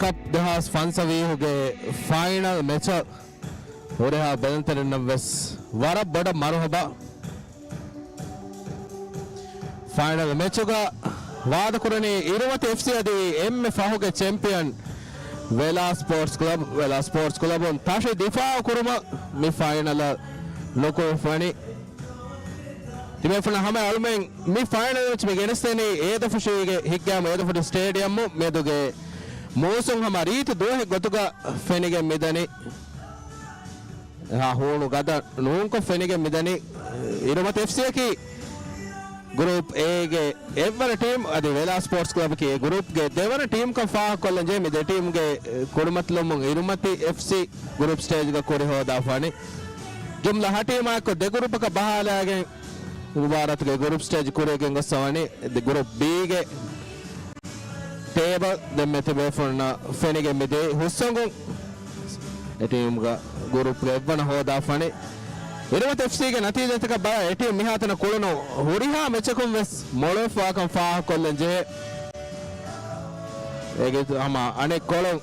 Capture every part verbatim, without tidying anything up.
ކަޕް ދެހާސް ފަންސަވީހުގެ ފައިނަލް މެޗަށް ހުރިހާ ބެލުންތެރިންނަށް ވެސް ވަރަށް ބޮޑަށް މަރުހަބާ. ފައިނަލް މެޗުގަ ވާދަކުރަނީ އިރުމަތި އެފްސީ އަދި އެންމެ ފަހުގެ ޗެމްޕިއަން ވެލާ ސްޕޯޓްސް ކްލަބް. ވެލާ ސްޕޯޓްސް ކްލަބުން ތަށި ދިފާއު ކުރުމަށް މި ފައިނަލަށް ނުކުމެފަނީ. ތިބޭފުޅުންނަށް ހަމަ އަޅުމެން މި ފައިނަލް މެޗް މި ގެނެސްދެނީ އޭދަފުށީގެ ހިއްގާމު އޭދަފުށި ސްޓޭޑިއަމު މެދުގެ މޫސުން ހަމަ ރީތި ދުވަހެއް ގޮތުގަ ފެނިގެން މިދަނީ. އެހާ ހޫނު ގަދަ ނޫންކޮށް ފެނިގެން މިދަނީ. އިރުމަތި އެފްސީއަކީ ގްރޫޕް އޭގެ އެއްވަނަ ޓީމް އަދި ވެލާ ސްޕޯޓްސް ކްލަބަކީ އެ ގްރޫޕްގެ ދެވަނަ ޓީމްކަން ފާހަގަކޮށްލަން ޖެހޭ މި ދެ ޓީމްގެ ކުރިމަތިލުމުން އިރުމަތި އެފްސީ ގްރޫޕް ސްޓޭޖްގަ ކުރި ހޯދާފާނެ. ޖުމްލަ ހަ ޓީމާއެއްކޮށް ދެ ގްރޫޕަކަށް ބަހާލާގެން މުބާރާތުގެ ގްރޫޕް ސްޓޭޖް ކުރިއަށް ގެންގޮސްފަވަނީ. ދެ ގްރޫޕް ބީގެ ޓޭބަލް ދެންމެ ތިބޭފުޅުންނަށް ފެނިގެން މިދޭ ހުސްއޮނގުން އެ ޓީމްގަ ގްރޫޕްގެ އެއްވަނަ ހޯދާފަނި. އިރުމަތި އެފްސީގެ ނަތީޖާތަކަށް ބަލާ އެ ޓީމް މިހާތަނަށް ކުޅުނު ހުރިހާ މެޗަކުން ވެސް މޮޅުވެފަވާކަން ފާހަގަކޮށްލަން ޖެހޭ. އޭގެ ހަމަ އަނެއްކޮޅުން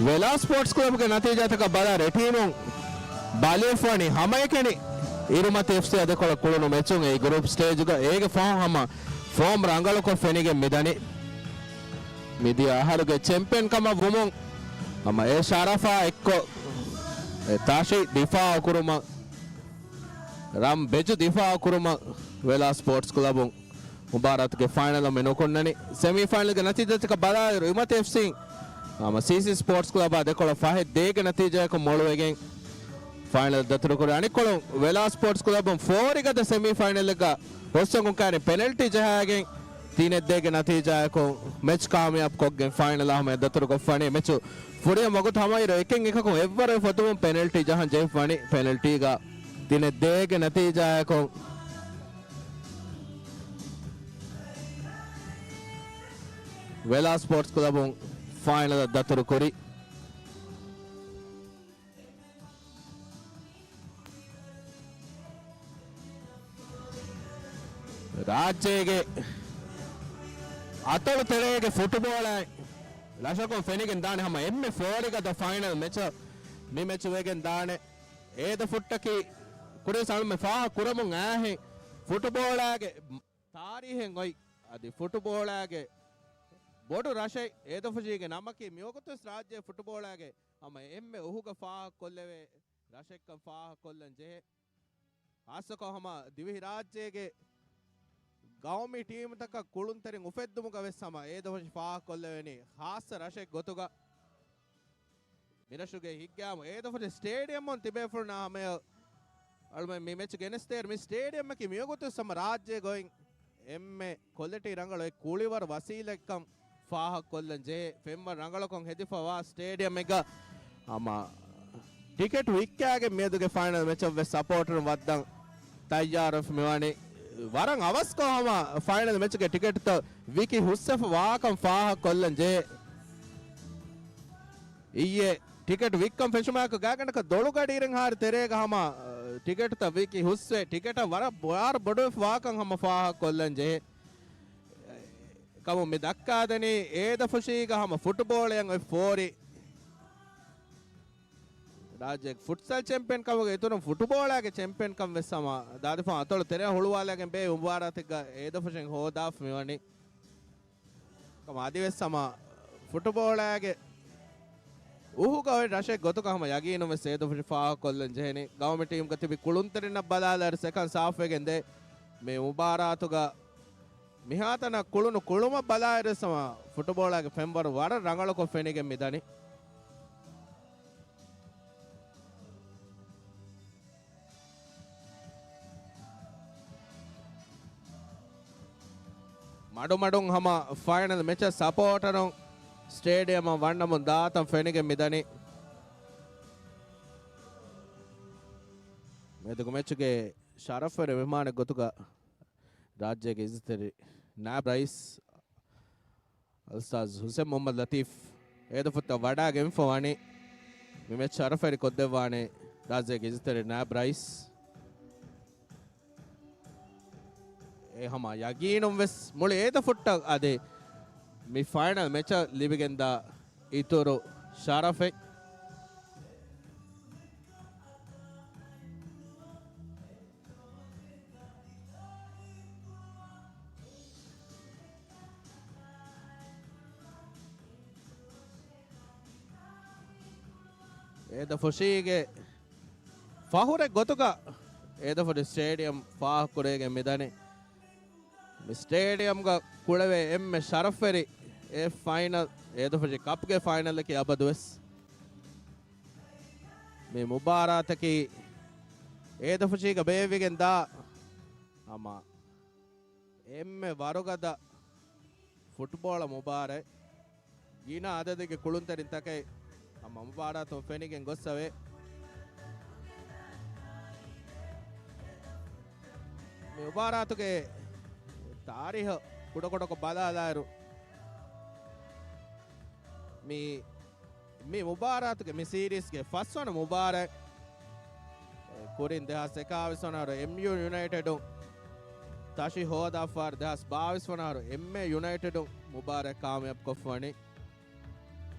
ވެލާ ސްޕޯޓްސް ކްލަބްގެ ނަތީޖާތަކަށް ބަލާ އެ ޓީމުން ބަލިވެފަވަނީ ހަމައެކަނި އިރުމަތި އެފްސީ އަދެކޮޅަށް ކުޅުނު މެޗުން އެއީ ގްރޫޕް ސްޓޭޖުގަ އޭގެ ފަހުން ހަމަ ފޯމް ރަނގަޅުކޮށް ފެނިގެން މިދަނީ. މިދިޔަ އަހަރުގެ ޗެމްޕިއަން ކަމަށް ވުމުން ހަމަ އެ ޝަރަފާ އެއްކޮށް އެ ތަށި ދިފާއު ކުރުމަށް، ރަން ބެޖު ދިފާއު ކުރުމަށް ވެލާ ސްޕޯޓްސް ކްލަބުން މުބާރާތުގެ ފައިނަލަށް މި ނުކުންނަނީ. ސެމީ ފައިނަލްގެ ނަތީޖާތަކަށް ބަލާއިރު، އިރުމަތި އެފްސީ ހަމަ ސީސީ ސްޕޯޓްސް ކްލަބާ ދެކޮޅަށް ފަހެއް ދޭގެ ނަތީޖާއަކުން މޮޅުވެގެން ފައިނަލް ދަތުރުކުރި. އަނެއްކޮޅުން ވެލާ ސްޕޯޓްސް ކްލަބުން ފޯރިގަދަ ސެމީ ފައިނަލެއްގަ ހުސްއޮނގުން ކައިރިން ޕެނަލްޓީ ޖަހާގެން ތިނެއް ދޭގެ ނަތީޖާއަކުން މެޗް ކާމިޔާބު ކޮށްގެން ފައިނަލާ ހަމަޔަށް ދަތުރުކޮށްފަނީ. މެޗު ފުރިހަމަ ވަގުތު ހަމައިރު އެކެއް އެކަކުން އެއްވަރު އެފަދައިން ޕެނަލްޓީ ޖަހަން ޖެހިފަނީ. ޕެނަލްޓީގަ ތިނެއް ދޭގެ ނަތީޖާއަކުން ވެލާ ސްޕޯޓްސް ކްލަބުން ފައިނަލަށް ދަތުރުކުރި. ރާއްޖޭގެ އަތޮޅު ތެރޭގެ ފުޓުބޯޅައި ރަށަކުން ފެނިގެން ދާނެ ހަމަ އެންމެ ފޯރިގަދަ ފައިނަލް މެޗަށް މި މެޗު ވެގެން ދާނެ. އޭދަފުށްޓަކީ ކުރިން ސަޅުމެ ފާހަ ކުރަމުން އާހެން ފުޓުބޯޅައިގެ ތާރީހެއް އޮތް އަދި ފުޓުބޯޅައިގެ ބޮޑު ރަށެއް އޭދަފުށީގެ ނަމަކީ މިވަގުތުވެސް ރާއްޖޭ ފުޓުބޯޅައިގެ ހަމަ އެންމެ އުހުގަ ފާހަ ކޮށްލެވޭ ރަށެއްކަން ފާހަ ކޮށްލަން ޖެހޭ. ހާއްސަކޮށް ހަމަ ދިވެހިރާއްޖޭގެ ގައުމީ ޓީމުތަކަށް ކުޅުންތެރިން އުފެއްދުމުގަ ވެސް ހަމަ އޭދަފުށި ފާހަ ކޮށްލެވެނީ ހާއްސަ ރަށެއް ގޮތުގަ. މިރަށުގެ ހިއްގާމު އޭދަފުށި ސްޓޭޑިއަމުން ތިބޭފުޅުންނާ ހަމަޔަށް އަޅުމެން މި މެޗު ގެނެސްދޭއިރު މި ސްޓޭޑިއަމަކީ މިވަގުތު ހަމަ ރާއްޖޭ ގޮތް އެންމެ ކޮލިޓީ ރަނގަޅު އެއް ކުޅިވަރު ވަސީލަތްކަން ފާހަގަކޮށްލަން ޖެހޭ. ފެންވަރު ރަނގަޅަކުން ހެދިފަވާ ސްޓޭޑިއަމެއްގަ ހަމަ ޓިކެޓު ވިއްކާގެން މިއަދުގެ ފައިނަލް މެޗަށް ވެސް ސަޕޯޓަރުން ވައްދަން ތައްޔާރުވެފަ މިވަނީ. ވަރަށް އަވަސްކޮށް ހަމަ ފައިނަލް މެޗުގެ ޓިކެޓުތައް ވިކި ހުސްވެފަ ވާކަން ފާހަގަކޮށްލަން ޖެހޭ. އިއްޔެ ޓިކެޓް ވިއްކަން ފެށުމާއެކު ގާތްގަނޑަކަށް ދޮޅުގަޑިއިރެއްހާއިރު ތެރޭގަ ހަމަ، އަ، ޓިކެޓުތައް ވިކި ހުސްވެ، ޓިކެޓަށް ވަރަށް ބޮ-، ވަރަށް ބޮޑުވެފަ ވާކަން ހަމަ ފާހަގަކޮށްލަން ޖެހޭ. ކަމުން މި ދައްކާދެނީ އޭދަފުށީގަ ހަމަ ފުޓުބޯޅަޔަށް އޮތް ފޯރި. ރާއްޖޭގެ ފުޓްސަލް ޗެމްޕިއަން ކަމުގެ އިތުރުން ފުޓުބޯޅައިގެ ޗެމްޕިއަން ކަން ވެސް ހަމަ ދާދިފާން އަތޮޅު ތެރެއަށް ހުޅުވާލައިގެން ބޭ މުބާރާތެއްގަ އޭދަފުށިން ހޯދާފަ މިވަނީ. ކަމަށް އަދިވެސް ހަމަ ފުޓުބޯޅައިގެ އުހުގަ އޮތް ރަށެއް ގޮތުގަ ހަމަ ޔަގީނުން ވެސް އޭދަފުށި ފާހަގަކޮށްލަން ޖެހެނީ. ގައުމީ ޓީމްގަ ތިބި ކުޅުންތެރިންނަށް ބަލާލާއިރު ސެކަންޑް ހާފް ވެގެން ދޭ. މި މުބާރާތުގަ މިހާތަނަށް ކުޅުނު ކުޅުމަށް ބަލާއިރު ވެސް ހަމަ ފުޓުބޯޅައިގެ ފެންވަރު ވަރަށް ރަނގަޅުކޮށް ފެނިގެން މިދަނީ. މަޑުމަޑުން ހަމަ ފައިނަލް މެޗަށް ސަޕޯޓަރުން ސްޓޭޑިއަމަށް ވަންނަމުން ދާތަން ފެނިގެން މިދަނީ. މިއަދުގެ މެޗުގެ ޝަރަފްވެރި މެހްމާނެއް ގޮތުގަ ރާއްޖޭގެ އިއްޒަތްތެރި ނާއިބް ރައީސް އަލްއުސްތާޛް ހުސެން މުހައްމަދު ލަތީފް އޭދަފުށަށް ވަޑައިގެންފަ ވަނީ. މި މެޗް ޝަރަފްވެރި ކޮށްދެއްވާނެ ރާއްޖޭގެ އިއްޒަތްތެރި ނާއިބް ރައީސް. އެ ހަމަ ޔަގީނުން ވެސް މުޅި އޭދަފުށަށް އަދި މި ފައިނަލް މެޗަށް ލިބިގެންދާ އިތުރު ޝަރަފެއް. އޭދަފުށީގެ ފަހުރެއް ގޮތުގަ އޭދަފުށި ސްޓޭޑިއަމް ފާހަގަކުރެވިގެން މިދަނީ. މި ސްޓޭޑިއަމްގަ ކުޅެވޭ އެންމެ ޝަރަފްވެރި އެއް ފައިނަލް، އޭދަފުށި ކަޕްގެ ފައިނަލަކީ އަބަދުވެސް. މި މުބާރާތަކީ އޭދަފުށީގަ ބޭއްވިގެން ދާ ހަމަ އެންމެ ވަރުގަދަ ފުޓްބޯޅަ މުބާރާތް. ގިނަ އަދަދެއްގެ ކުޅުންތެރިންތަކެއް ހަމަ މުބާރާތުން ފެނިގެން ގޮއްސަވޭ. މި މުބާރާތުގެ ތާރީހަށް ކުޑަކުޑަކޮށް ބަލާލާއިރު، މި، މި މުބާރާތުގެ މި ސީރީޒްގެ ފަސްވަނަ މުބާރާތް، ކުރިން ދެހާސް އެކާވީސް ވަނަ އަހަރު އެމްޔޫ ޔުނައިޓެޑުން ތަށި ހޯދާފަ، ދެހާސް ބާވީސް ވަނަ އަހަރު އެމްއޭ ޔުނައިޓެޑުން މުބާރާތް ކާމިޔާބު ކޮށްފަ ވަނީ.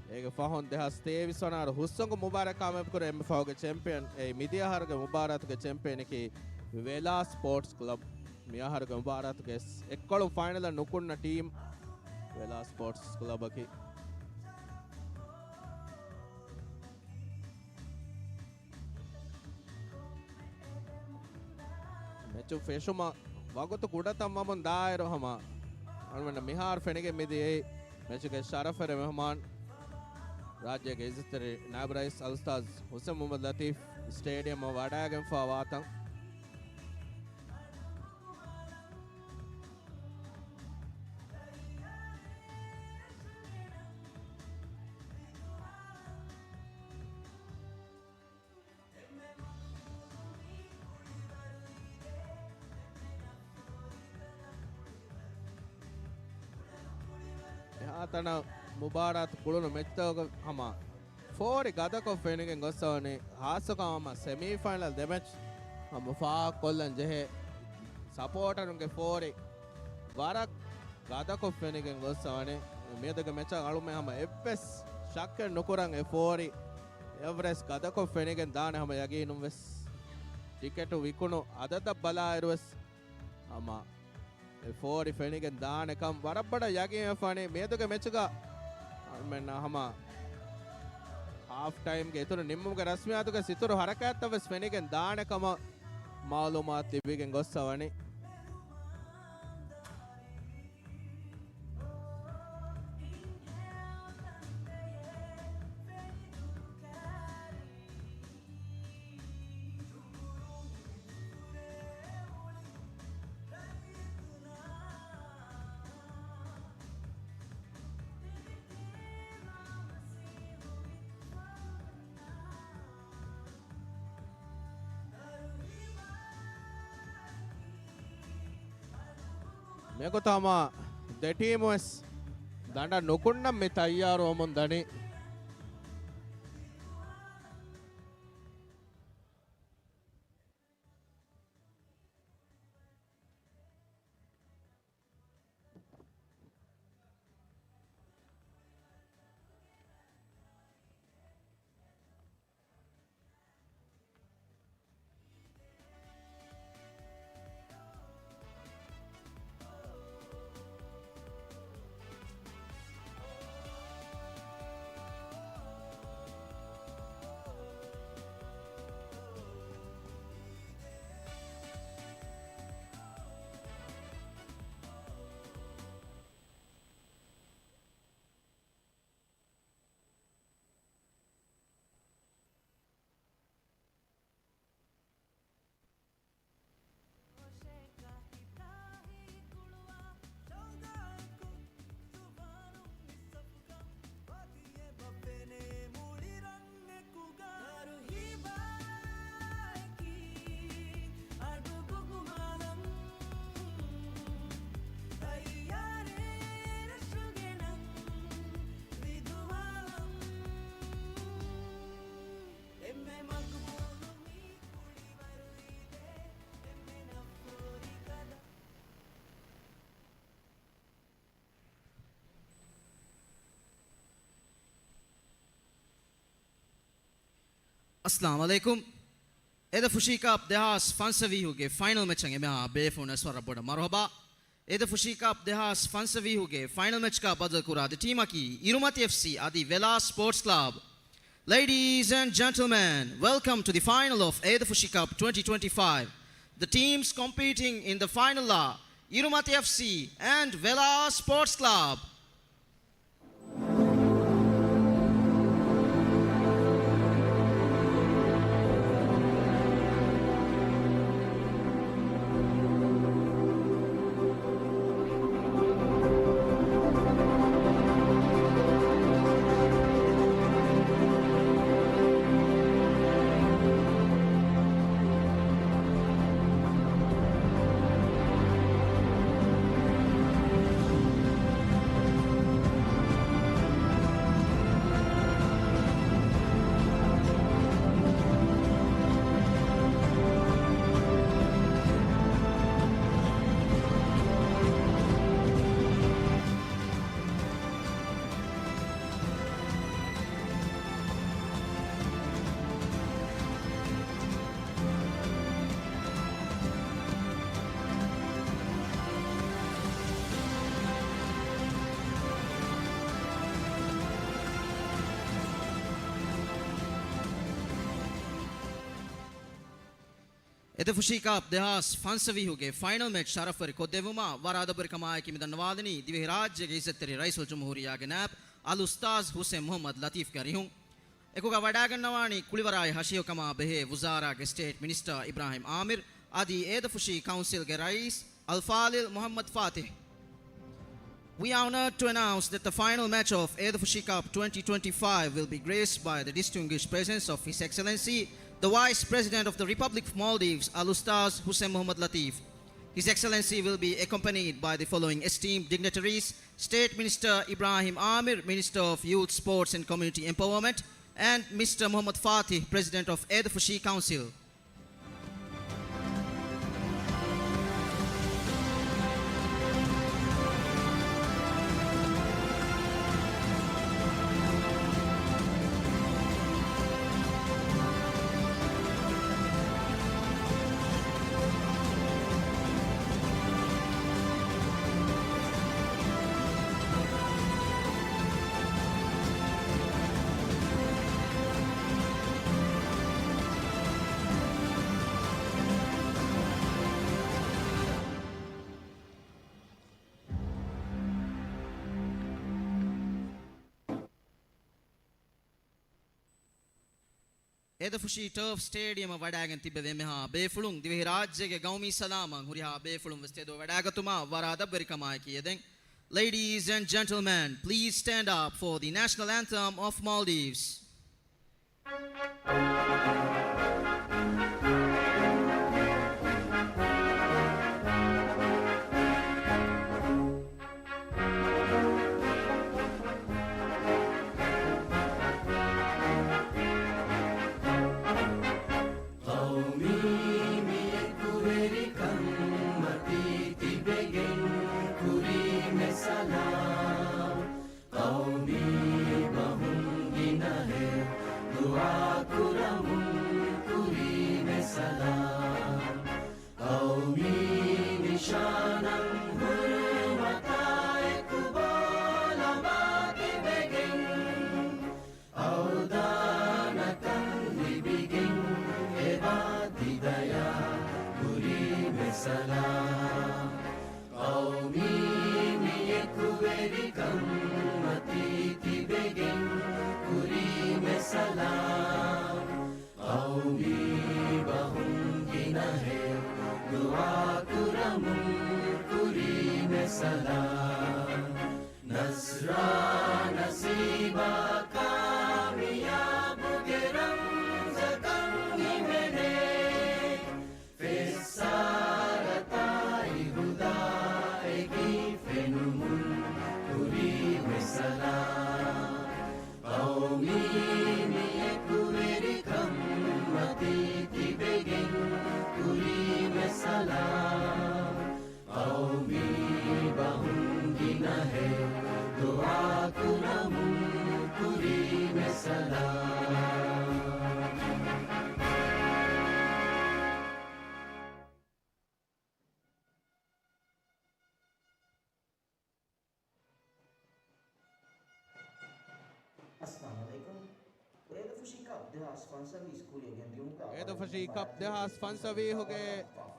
އޭގެ ފަހުން ދެހާސް ތޭވީސް ވަނަ އަހަރު ހުއްސަންގު މުބާރާތް ކާމިޔާބު ކުރި އެންމެ ފަހުގެ ޗެމްޕިއަން، އެ މިދިޔަ އަހަރުގެ މުބާރާތުގެ ޗެމްޕިއަނަކީ ވެލާ ސްޕޯޓްސް ކްލަބް. މި އަހަރުގެ މުބާރާތުގެ އެއްކޮޅު ފައިނަލަށް ނުކުންނަ ޓީމް ވެލާ ސްޕޯޓްސް ކްލަބަކީ. މެޗު ފެށުމަށް ވަގުތު ކުޑަތައް ވަމުން ދާއިރު ހަމަ އަޅުމެންނަށް މިހާރު ފެނިގެން މިދިޔައީ މެޗުގެ ޝަރަފްވެރި މެހުމާން ރާއްޖޭގެ އިއްޒަތްތެރި ނާއިބް ރައީސް އަލްއުސްތާޛް ހުސެން މުހައްމަދު ލަތީފް ސްޓޭޑިއަމަށް ވަޑައިގެންފާ ވާތަން. އެހާތަނަށް މުބާރާތު ކުޅުނު މެޗްތަކުގަ ހަމަ ފޯރި ގަދަކޮށް ފެނިގެން ގޮއްސަވަނީ، ހާއްސަކޮށް ހަމަ ސެމީފައިނަލް ދެ މެޗް ހަމަ ފާހަގަކޮށްލަން ޖެހޭ ސަޕޯޓަރުންގެ ފޯރި ވަރަށް ގަދަކޮށް ފެނިގެން ގޮއްސަވަނީ. މިއަދުގެ މެޗަށް އަޅުމެން ހަމަ އެއްވެސް ޝައްކެއް ނުކުރަން އެ ފޯރި އެވްރެސް ގަދަކޮށް ފެނިގެން ދާނެ ހަމަ ޔަގީނުން ވެސް. ޓިކެޓު ވިކުނު އަދަދަށް ބަލާއިރު ވެސް ހަމަ އެ ފޯރި ފެނިގެން ދާނެ ކަން ވަރަށް ބޮޑަށް ޔަގީންވެފާނެ. މިއަދުގެ މެޗުގަ އަޅުމެންނަށް ހަމަ ހާފް ޓައިމްގެ އިތުރު ނިންމުމުގެ ރަސްމިއްޔާތުގެ އިތުރު ހަރަކާތްތައް ވެސް ފެނިގެން ދާނެ ކަމަށް މައުލޫމާތު ލިބިގެން ގޮއްސަވަނީ. މިގޮތަށް ހަމަ ދެ ޓީމު ވެސް ދަނޑަށް ނުކުންނަން މި ތައްޔާރުވަމުން ދަނީ. އައްސަލާމު ޢަލައިކުމް. އޭދަފުށީ ކަޕް ދެހާސް ފަންސަވީހުގެ ފައިނަލް މެޗަށް އެމެހާ ބޭފުޅުން އަސް ވަރަށް ބޮޑަށް މަރުޙަބާ. އޭދަފުށީ ކަޕް ދެހާސް ފަންސަވީހުގެ ފައިނަލް މެޗަކާ ބަދަލުކުރާ ދެ ޓީމަކީ އިރުމަތި އެފްސީ އަދި ވެލާސް ސްޕޯޓްސް ކްލަބް. Ladies and gentlemen, welcome to the final of އޭދަފުށީ ކަޕް twenty twenty-five. The teams competing in the final are އިރުމަތި އެފްސީ and ވެލާސް ސްޕޯޓްސް ކްލަބް. އޭދަފުށީ ކަޕް ދެހާސް ފަންސަވީހުގެ ފައިނަލް މެޗް ޝަރަފްވެރި ކޮށްދެއްވުމަށް ވަރަށް އަދަބުވެރިކަމާއެކީ މިދަންނަވާލަނީ ދިވެހިރާއްޖޭގެ އިއްޒަތްތެރި ރައީސުލްޖުމްހޫރިއްޔާގެ ނާއިބު އަލްއުސްތާޛް ހުސެން މުޙައްމަދު ލަތީފްގެ އަރިހުން. އެކުގަ ވަޑައިގަންނަވާނީ ކުޅިވަރާއި ހަށިގަނޑު ކަމާ ބެހޭ ވުޒާރާގެ ސްޓޭޓް މިނިސްޓަރ އިބްރާހިމް އާމިރު އަދި އޭދަފުށީ ކައުންސިލްގެ ރައީސް އަލްފާޟިލް މުޙައްމަދު ފާތިޙް. We are honored to announce that the final match of އޭދަފުށީ ކަޕް twenty twenty-five will be graced by the distinguished presence of His Excellency, the Vice President of the Republic of Maldives, Al Ustaz Hussein Muhammad Latif. His Excellency will be accompanied by the following esteemed dignitaries: State Minister Ibrahim Amir, Minister of Youth, Sports and Community Empowerment, and Mister Muhammad Fatih, President of އޭދަފުށީ ކައުންސިލް. އޭދަފުށީ ޓަރފް ސްޓޭޑިއަމަށް ވަޑައިގެން ތިއްބެވި އެންމެހާ ބޭފުޅުން، ދިވެހިރާއްޖޭގެ ގައުމީ ސަލާމަތް ހުރިހާ ބޭފުޅުން ވެސް ތެދުވެ ވަޑައިގަތުމަށް ވަރަށް އަދަބުވެރިކަމާއެކީ އެދެން. Ladies and gentlemen, please stand up for the national anthem of Maldives. ޤައުމީ މި އެކުވެރިކަން މަތީ ތިބެގެން ކުރީމެ ސަލާމް. ޤައުމީ ބަހުން ގިނަހެޔޮ ދުޢާ ކުރަމުން ކުރީމެ ސަލާމް. ޤައުމީ ނިޝާނަށް ހުރުމަތާ އެކު ބޯލަމާ ތިބެގެން، އަވަދާނަކަން ލިބިގެން އެބާ ތި ދަޔާ ކުރީމެ ސަލާމް. ޤައުމީ މި އެކުވެރިކަން މަތީ ތިބެގެން ކުރީމެ ސަލާމް. ޤައުމީ ބަހުން ގިނަހެޔޮ ދުޢާ ކުރަމުން ކުރީމެ ސަލާމް. ނަޞްރާ ނަސީބާ ކާމިޔާބުގެ ރަމްޒަކަށް ހިމެނޭ. ފެއްސާރަތާއި ހުދާއެކީ ފެނުމުން ކުރީމެ ސަލާމް. ޤައުމީ މި އެކުވެރިކަން މަތީ ތިބެގެން ކުރީމެ ސަލާމް. ޤައުމީ ބަހުން ގިނަހެޔޮ ދުޢާ ކުރަމުން ކުރީމެ ސަލާމް. އޭދަފަށީ ކަޕް ދެހާސް ފަންސަވީހުގެ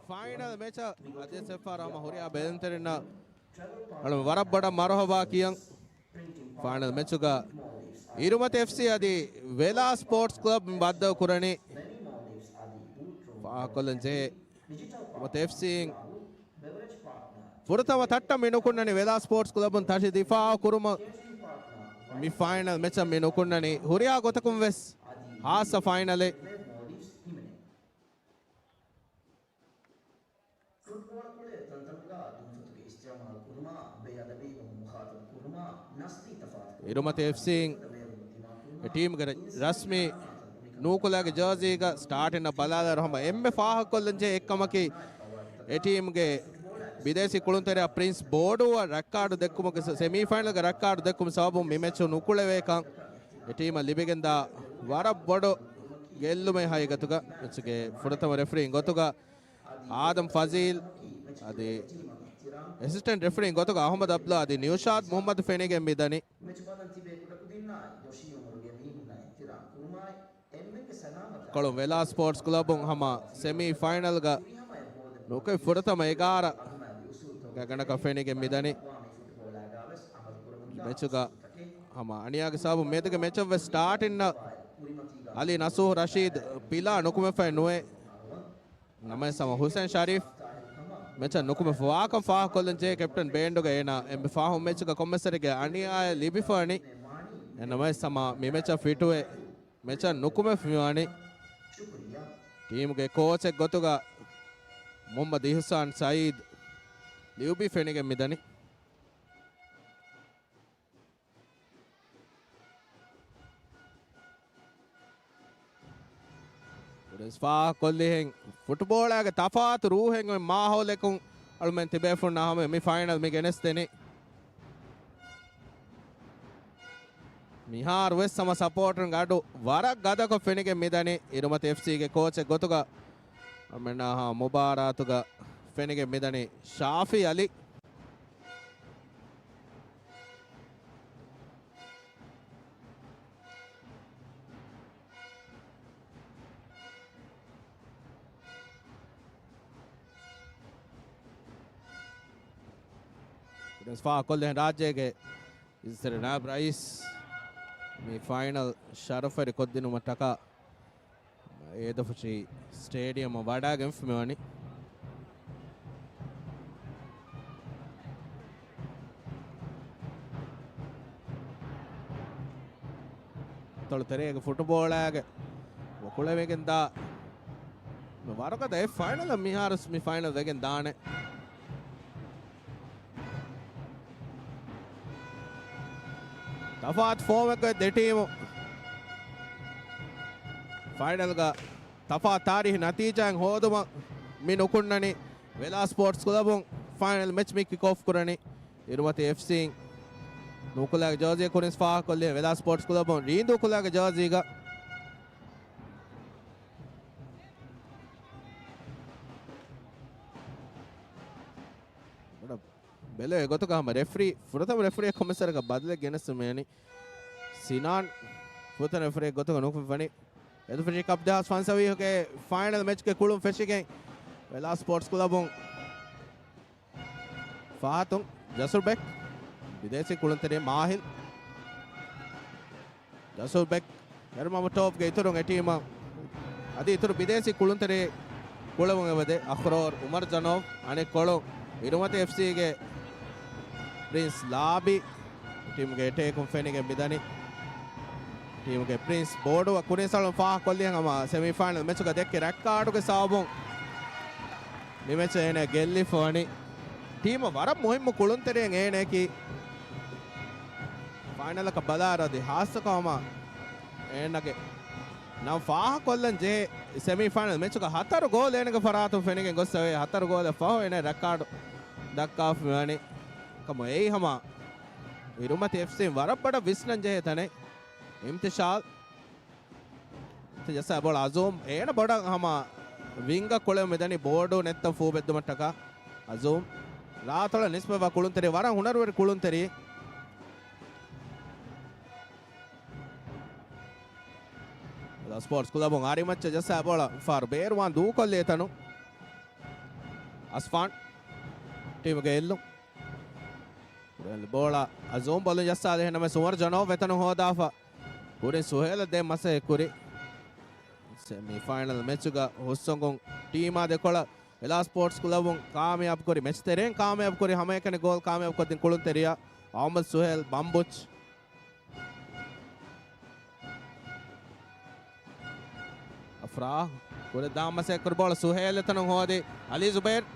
ފައިނަލް މެޗަށް އަދިވެސް އެއްފަހަރު ހަމަ ހުރިހާ ބެލެނިވެރިންނަށް އަޅު ވަރަށް ބޮޑަށް މަރުހަބާ ކިޔަން. ފައިނަލް މެޗުގަ އިރުމަތި އެފްސީ އަދި ވެލާ ސްޕޯޓްސް ކްލަބް ބައްދަލު ކުރަނީ. ފާހަގަކޮށްލަން ޖެހޭ އިރުމަތި އެފްސީން ފުރަތަމަ ތައްޓަށް މި ނުކުންނަނީ. ވެލާ ސްޕޯޓްސް ކްލަބުން ތަށި ދިފާއު ކުރުމަށް މި ފައިނަލް މެޗަށް މި ނުކުންނަނީ. ހުރިހާ ގޮތަކުން ވެސް ހާއްސަ ފައިނަލެއް. ފުޓްބޯޅަ ކުޅޭ ތަންތަނުގަ ދުންފަތުގެ އިސްތިޢުމާލު ކުރުމާ، ބޭއަދަބީކަމުން މުޚާޠަބު ކުރުމާ، ނަސްލީ ތަފާތު ކުރުމާ، އިރުމަތި އެފްސީން އެ ޓީމުގެ ރަ-، ރަސްމީ ނޫކުލާގެ ޖާޒީގަ ސްޓާޓިންނަށް ބަލާލާއިރު ހަމަ އެންމެ ފާހަގަކޮށްލަން ޖެހޭ އެއްކަމަކީ، އެ ޓީމުގެ ބިދޭސީ ކުޅުންތެރިޔާ ޕްރިންސް ބޯޑޫއަށް ރައްކާޑު ދެއްކުމުގެ ސ-، ސެމީފައިނަލްގެ ރައްކާޑު ދެއްކުމުގެ ސަބަބުން މި މެޗު ނުކުޅެވޭކަން އެ ޓީމަށް ލިބިގެންދާ ވަރަށް ބޮޑު ގެއްލުމެއް. ހަގީގަތުގަ މެޗުގެ ފުރަތަމަ ރެފްރީން ގޮތުގަ އާދަމް ފަޒީލް އަދި އެސިސްޓެންޓް ރެފްރީން ގޮތުގަ އަހުމަދު އަބްދުﷲ އަދި ނިއުޝާދް މުޙައްމަދު ފެނިގެން މިދަނީ. ކޮޅުން ވެލާ ސްޕޯޓްސް ކްލަބުން ހަމަ ސެމީ ފައިނަލްގަ ނުކެ ފުރަތަމަ އެގާރަ ގަނޑަކަށް ފެނިގެން މިދަނީ. މެޗުގަ ހަމަ އަނިޔާގެ ސަބަބުން މިއަދުގެ މެޗަށް ވެސް ސްޓާޓިންނަށް އަލީ ނަސޫހް ރަޝީދު ޕިލާ ނުކުމެފައެއް ނުވޭ. ނަމަވެސް ހަމަ ހުސެން ޝަރީފް މެޗަށް ނުކުމެފަވާކަން ފާހަގަކޮށްލަން ޖެހޭ ކެޕްޓަން ބޭންޑުގަ އޭނާ އެންމެ ފާހުން މެޗުގަ ކޮންމެސް ސަރެއްގެ އަނިޔާއެއް ލިބިފަވަނީ. އެންނަމަވެސް ހަމަ މި މެޗަށް ފިޓުވެ މެޗަށް ނުކުމެފަވަނީ. ޓީމުގެ ކޯޗެއް ގޮތުގަ މުޙައްމަދު އިޙްސާން ސައީދު ލިޔުބި ފެނިގެން މިދަނީ. ކުރިން ފާހަގަކޮށްލިހެން ފުޓްބޯޅައިގެ ތަފާތު ރޫހެއް އޮތް މާހައުލަކުން އަޅުމެން ތިބޭފުޅުންނާ ހަމަ މި ފައިނަލް މި ގެނެސްދެނީ. މިހާރު ވެސް ހަމަ ސަޕޯޓަރުންގެ އަޑު ވަރަށް ގަދަކޮށް ފެނިގެން މިދަނީ. އިރުމަތި އެފްސީގެ ކޯޗެއް ގޮތުގަ އަޅުމެންނާ ހަމަ މުބާރާތުގަ ފެނިގެން މިދަނީ ޝާފީ އަލީ. ކުރިން ފާހަގަކޮށްލިހެން ރާއްޖޭގެ އިއްޒަތްތެރި ނާއިބު ރައީސް މި ފައިނަލް ޝަރަފުވެރި ކޮށްދިނުމަށްޓަކާ އޭދަފުށި ސްޓޭޑިއަމަށް ވަޑައިގެންފަ މިވަނީ. އަތޮޅު ތެރޭގެ ފުޓުބޯޅައިގެ ކުޅެވިގެންދާ ވަރަކަދަ އެއް ފައިނަލަށް މިހާރު މި ފައިނަލް ވެގެން ދާނެ. ތަފާތު ފޯމެއްގައި ދެ ޓީމު ފައިނަލްގަ ތަފާތު ތާރީހި ނަތީޖާއެއް ހޯދުމަށް މި ނުކުންނަނީ. ވެލާ ސްޕޯޓްސް ކްލަބުން ފައިނަލް މެޗް މި ކިކް އޮފް ކުރަނީ. އިރުމަތި އެފްސީން ނޫކުލާގެ ޖާޒީ ކުރިން ފާހަގަކޮށްލި ވެލާ ސްޕޯޓްސް ކްލަބުން ރީނދޫ ކުލާގެ ޖާޒީގަ. ބެލެ ގޮތުގަ ހަމަ ރެފްރީ، ފުރަތަމަ ރެފްރީ ކޮމިސަރގަ ބަދަލެއް ގެނެސް މިވަނީ. ސިނާން ފުރަތަމަ ރެފްރީ ގޮތުގަ ނުކުމެފަނީ. އެދުފަށީ ކަޕް ދެހާސް ފަންސަވީހުގެ ފައިނަލް މެޗްގެ ކުޅުން ފެށިގެން ވެލާ ސްޕޯޓްސް ކްލަބުން ފަހަތުން ޖަސުރް ބެކް، ބިދޭސީ ކުޅުންތެރި މާހިލް. ޖަސުރް ބެކް، ހެރުމަމަޓޯވްގެ އިތުރުން އެ ޓީމަށް އަދި އިތުރު ބިދޭސީ ކުޅުންތެރި ކުޅެވުން އެބަދޭ. އަޚްރޯރް އުމަރު ޖަނޯވް، އަނެއްކޮޅުން އިރުމަތި އެފްސީގެ ޕްރިންސް ލާބި، ޓީމުގެ އެޓޭކުން ފެނިގެން މިދަނީ. ޓީމުގެ ޕްރިންސް ބޯޑުއަށް ކުރިން ސަޅުން ފާހަގަކޮށްލިހެން ހަމަ ސެމީ ފައިނަލް މެޗުގަ ދެއްކި ރެޑް ކާޑުގެ ސަބަބުން މި މެޗަށް އޭނަ ގެއްލިފަ ވަނީ. ޓީމަށް ވަރަށް މުހިއްމު ކުޅުންތެރިއެއް އޭނައަކީ. ފައިނަލަކަށް ބަލާއިރު އަދި ހާއްސަކޮށް ހަމަ އޭނަގެ ނަން ފާހަގަކޮށްލަން ޖެހޭ. ސެމީ ފައިނަލް މެޗުގަ ހަތަރު ގޯލް އޭނަގެ ފަރާތުން ފެނިގެން ގޮއްސަވޭ. ހަތަރު ގޯލެއް ފަހު އޭނަ ރެކާޑު ދައްކާފަ މިވަނީ. ކަމު އެއީ ހަމަ އިރުމަތި އެފްސީން ވަރަށް ބޮޑަށް ވިސްނަން ޖެހޭ ތަނެއް. އިމްތިޝާލް. ތި ޖައްސާ ބޯޅަ އަޒޫމް. އޭނަ ބޮޑަށް ހަމަ ވިންގަށް ކުޅެވުމަށް ދަނީ ބޯޑު ނެތްތަން ފޫބެއްދުމަށްޓަކާ. އަޒޫމް. ރާއަތޮޅަށް ނިސްބަތްވާ ކުޅުންތެރި، ވަރަށް ހުނަރުވެރި ކުޅުންތެރި. ސްޕޯޓްސް ކްލަބުން އަރިމައްޗަށް ޖައްސާ ބޯޅަ ފާރު ބޭރުވާން ދޫކޮށްލި އެތަނުން. އަސްފާން ޓީމުގެ އެއްލުން. ބޯޅަ އަޒޫމް ބޮލުން ޖައްސާލި އެހެންނަމެ ސުމަރު ޖަނޯ ވެތަނު ހޯދާފަ. ކުރިން ސުހޭލަށް ދޭން މަސައްކަތް ކުރި. ސެމީ ފައިނަލް މެޗުގަ ހުސްވަނގުން ޓީމާ ދެކޮޅަށް ވެލާ ސްޕޯޓްސް ކްލަބުން ކާމިޔާބު ކުރި މެޗް ތެރެއިން ކާމިޔާބު ކުރި ހަމައެކަނި ގޯލް ކާމިޔާބު ކޮށްދިން ކުޅުންތެރިޔާ އަހްމަދު ސުހޭލް ބަނބުޗް. އަފްރާ ކުރި ދާން މަސައްކަތް ކުރި ބޯޅަ ސުހޭލް އެތަނުން ހޯދި އަލީ ޒުބޭރް.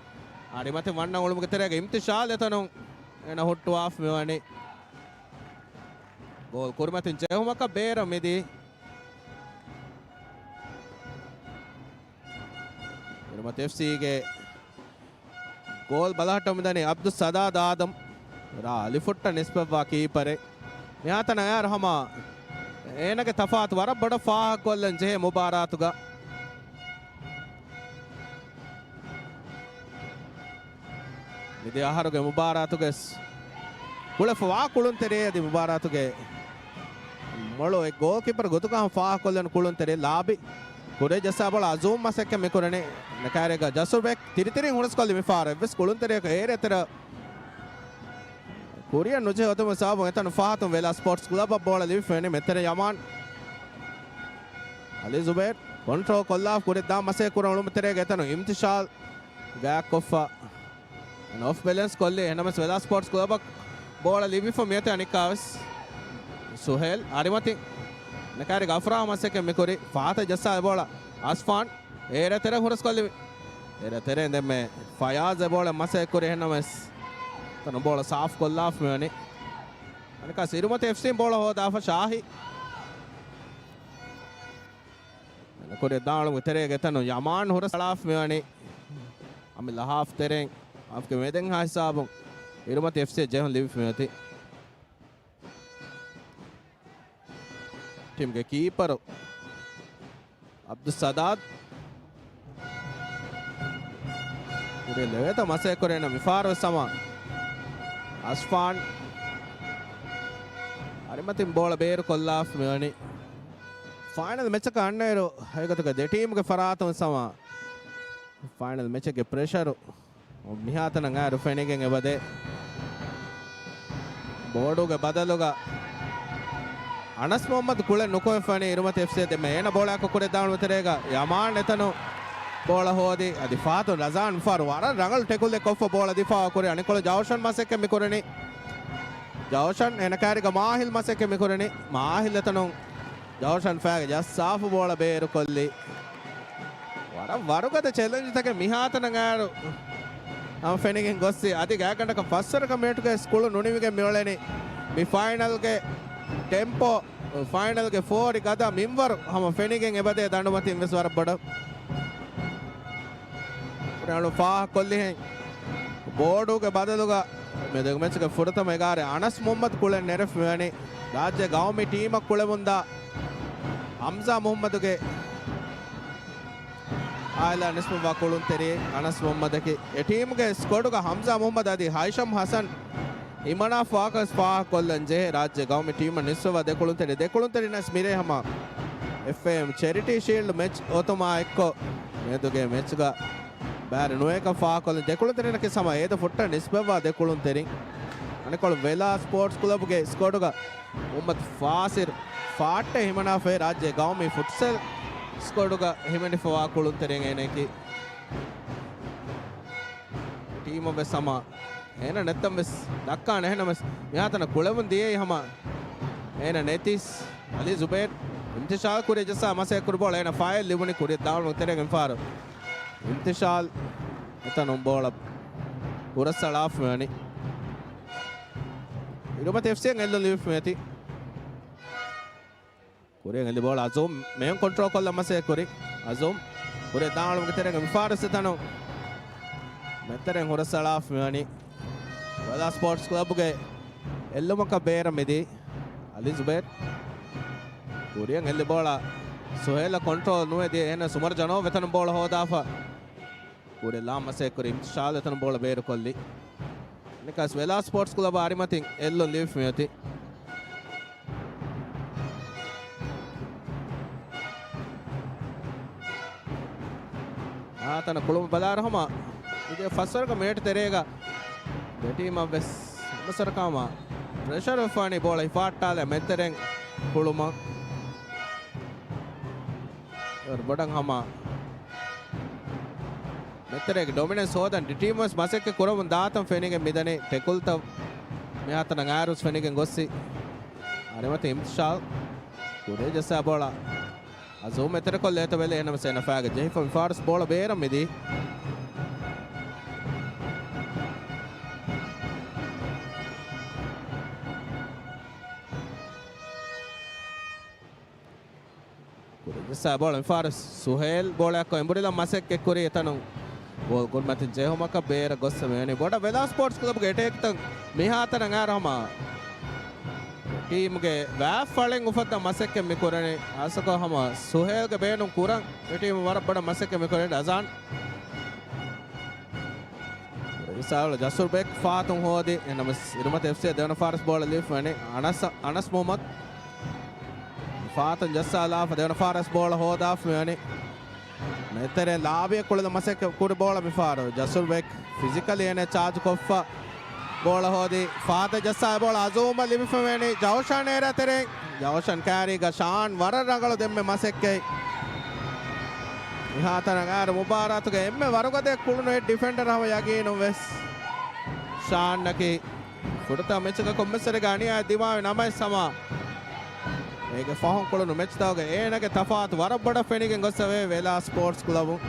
އަރިމަތިން ވަންނަ އުޅުމުގެ ތެރޭގަ އިމްތިޝާލް އެތަނުން އޭނަ ހުއްޓުވާފަ މިވަނީ. ގޯލް ކުރިމަތިން ޖެހުމަކަށް ބޭރަށް މިދީ. އިރުމަތި އެފްސީގެ ގޯލް ބަލަހައްޓަމުންދަނީ އަބްދުއްސަދާދު އާދަމް. ރ. އަލިފުއްޓަށް ނިސްބަތްވާ ކީޕަރެއް. މިހާތަނަށް އައިރު ހަމަ އޭނަގެ ތަފާތު ވަރަށް ބޮޑަށް ފާހަގަކޮށްލަން ޖެހޭ މުބާރާތުގަ. މިދިޔަ އަހަރުގެ މުބާރާތުގެ ސް-، ކުޅެފަވާ ކުޅުންތެރި އަދި މުބާރާތުގެ މޮޅު އެއް ގޯލްކީޕަރ ގޮތުގަ ހަމަ ފާހަގަކޮށްލަން ކުޅުންތެރި ލާބި. ކުރިއަށް ޖައްސާ ބޯޅަ އަޒޫމް މަސައްކަތް މިކުރަނީ. ނަކާރޭގަ ޖަސުރް ބެކް ތިރިތިރިން ހުރަސްކޮށްލި މި ފާރަށް އެއްވެސް ކުޅުންތެރިޔަކު އޭރު އެތެރެ ކުރިއަށް ނުޖެހި އޮތުމުގެ ސަބަބުން އެތަނުން ފަހަތުން ވެލާ ސްޕޯޓްސް ކްލަބަށް ބޯޅަ ލިބިފައިވަނީ. މެތެރެ ޔަމާން. އަލީ ޒުބޭރް ކޮންޓްރޯލް ކޮށްލާފަ ކުރިއަށް ދާން މަސައްކަތް ކުރަން އުޅުމު ތެރޭގަ އެތަނުން އިމްތިޝާލް ގާތްކޮށްފަ އޮފް ބެލެންސް ކޮށްލި. އެހެންނަމަވެސް ވެލާ ސްޕޯޓްސް ކްލަބަށް ބޯޅަ ލިބިފަ މިއޮތީ އަނެއްކާވެސް. ސުހޭލް އަރިމަތިން. ނަކާރޭގަ އަފްރާހް މަސައްކަތް މިކުރި. ފަހަތަށް ޖައްސާ ބޯޅަ އަސްފާން. އޭރު އެތެރެ ހުރަސްކޮށްލި. އޭރު އެތެރެ ދެންމެ ފަޔާޒް އެ ބޯޅަ މަސައްކަތް ކުރި އެހެންނަމަވެސް. އެތަނުން ބޯޅަ ސާފް ކޮށްލާފަ މިވަނީ. އަނެއްކާ އިރުމަތި އެފްސީން ބޯޅަ ހޯދާފަ ޝާހި. ކުރިއަށް ދާން އުޅުމުގެ ތެރޭގަ އެތަނުން ޔަމާން ހުރަސް އަޅާފަ މިވަނީ. އަމިއްލަ ހާފް ތެރެއިން ހާފްގެ މެދެންހާ ހިސާބުން އިރުމަތި އެފްސީ ޖެހުން ލިބިފަ މިއޮތީ. ޓީމްގެ ކީޕަރު އަބްދުއްސަދާދު. ކުރިއަށް ލެވޭތޯ މަސައްކަތް ކުރޭނަ މިފާރުވެސް ހަމަ އަސްފާން އަރިމަތިން ބޯޅަ ބޭރު ކޮށްލާފަ މިވަނީ. ފައިނަލް މެޗަކަށް އަންނައިރު ހަގީގަތުގަ ދެ ޓީމުގެ ފަރާތުން ހަމަ ފައިނަލް މެޗެއްގެ ޕްރެޝަރު މިހާތަނަށް އައިރު ފެނިގެން އެބަދޭ. ބޯޑުގެ ބަދަލުގަ އަނަސް މުހައްމަދު ކުޅެން ނުކުމެފަނީ އިރުމަތި އެފްސީ ދެންމެ އޭނަ ބޯޅައަކަށް ކުރިއަށް ދާން ތެރޭގަ ޔަމާން އެތަނު ބޯޅަ ހޯދި އަދި ފަހަތުން ރަޒާން ފާރު ވަރަށް ރަނގަޅު ޓެކުލެއް ކޮށްފަ ބޯޅަ ދިފާއު ކުރި އަނެއްކޮޅު ޖައުޝަން މަސައްކަތް މި ކުރަނީ. ޖައުޝަން އޭނަ ކާރިގަ މާހިލް މަސައްކަތް މި ކުރަނީ. މާހިލް އެތަނުން ޖައުޝަން ފައިގަ ޖައްސާފަ ބޯޅަ ބޭރުކޮށްލި. ވަރަށް ވަރުގަދަ ޗެލެންޖްތަކެއް މިހާތަނަށް އައިރު ހަމަ ފެނިގެން ގޮއްސި. އަދި ގާތްގަނޑަކަށް ފަސްވަރަކަށް މިނެޓުގެ ކުޅުން ނުނިމިގެން މިއުޅެނީ. މި ފައިނަލްގެ ޓެމްޕޯ، ފައިނަލްގެ ފޯރި ގަދަ މިންވަރު ހަމަ ފެނިގެން އެބަދޭ ދަނޑުމަތިން ވެސް ވަރަށް ބޮޑަށް. ކުރިއަށް ފާހަގަކޮށްލިހެން ބޯޑުގެ ބަދަލުގަ މެދުގެ މެޗުގެ ފުރަތަމަ އެގާރަ އަނަސް މުހައްމަދު ކުޅެން ނެރެފަ މިވަނީ. ރާއްޖޭ ގައުމީ ޓީމަށް ކުޅެމުންދާ ހަމްޒާ މުހައްމަދުގެ އާއިލާ ނިސްބަތްވާ ކުޅުންތެރި އަނަސް މުހައްމަދަކީ. އެ ޓީމުގެ ސްކޮޑުގަ ހަމްޒާ މުހައްމަދު އަދި ހައިޝަމް ހަސަން ހިމަނާފަ ވާކަސް ފާހަގަކޮށްލަން ޖެހޭ. ރާއްޖޭ ގައުމީ ޓީމަށް ނިސްބަތްވާ ދެ ކުޅުންތެރި، ދެ ކުޅުންތެރިންނަސް މިރޭ ހަމަ އެފްއޭއެމް ޗެރިޓީ ޝީލްޑް މެޗް އޮތުމާ އެއްކޮށް މިއަދުގެ މެޗްގަ ބައިވެރި ނުވޭކަން ފާހަގަކޮށްލަން. ދެ ކުޅުންތެރިންނަކީ ހަމަ އޭދަ ފުއްޓަށް ނިސްބަތްވާ ދެ ކުޅުންތެރިން. އަނެއްކޮޅު ވެލާ ސްޕޯޓްސް ކްލަބުގެ ސްކޮޑުގަ މުހައްމަދު ފާސިރް ފާއްޓެ ހިމަނާފައި ރާއްޖޭ ގައުމީ ފުޓްސަލް ސްކޮޑުގަ ހިމެނިފަވާ ކުޅުންތެރިން އޭނައަކީ. ޓީމަށް ވެސް ހަމަ އޭނަ ނެތްކަން ވެސް ދައްކާނެ. އެހެންނަމަވެސް މިހާތަނަށް ކުޅެވުން ދިޔައީ ހަމަ އޭނަ ނެތިސް އަލީ ޒުބޭރް އިމްތިޝާލް ކުރިއަށް ޖައްސާ މަސައްކަތް ކުރި ބޯޅަ އޭނަ ފައިލް ލިބުނީ ކުރިއަށް ދާން ތެރޭގެ މިފަހަރު. އިމްތިޝާލް އެތަނުން ބޯޅަ ހުރަސްއަޅާފަ މިވަނީ. އިރުމަތި އެފްސީއަށް އެއްލުން ލިބިފަ މިއޮތީ. ކުރިއަށް އެއްލި ބޯޅަ އަޒޫމް މެއިން ކޮންޓްރޯލް ކޮށްލަން މަސައްކަތް ކުރި. އަޒޫމް ކުރިއަށް ދާން އުޅުމުގެ ތެރޭގަ މިފަހަރު އެތަނުން މެތެރެން ހުރަސްއަޅާފަ މިވަނީ. ވެލާ ސްޕޯޓްސް ކްލަބުގެ އެއްލުމަކަށް ބޭރަށް މިދީ އަލީ ޒުބޭރް. ކުރިއަށް އެއްލި ބޯޅަ ސުހޭލަށް ކޮންޓްރޯލް ނުވެ ދިޔަ. އެހެން ސުމަރު ޖަނޯ އެތަނުން ބޯޅަ ހޯދާފަ. ކުރިއަށް ލާން މަސައްކަތް ކުރި އިމްތިޝާލް އެތަނުން ބޯޅަ ބޭރުކޮށްލި. ނިކާސް ވެލާ ސްޕޯޓްސް ކްލަބަށް އަރިމަތިން އެއްލުން ލިބިފަ މިއޮތީ. ތަނަށް ކުޅުމަށް ބަލާއިރު ހަމަ މިދިޔަ ފަސްވަރުގެ މިނެޓް ތެރޭގަ ދެ ޓީމަށް ވެސް ހަމަ ސަރަކާމާ ޕްރެޝަރު ވެފާނީ ބޯޅަ ހިފާއްޓާލާ މެދުތެރެއިން ކުޅުމަށް. އެވަރު ބޮޑަށް ހަމަ މެދުތެރޭގެ ޑޮމިނެންސް ހޯދަން ދެ ޓީމް ވެސް މަސައްކަތް ކުރަމުން ދާތަން ފެނިގެން މިދަނީ. ޓެކުލްތައް މިހާތަނަށް އާރުސް ފެނިގެން ގޮއްސި. އަރިމަތި އިމްތިޝާލް ކުރިއަށް ޖައްސާ ބޯޅަ އަޒޫމް އެތެރެކޮށްލި އެތައް ބެލެ އެނަމަސް އެނަފާގެ ޖެހިފަ މިފާރުސް ބޯޅަ ބޭރަށް މިދީ. ކުރިއަށް ޖައްސާ ބޯޅަ މިފާރުސް ސުހޭލް ބޯޅައަށް އެނބުރިލަން މަސައްކަތް ކުރި އެތަނުން ގޯލް ކުރިމަތިން ޖެހުމަކަށް ބޭރަށް ގޮއްސަ މިވަނީ. ބޮޑަށް ވެލާ ސްޕޯޓްސް ކްލަބްގެ އެޓޭކްތައް މިހާތަނަށް އައިރު ހަމަ ޓީމްގެ ވާފަޅެއް އުފައްދަން މަސައްކަތް މި ކުރަނީ. ހާއްސަކޮށް ހަމަ ސުހޭލްގެ ބޭނުން ކުރަން އެ ޓީމު ވަރަށް ބޮޑަށް މަސައްކަތް މި ކުރަނީ. ރަޒާން ރިސާލް ޖަސްރު ބެކް ފާތުން ހޯދި. އެނަމަސް އިރުމަތި އެފްސީ ދެވަނަ ފާރަސް ބޯޅަ ލިބިފަނި އަނަސް، އަނަސް މުހައްމަދު. ފާތުން ޖައްސާލާފަ ދެވަނަ ފާރަސް ބޯޅަ ހޯދާފަ މިވަނީ. މެދުތެރެއިން ލާބިއަށް ކުޅެލު މަސައްކަތް ކުރި ބޯޅަ މިފާރު. ޖަސްރު ބެކް ފިޒިކަލީ އޭނަ ޗާޖް ކޮށްފަ ބޯޅަ ހޯދި. ފާތު ޖައްސާ ބޯޅަ އަޒޫމަށް ލިބިފަ މިވަނީ. ޖައުޝާން އޭރާ ތެރެއިން. ޖައުޝާން ކާރީގަ ޝާން ވަރަށް ރަނގަޅު ދެންމެ މަސައްކަތް. މިހާތަނަށް އައިރު މުބާރާތުގެ އެންމެ ވަރުގަދަ ކުޅުނު ހެޑް ޑިފެންޑަރ ހަމަ ޔަގީނުން ވެސް ޝާންއަކީ ފުރަތަމަ މެޗުގަ ކޮންމެސް ވަރެއްގެ އަނިޔާ ދިމާވި ނަމަވެސް ހަމަ އޭގެ ފަހުން ކުޅުނު މެޗްތަކުގަ އޭނަގެ ތަފާތު ވަރަށް ބޮޑަށް ފެނިގެން ގޮއްސަވޭ ވެލާ ސްޕޯޓްސް ކްލަބުން.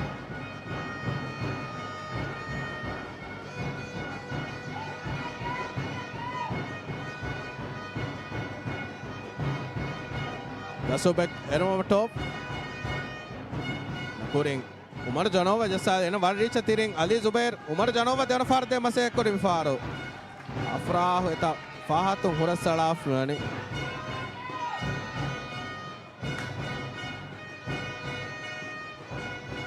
ޖަސްރު ބެކް އެރުމަ ޓޮޕް ކުރިން އުމަރު ޖަނޯވަށް ޖައްސާލި. އޭނަ ވަރަށް ރީޗަށް ތިރިން އަލީ ޒުބައިރު. އުމަރު ޖަނޯވަށް ދެވަނަ ފާރަށް ދޭން މަސައްކަތް ކުރި މިފާރު. އަފްރާހު އެތައް ފަހަތުން ހުރަސްއަޅާފަ މިވަނީ.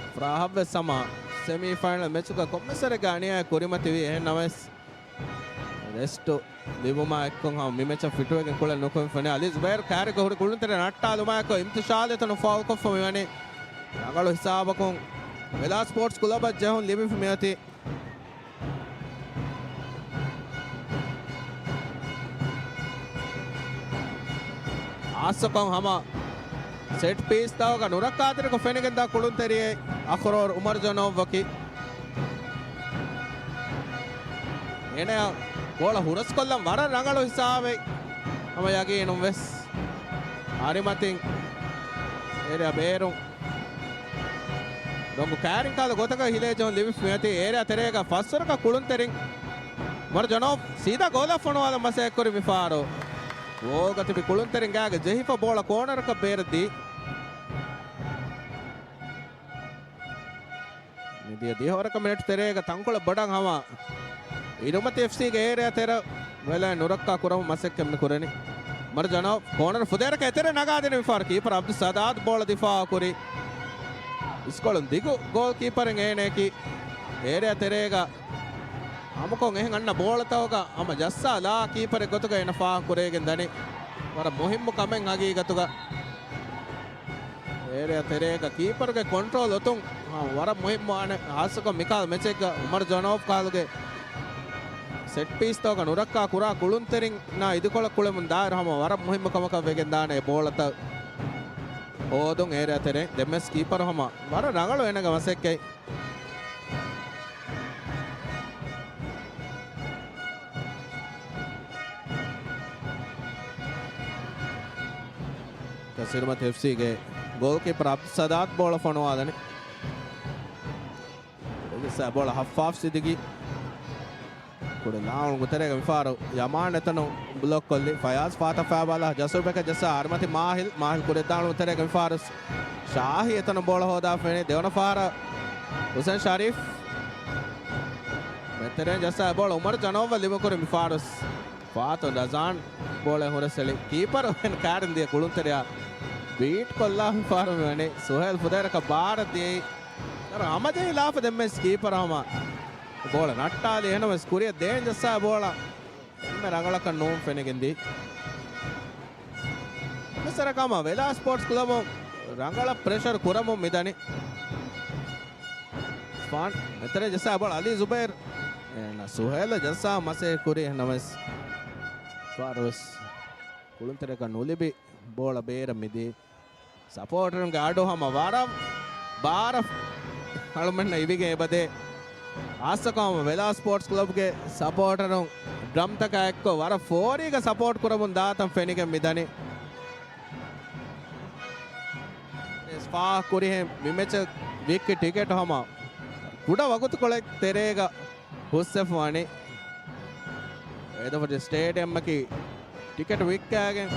އަފްރާހަށް ވެސް ހަމަ ސެމީ ފައިނަލް މެޗުގަ ކޮންމެސް ވަރެއްގެ އަނިޔާއެއް ކުރިމަތިވީ. އެހެން ނަމަވެސް ރެސްޓު ލިބުމާ އެއްކޮށް ހަމަ މި މެޗަށް ފިޓުވެގެން ކުޅެން ނުކުމެ ފެނޭ. އަލީ ޒުބައިރު ކާރިގަ ހުރި ކުޅުންތެރި ނައްޓާލުމާ އެއްކޮށް އިމްތިޝާލް އެތަނު ފައުލް ކޮށްފަ މިވަނީ. ރަނގަޅު ހިސާބަކުން ވެލާ ސްޕޯޓްސް ކްލަބަށް ޖެހުން ލިބިފަ މިއޮތީ. ހާއްސަކޮށް ހަމަ ސެޓް ޕީސްތަކުގަ ނުރައްކާތެރިކޮށް ފެނިގެންދާ ކުޅުންތެރިއެއް އަޚްރޯރު އުމަރު ޖަނޯވްއަކީ. އޭނަޔަށް ބޯޅަ ހުރަސްކޮށްލަން ވަރަށް ރަނގަޅު ހިސާބެއް ހަމަ ޔަގީނުން ވެސް އަރިމަތިން އޭރިއާ ބޭރުން ރޮނގު ކާރިން ކާލު ގޮތަކަށް ހިލޭ ޖެހުން ލިބިފަ މިއޮތީ. އޭރިއާ ތެރޭގަ ފަސްވަރަކަށް ކުޅުންތެރިން އުމަރު ޖަނޯވް ސީދާ ގޯލަށް ފޮނުވާލަން މަސައްކަތް ކުރި މިފާރު. ގޯލްގަ ތިބި ކުޅުންތެރިން ގާގަ ޖެހިފަ ބޯޅަ ކޯނަރަކަށް ބޭރަށްދީ. މިދިޔަ ދިހަވަރަކަށް މިނެޓް ތެރޭގަ ތަންކޮޅެއް ބޮޑަށް ހަމަ އިރުމަތި އެފްސީގެ އޭރިއާ ތެރެ ވެލައި ނުރައްކާ ކުރަމުން މަސައްކަތް މި ކުރަނީ. އުމަރު ޖަނޯވް ކޯނަރު ފުދޭވަރަކަށް އެތެރެ ނަގާދިން މިފާރު ކީޕަރ އަބްދުއްސަދާދު ބޯޅަ ދިފާއު ކުރި. އިސްކޮޅުން ދިގު ގޯލް ކީޕަރެއް އޭނައަކީ. އޭރިއާ ތެރޭގަ ހަމަކޮށް އެހެން އަންނަ ބޯޅަތަކުގަ ހަމަ ޖައްސާލާ ކީޕަރެއް ގޮތުގަ އޭނަ ފާހަގަ ކުރެވިގެން ދަނީ. ވަރަށް މުހިއްމު ކަމެއް ހަގީގަތުގަ. އޭރިއާ ތެރޭގަ ކީޕަރުގެ ކޮންޓްރޯލް އޮތުން، އާ، ވަރަށް މުހިއްމު އަނެއް، ހާއްސަކޮށް މިކާލު މެޗެއްގަ އުމަރު ޖަނޯވް ކާލުގެ ސެޓް ޕީސްތަކުގަ ނުރައްކާ ކުރާ ކުޅުންތެރިންނާ އިދިކޮޅަށް ކުޅެމުން ދާއިރު ހަމަ ވަރަށް މުހިއްމު ކަމަކަށް ވެގެން ދާނެ އެ ބޯޅަތައް ހޯދުން. އޭރިއާ ތެރޭ ދެންވެސް ކީޕަރު ހަމަ ވަރަށް ރަނގަޅު އޭނަގެ މަސައްކަތް. އިރުމަތި އެފްސީގެ ގޯލްކީޕަރ އަބްދުއްސަދާދު ބޯޅަ ފޮނުވާލަނީ. ބޯޅަ ހައްފާފް ސިދިގި. ކުޑަ ލާނގު ތެރޭގަ މިފާރު ޔަމާން އެތަނު ބްލޮކް ކޮށްލި. ފަޔާޒް ފާތަ ފާބާލާ ޖަސްރު ބެކަށް ޖައްސާ އަރިމަތި މާހިލް. މާހިލް ކުރިއަށްދާނު ތެރޭގަ މިފާރު ޝާހި އެތަނު ބޯޅަ ހޯދާފަ މިވަނީ. ދެވަނަ ފަހަރަށް ހުސެން ޝަރީފް. މެދުތެރެއިން ޖައްސާ ބޯޅަ އުމަރު ޖަނޯވަށް ލިބިކުރި މިފާރު ފާތުން ރަޒާން ބޯޅަ ހުރަސްއެޅި. ކީޕަރު ކާރިން ދިޔަ ކުޅުންތެރިޔާ ބީޓް ކޮށްލާ މިފާރު މިވަނީ. ސުހޭލް ފުދޭވަރަކަށް ބާރަށް ދިޔައީ. ވަރަށް ހަމަޖެހިލާފަ ދެންމެސް ކީޕަރު ހަމަ ބޯޅަ ނައްޓާލި. އެހެނަސް ކުރިއަށް ދޭން ޖައްސާ ބޯޅަ އެންމެ ރަނގަޅަކަށް ނޫން ފެނިގެންދީ. މިސަރަކަމަށް ވެލާ ސްޕޯޓްސް ކްލަބުން ރަނގަޅަށް ޕްރެޝަރު ކުރަމުން މިދަނީ. ފާން މެތަރެ ޖައްސާ ބޯޅަ އަލީ ޒުބައިރު. އޭނަ ސުހޭލަށް ޖައްސާ މަސޭ ކުރި ނަމަވެސް ފާރުވެސް ކުޅުންތެރިއަކަށް ނުލިބި ބޯޅަ ބޭރަށް މިދީ. ސަޕޯޓަރުންގެ އަޑު ހަމަ ވަރަށް ބާރަށް އަޅުމެންނަށް އިވިގެން އެބަދޭ. ހާއްސަކޮށް ހަމަ ވެލާ ސްޕޯޓްސް ކްލަބްގެ ސަޕޯޓަރުން ޑްރަމްތަކާ އެއްކޮށް ވަރަށް ފޯރީގަ ސަޕޯޓް ކުރަމުން ދާތަން ފެނިގެން މިދަނީ. ފާހަގަ ކުރިހެން މި މެޗަށް ވިއްކި ޓިކެޓް ހަމަ ކުޑަ ވަގުތުކޮޅެއް ތެރޭގަ ހުސްވެފަ ވަނީ. އޭދަފަށި ސްޓޭޑިއަމަކީ ޓިކެޓް ވިއްކާގެން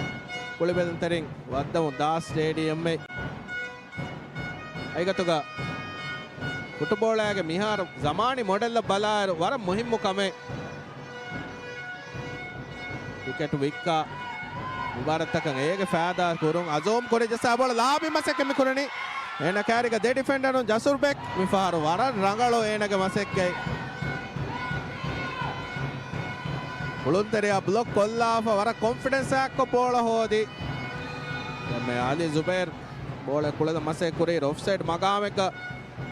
ކުޅިބެލުންތެރިން ވައްދަމުން ދާ ސްޓޭޑިއަމެއް. އައިގަތުގަ ފުޓުބޯޅައިގެ މިހާރު ޒަމާނީ މޮޑެލްއަށް ބަލާއިރު ވަރަށް މުހިއްމު ކަމެއް. ޓިކެޓް ވިއްކާ މުބާރަތަކަށް އޭގެ ފައިދާ ކުރުން އަޒޫމް ކުރި ޖައްސާ ބޯޅަ ލާބި މަސައްކަތް މި ކުރަނީ. އޭނަ ކާރިގަ ދެ ޑިފެންޑަރުން ޖަސުރް ބެކް މި ފަހަރު ވަރަށް ރަނގަޅު އޭނަގެ މަސައްކަތް. ކުޅުންތެރިޔާ ބްލޮކް ކޮށްލާފަ ވަރަށް ކޮންފިޑެންސް އާއެއްކޮށް ބޯޅަ ހޯދި. އެމެ އަލީ ޒުބައިރު ބޯޅަ ކުޅެދ މަސައްކަތް ކުރި އޮފްސައިޑް މަގާމެއްގަ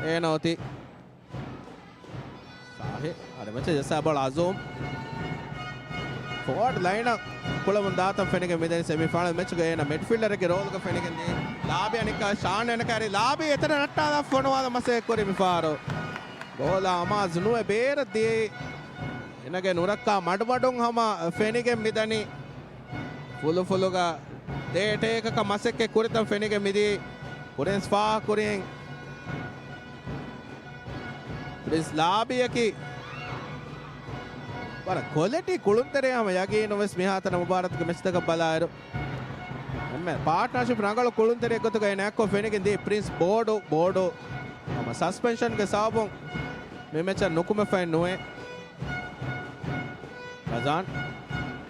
އޭނަ އޮތީ. ސާހި އަދި މެޗަށް ޖައްސާ ބޯޅަ އަޒޫމް. ފޯވާޑް ލައިނަށް ކުޅަމުން ދާތަން ފެނިގެން މިދަނީ ސެމިފައިނަލް މެޗުގަ އޭނަ މިޑްފީލްޑަރެއްގެ ރޯލްގަ ފެނިގެން ދިޔަ. ލާބި އަނެއްކާ ޝާން އޭނަ ކާރި ލާބި އެތަނަށް ނައްޓާލާ ފޮނުވާލަ މަސައްކަތް ކުރި މިފާރު. ބޯޅަ އަމާޒު ނުވެ ބޭރަށް ދިޔައީ. އޭނަގެ ނުރައްކާ މަޑުމަޑުން ހަމަ ފެނިގެން މިދަނީ. ފުލުފުލުގަ ދޭޓޭކަކަށް މަސައްކަތް ކުރިތަން ފެނިގެން މިދިޔައީ. ކުރިންސް ފާހަގަ ކުރިން. ޕްރިންސް ލާބިއަކީ ވަރަށް ކޮލިޓީ ކުޅުންތެރިޔާ ހަމަ ޔަގީނުން ވެސް މިހާތަނަށް މުބާރާތުގެ މެޗްތަކަށް ބަލާއިރު. އެންމެ ޕާޓްނާޝިޕް ރަނގަޅު ކުޅުންތެރިއެއް ގޮތުގައި ނެއްކޮށް ފެނިގެން ދިޔަ ޕްރިންސް ބޯޑު، ބޯޑު ހަމަ ސަސްޕެންޝަންގެ ސަބަބުން މި މެޗަށް ނުކުމެފައެއް ނުވޭ. ރަޒާން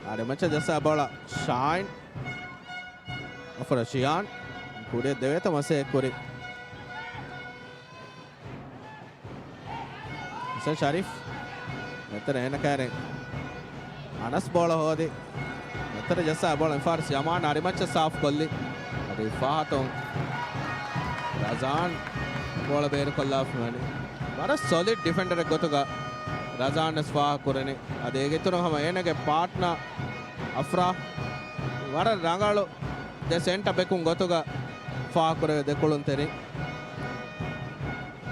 އަދި މެޗަށް ޖައްސާ ބޯޅަ ޝާއިން. އަފްރާ ޝިޔާން ކުރިއަށް ދެވޭތަ މަސައްކަތް ކުރި. ހުސެން ޝަރީފް. މެތަރ އޭނަ ކާރިން އަނަސް ބޯޅަ ހޯދި. މެތަރ ޖައްސާ ބޯޅަ އިންފާރިސް ޔަމާން އަރިމައްޗަށް ސާފް ކޮށްލި. އަދި ފަހަތުން ރަޒާން ބޯޅަ ބޭރުކޮށްލާފަ ވަނީ. ވަރަށް ސޮލިޑް ޑިފެންޑަރެއް ގޮތުގަ ރަޒާން ވެސް ފާހަގަ ކުރަނީ. އަދި އޭގެ އިތުރުން ހަމަ އޭނަގެ ޕާޓްނަރ އަފްރާ ވަރަށް ރަނގަޅު ދެ ސެންޓަ ބެކުން ގޮތުގަ ފާހަގަކުރެވޭ ދެ ކުޅުންތެރިން.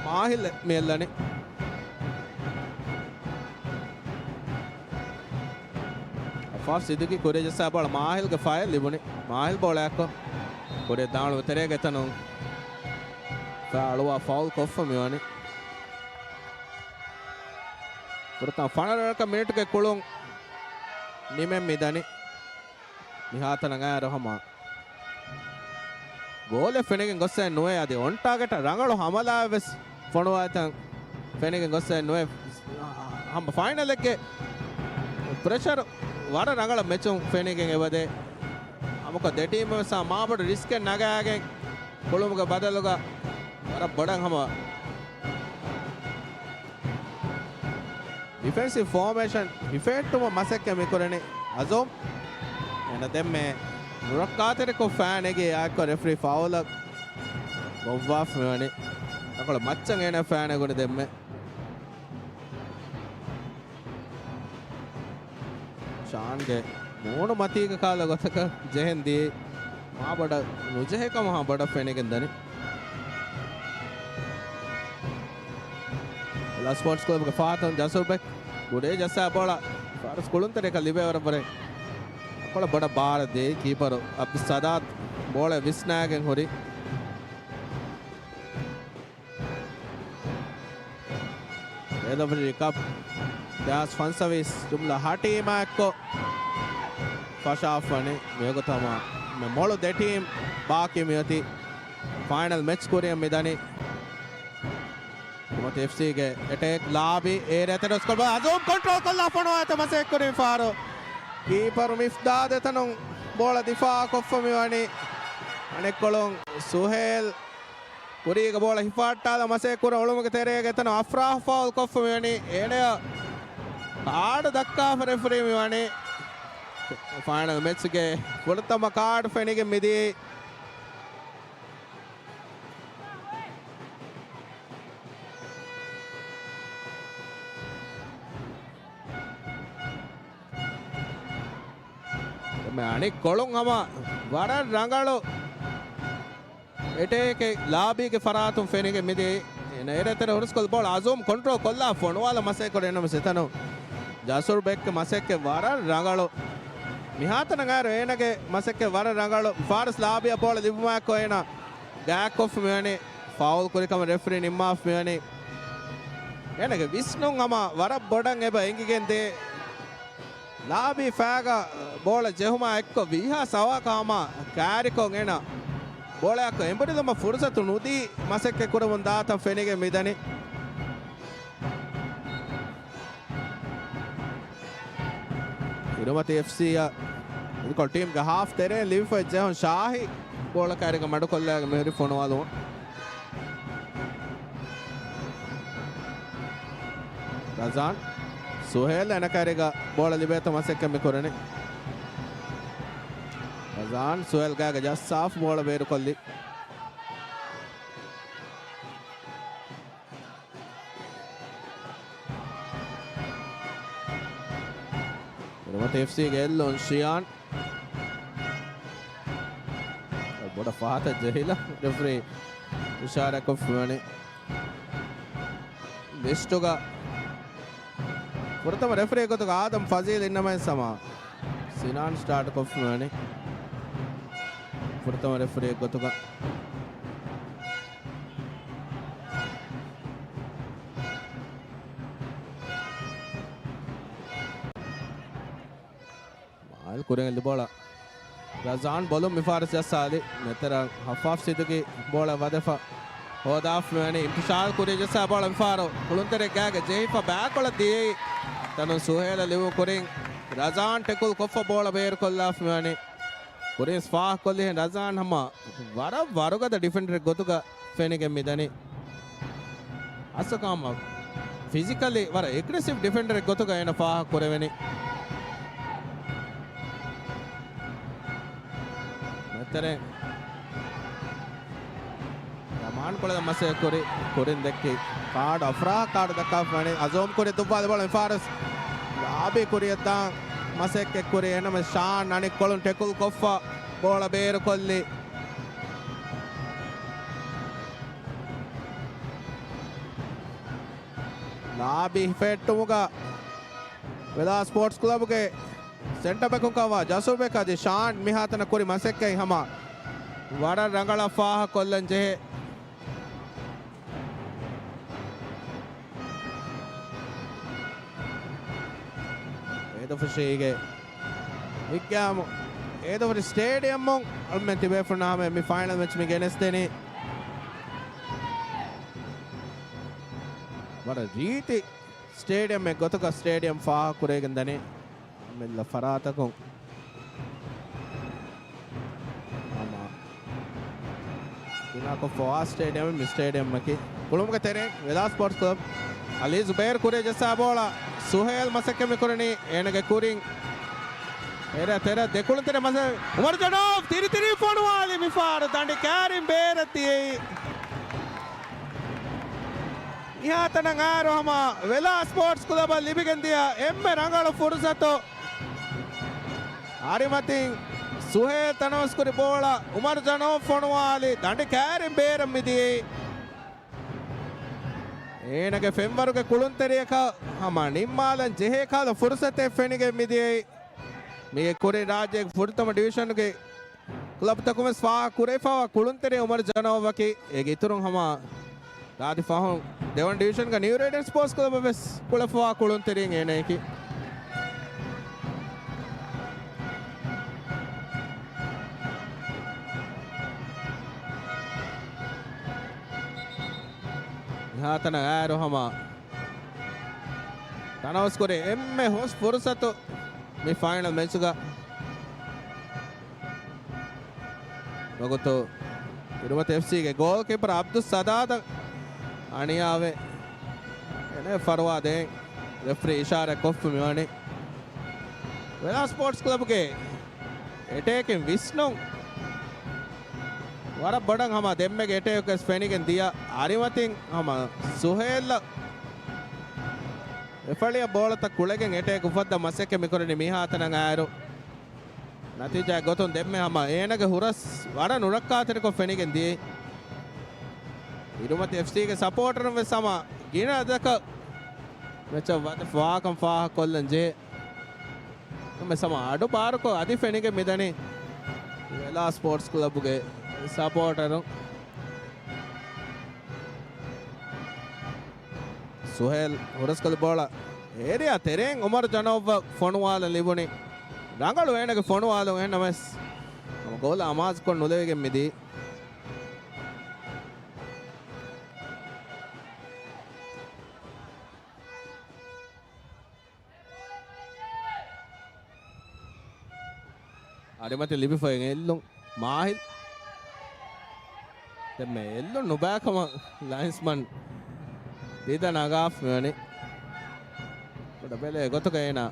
މާހިލް މިއެއްލަނީ. އަފްރާ ސިއްދިގީ ކުރިއަށް ޖައްސާ ބޯޅަ މާހިލްގެ ފައި ލިބުނީ. މާހިލް ބޯޅައަށްކޮށް ކުރިއަށް ދާން ތެރޭގެ ތަނުން ފާޅުވާ ފައުލް ކޮށްފަ މިވަނީ. ފުރަތަމަ ފަނަރަ މިނިޓުގެ ކުޅުން ނިމެން މިދަނީ. މިހާތަނަށް އައިރު ހަމަ ގޯލެއް ފެނިގެން ގޮއްސައެއް ނުވޭ. އަދި އޮން ޓާގެޓަށް ރަނގަޅު ހަމަލާއެއް ވެސް ފޮނުވާތަން ފެނިގެން ގޮއްސައެއް ނުވޭ. ހަމަ ފައިނަލެއްގެ ޕްރެޝަރު ވަރަށް ރަނގަޅަށް މެޗުން ފެނިގެން އެބަދޭ. ހަމަކޮށް ދެ ޓީމް ވެސް މާބޮޑު ރިސްކެއް ނަގާގެން ކުޅުމުގެ ބަދަލުގަ ވަރަށް ބޮޑަށް ހަމަ ޑިފެންސިވް ފޯމޭޝަން ހިފެހެއްޓުމަށް މަސައްކަތް މިކުރަނީ އަޒުމް. އޭނަ ދެންމެ ނުރައްކާތެރިކޮށް ފައިނެގި އާއެކު ރެފްރީ ފައުލަށް ގޮއްވާފަ މިވަނީ. ތަކޮޅު މައްޗަށް އޭނަ ފައިނެގުނީ ދެންމެ. ޝާންގެ މޫނު މަތީގަ ކާލަ ގޮތަކަށް ޖެހެން ދިޔައީ މާބޮޑަށް ނުޖެހޭ ކަމަށް ހަމަ ބޮޑަށް ފެނިގެން ދަނީ. ލާ ސްޕޯޓްސް ކްލަބުގެ ފަހަތުން ޖަސޫ ބެކް ކުރިއަށް ޖައްސާ ބޯޅަ ފާރިސް ކުޅުންތެރިއަކަށް ލިބޭ ވަރަށް ބުރަ ކޮޅަށް ބޮޑަށް ބާރަށް ދިޔައީ ކީޕަރު އަބްދުއްސަލާމް ބޯޅަ ވިސްނާގެން ހުރި. އޭދަފަށި ކަޕް ދެހާސް ފަންސަވީސް ޖުމްލަ ހަ ޓީމާ އެއްކޮށް ފަށާފަނި މިވަގުތު ހަމަ މި މޮޅު ދެ ޓީމް ބާކީ މިއޮތީ ފައިނަލް މެޗް ކުރިއަށް މިދަނީ. ކުރިމަތި އެފްސީގެ އެޓޭކް ލާބި އޭރު އެތެރެ ސްކޯރ ބޯޑް އަޒުމް ކޮންޓްރޯލް ކޮށްލާ ފޮނުވާތަ މަސައްކަތް ކުރި މިފަހަރު. ކީޕަރު މިފްދާދު އެތަނުން ބޯޅަ ދިފާއު ކޮށްފަ މިވަނީ. އަނެއްކޮޅުން ސުހޭލް ކުރީގަ ބޯޅަ ހިފާއްޓާލަ މަސައްކަތް ކުރަން އުޅުމުގެ ތެރޭގަ އެތަނުން އަފްރާ ފައުލް ކޮށްފަ މިވަނީ. އޭނަޔަށް ކާޑު ދައްކާފަ ރެފްރީ މިވަނީ. ފައިނަލް މެޗްގެ ފުރަތަމަ ކާޑު ފެނިގެން މިދިޔައީ. މި އަނެއްކޮޅުން ހަމަ ވަރަށް ރަނގަޅު އެޓޭކެއް ލާބީގެ ފަރާތުން ފެނިގެން މިދިޔައީ. އޭނަ އެރޭ ތެރޭ ހުރަސްކޮށްލި ބޯޅަ އަޒޫމް ކޮންޓްރޯލް ކޮށްލާ ފޮނުވާލަން މަސައްކަތް ކުރި. އެންނަމަސް އެތަނުން ޖަސޫރް ބެކްގެ މަސައްކަތް ވަރަށް ރަނގަޅު. މިހާތަނަށް އައިރު އޭނަގެ މަސައްކަތް ވަރަށް ރަނގަޅު. ފާރިސް ލާބީއަށް ބޯޅަ ލިބުމާއެކު އޭނަ ގާތްކޮށްފަ މިވަނީ. ފައުލް ކުރިކަމަށް ރެފްރީ ނިންމާފަ މިވަނީ. އޭނަގެ ވިސްނުން ހަމަ ވަރަށް ބޮޑަށް އެބަ އެނގިގެން ދޭ. ލާބީ ފައިގަ ބޯޅަ ޖެހުމާ އެއްކޮށް ވީހާ ސަވާކަށް ހަމަ ކާރިކޮށް އޭނަ ބޯޅައަކު އެނބުރިލުމަށް ފުރުސަތު ނުދީ މަސައްކަތް ކުރަމުން ދާތަން ފެނިގެން މިދަނީ. އިރުމަތި އެފްސީއަށް އިރުކޮޅު ޓީމްގެ ހާފް ތެރެއިން ލިބިފައި ޖެހުން ޝާހި ބޯޅަ ކާރިގަ މަޑުކޮށްލާގެ މިހުރި ފޮނުވާލުމުން. ރަޒާން، ސުހޭލް އޭނަ ކާރިގަ ބޯޅަ ލިބޭތޯ މަސައްކަތް މި ކުރަނީ. ރަޒާން ސުހޭލް ގާގަ ޖައްސާފަ ބޯޅަ ބޭރުކޮށްލި. އިރުމަތި އެފްސީގެ އެއްލޯން ޝިޔާން. ބޮޑަށް ފަހަތަށް ޖެހިލަ ރެފްރީ އިޝާރާތްކޮށްފަ ވަނީ. ލިސްޓުގަ ފުރަތަމަ ރެފްރީ ގޮތުގަ އާދަމް ފަޒީލް އިންނަމައިން ސަމާ ސިނާން ސްޓާޓްކޮށްފަ ވަނީ. ފުރަތަމަ ރެފްރީ ގޮތުގަ. މާލް ކުރިން ލިބޯޅަ. ރަޒާން ބޮލުން މިފާރިސް ޖައްސާލި. މެތެރަ ހައްފާފް ސިދުގި ބޯޅަ ވަދެފަ ހޯދާފަ މިވަނީ. އިންތިޝާލް ކުރި ޖައްސާ ބޯޅަ މިފާރު ކުޅުންތެރި ގާގަ ޖެހިފަ ބާކޮޅަށް ދިޔައީ. ތަނު ސުހޭލަ ލިބު ކުރިން ރަޒާން ޓެކުލް ކޮށްފަ ބޯޅަ ބޭރުކޮށްލާފަ މިވަނީ. ކުރިންސް ފާހަގަކޮށްލިހެން ރަޒާން ހަމަ ވަރަށް ވަރުގަދަ ޑިފެންޑަރެއް ގޮތުގަ ފެނިގެން މިދަނީ. އަސަކާމަ ފިޒިކަލީ ވަރަށް އެގްރެސިވް ޑިފެންޑަރެއް ގޮތުގަ އޭނަ ފާހަގަ ކުރެވެނީ. މެތެރެ ރަމާން ކޮޅަށް މަސައްކަތް ކުރި، ކުރިން ދެއްކި ކާޑު އަފްރާ ކާޑު ދައްކާފަ ވަނީ. އަޒޫމް ކުރި ދުއްވާލި ބޯޅަ މި ފާރިސް ލާބީ ކުރިއަށްދާން މަސައްކަތް ކުރި. އެނަމެ ޝާން އަނެއްކޮޅުން ޓެކުލް ކޮށްފަ ބޯޅަ ބޭރުކޮށްލި. ލާބީ ހިފެހެއްޓުމުގަ ވެލާ ސްޕޯޓްސް ކްލަބުގެ ސެންޓަ ބެކުން ކަމަށްވާ ޖަސޫ ބެކް އަދި ޝާން މިހާތަނަށް ކުރި މަސައްކަތް ހަމަ ވަރަށް ރަނގަޅަށް ފާހަގަކޮށްލަން ޖެހޭ. އޭދަފުށީގެ މިގާމު އޭދަފުށި ސްޓޭޑިއަމުން އަޅުމެން ތިބޭފުޅުންނާ ހަމަ މި ފައިނަލް މެޗް މި ގެނެސްދެނީ. ވަރަށް ރީތި ސްޓޭޑިއަމެއް ގޮތަކަށް ސްޓޭޑިއަމް ފާހަގަކުރެވިގެން ދަނީ. އަމިއްލަ ފަރާތަކުން ހަމަ ބިނާކޮށްފަވާ ސްޓޭޑިއަމެއް މި ސްޓޭޑިއަމްއަކީ. ކުޅުމުގެ ތެރެއިން ވެލާ ސްޕޯޓްސް ކްލަބް. އަލީ ޒުބޭރު ކުރިއަށް ޖައްސާ ބޯޅަ ސުހޭލް މަސައްކަތް މި ކުރަނީ އޭނަގެ ކުރިން. އެރަ ތެރަ ދެކުޅުންތެރި މަސަ އުމަރު ޖަނޯވް ތިރިތިރީ ފޮނުވާލި މިފަހަރު ދަނޑި ކާރިން ބޭރަށް ދިޔައީ. މިހާތަނަށް އައިރު ހަމަ ވެލާ ސްޕޯޓްސް ކްލަބަށް ލިބިގެން ދިޔަ އެންމެ ރަނގަޅު ފުރުސަތު. އަރިމަތިން ސުހޭލް ތަނަވަސްކުރި ބޯޅަ އުމަރު ޖަނޯވް ފޮނުވާލި ދަނޑި ކާރިން ބޭރަށް މިދިޔައީ. އޭނަގެ ފެންވަރުގެ ކުޅުންތެރިޔަކަށް ހަމަ ނިންމާލަން ޖެހޭ ކަހަލަ ފުރުސަތެއް ފެނިގެން މިދިޔައީ. މީގެ ކުރިން ރާއްޖޭގެ ފުރަތަމަ ޑިވިޝަނުގެ ކްލަބްތަކުން ވެސް ފާހަގަ ކުރެވިފައިވާ ކުޅުންތެރި އުމަރު ޖަނޯވްއަކީ. އޭގެ އިތުރުން ހަމަ ރާދި ފަހުން ދެވަނަ ޑިވިޝަންގަ ނިއު ރޭޑިއަންޓް ސްޕޯޓްސް ކްލަބަށް ވެސް ކުޅެފައިވާ ކުޅުންތެރިން އޭނައަކީ. މިހާތަނަށް އައިރު ހަމަ ތަނަވަސްކުރި އެންމެ ހުސް ފުރުސަތު މި ފައިނަލް މެޗުގަ. ވަގުތު އިރުމަތި އެފްސީގެ ގޯލް ކީޕަރ އަބްދުއްސަދާދަށް އަނިޔާވެ، އޭނަ ފަރުވާ ދޭން ރެފްރީ އިޝާރާތް ކޮށްފަ މިވަނީ. ވެލާ ސްޕޯޓްސް ކްލަބުގެ އެޓޭކިން ވިސްނުން ވަރަށް ބޮޑަށް ހަމަ ދެންމެގެ އެޓޭކް ވެސް ފެނިގެން ދިޔަ. އަރިމަތިން ހަމަ ސުހޭލްއަށް އެފަޅިއަށް ބޯޅަތައް ކުޅެގެން އެޓޭކް އުފައްދަން މަސައްކަތް މިކުރަނީ މިހާތަނަށް އައިރު. ނަތީޖާ ގޮތުން ދެންމެ ހަމަ އޭނަގެ ހުރަސް ވަރަށް ނުރައްކާތެރިކޮށް ފެނިގެން ދިޔައީ. އިރުމަތި އެފްސީގެ ސަޕޯޓަރުން ވެސް ހަމަ ގިނަ އަދަދަކަށް މެޗަށް ވަދެ ފާކަން ފާހަގަކޮށްލަން ޖެހޭ. ނަމަ ސަމާ އަޑު ބާރުކޮށް އަދި ފެނިގެން މިދަނީ ވެލާ ސްޕޯޓްސް ކްލަބުގެ ސަޕޯޓަރުން. ސުހޭލް ހުރަސްކޮށްލި ބޯޅަ އޭރިއާ ތެރެއިން އުމަރު ޖަނޯއްވަށް ފޮނުވާލަން ލިބުނީ. ރަނގަޅު އޭނަގެ ފޮނުވާލުން އެހެންނަމަވެސް ގޯލަށް އަމާޒުކޮށް ނުލެވިގެން މިދީ. އަރިމަތި ލިބިފައި އެއްލުން މާހިލް. ދެންމެ އެއްލުން ނުބައިކަމަށް ލައިންސްމަން ދީދަ ނަގާފަ މިވަނީ. ބޮޑަ ބެލޭ ގޮތުގަ އޭނާ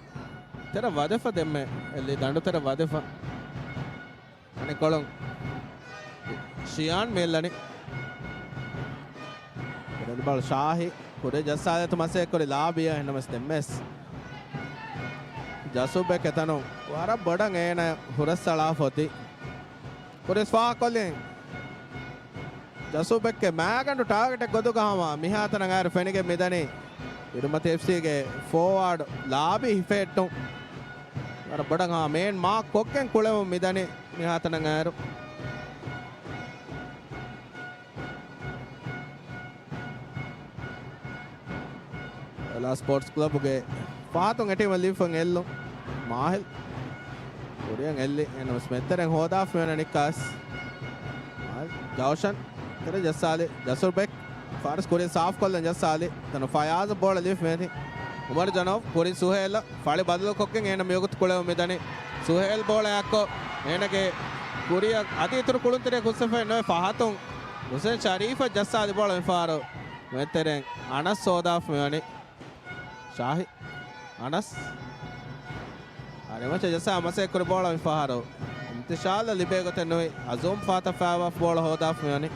ތެރަ ވަދެފަ ދެންމެ އެއްލި ދަނޑު ތެރަ ވަދެފަ. އަނެއްކޮޅުން ޝިޔާން މިއެއްލަނީ. ބަލަ ޝާހި ކުރި ޖައްސާލި ތު މަސޭ ކުރި ލާބިޔަ އެހެންނަމަސް ދެންމެސް. ޖަސޫބެކް އެތަނުން ވަރަށް ބޮޑަށް އޭނަ ހުރަސްއަޅާ ފޮތި. ކުރިސް ފާކޮށްލިން. ޖަސޫބެކްގެ މާގަނޑު ޓާގެޓެއް ގޮދުގަ ހަމަ މިހާތަނަށް އައިރު ފެނިގެން މިދަނީ. އިރުމަތި އެފްސީގެ ފޯވާޑް ލާބި ހިފެއްޓުން. ވަރަށް ބޮޑަށް ހަމަ މޭން މާކް ކޮށްގެން ކުޅެވުން މިދަނީ މިހާތަނަށް އައިރު. ވެލާ ސްޕޯޓްސް ކްލަބުގެ ފަހަތުން އެޓީމަށް ލިބިފަ އެއްލުން. މާހިލް ކުރިއަށް އެއްލި އެނަމަސް މެތެރެން ހޯދާފަ މިވަނީ ނިކާސް. މާހިލް ޖައުޝަން ތެރެ ޖައްސާލި ޖަސޫބެކް. ފާރިސް ކުރި ސާފްކޮށްލަން ޖައްސާލި. ތަނު ފަޔާޒަށް ބޯޅަ ލިބިފަ މިއޮތީ. އުމަރު ޖަނޯ ކުރި ސުހޭލަށް ފަޅި ބަދަލުކޮށްގެން އޭނަ މިވަގުތު ކުޅެވުން މިދަނީ. ސުހޭލް ބޯޅަ އެއްކޮށް އޭނަގެ ކުރިއަށް އަދި އިތުރު ކުޅުންތެރިއަކު ހުސްވެފައެއް ނުވޭ ފަހަތުން. ހުސެން ޝަރީފަށް ޖައްސާލި ބޯޅަ މިފަހަރު މެތެރެން އަނަސް ހޯދާފަ މިވަނީ. ޝާހި. އަނަސް. އަރިމަޗަށް ޖައްސާ މަސޭ ކުރި ބޯޅަ މިފަހަރު އިމްތިޝާލަށް ލިބޭ ގޮތެއް ނުވި. އަޒޫމް ފާތަށް ފާވާފަ ބޯޅަ ހޯދާފަ މިވަނީ.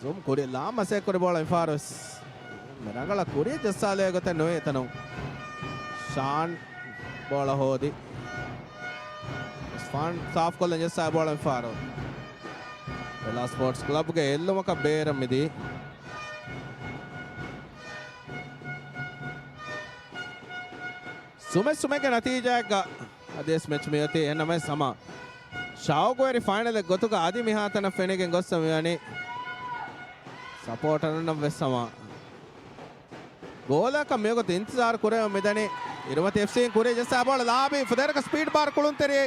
ޒޫމް ކުރި ލާ މަސޭ ކުރި ބޯޅަ މިފަހަރު ވެސް މި ރަނގަޅަށް ކުރިއަށް ޖައްސާލޭ ގޮތެއް ނުވި އެތަނުން. ޝާން ބޯޅަ ހޯދި. އިސްފާން ސާފްކޮށްލަން ޖައްސާ ބޯޅަ މިފަހަރު. ވެލާ ސްޕޯޓްސް ކްލަބްގެ އެއްލުމަކަށް ބޭރަށް މިދީ. ސުމެއް ސުމެއްގެ ނަތީޖާއެއްގަ އަދިވެސް މެޗް މިއޮތީ. އެހެންނަމަވެސް ހަމަ ޝައުގުވެރި ފައިނަލެއް ގޮތުގަ އަދި މިހާތަނަށް ފެނިގެން ގޮއްސަ މިވަނީ. ސަޕޯޓަރުންނަށް ވެސް ހަމަ ގޯލަކަށް މިވަގުތު އިންތިޒާރު ކުރެވެ މިދަނީ. އިރުމަތި އެފްސީން ކުރި ޖައްސާ ބޯޅަ ލާބި ފުދޭރަކަށް ސްޕީޑް ބާރު ކުޅުންތެރި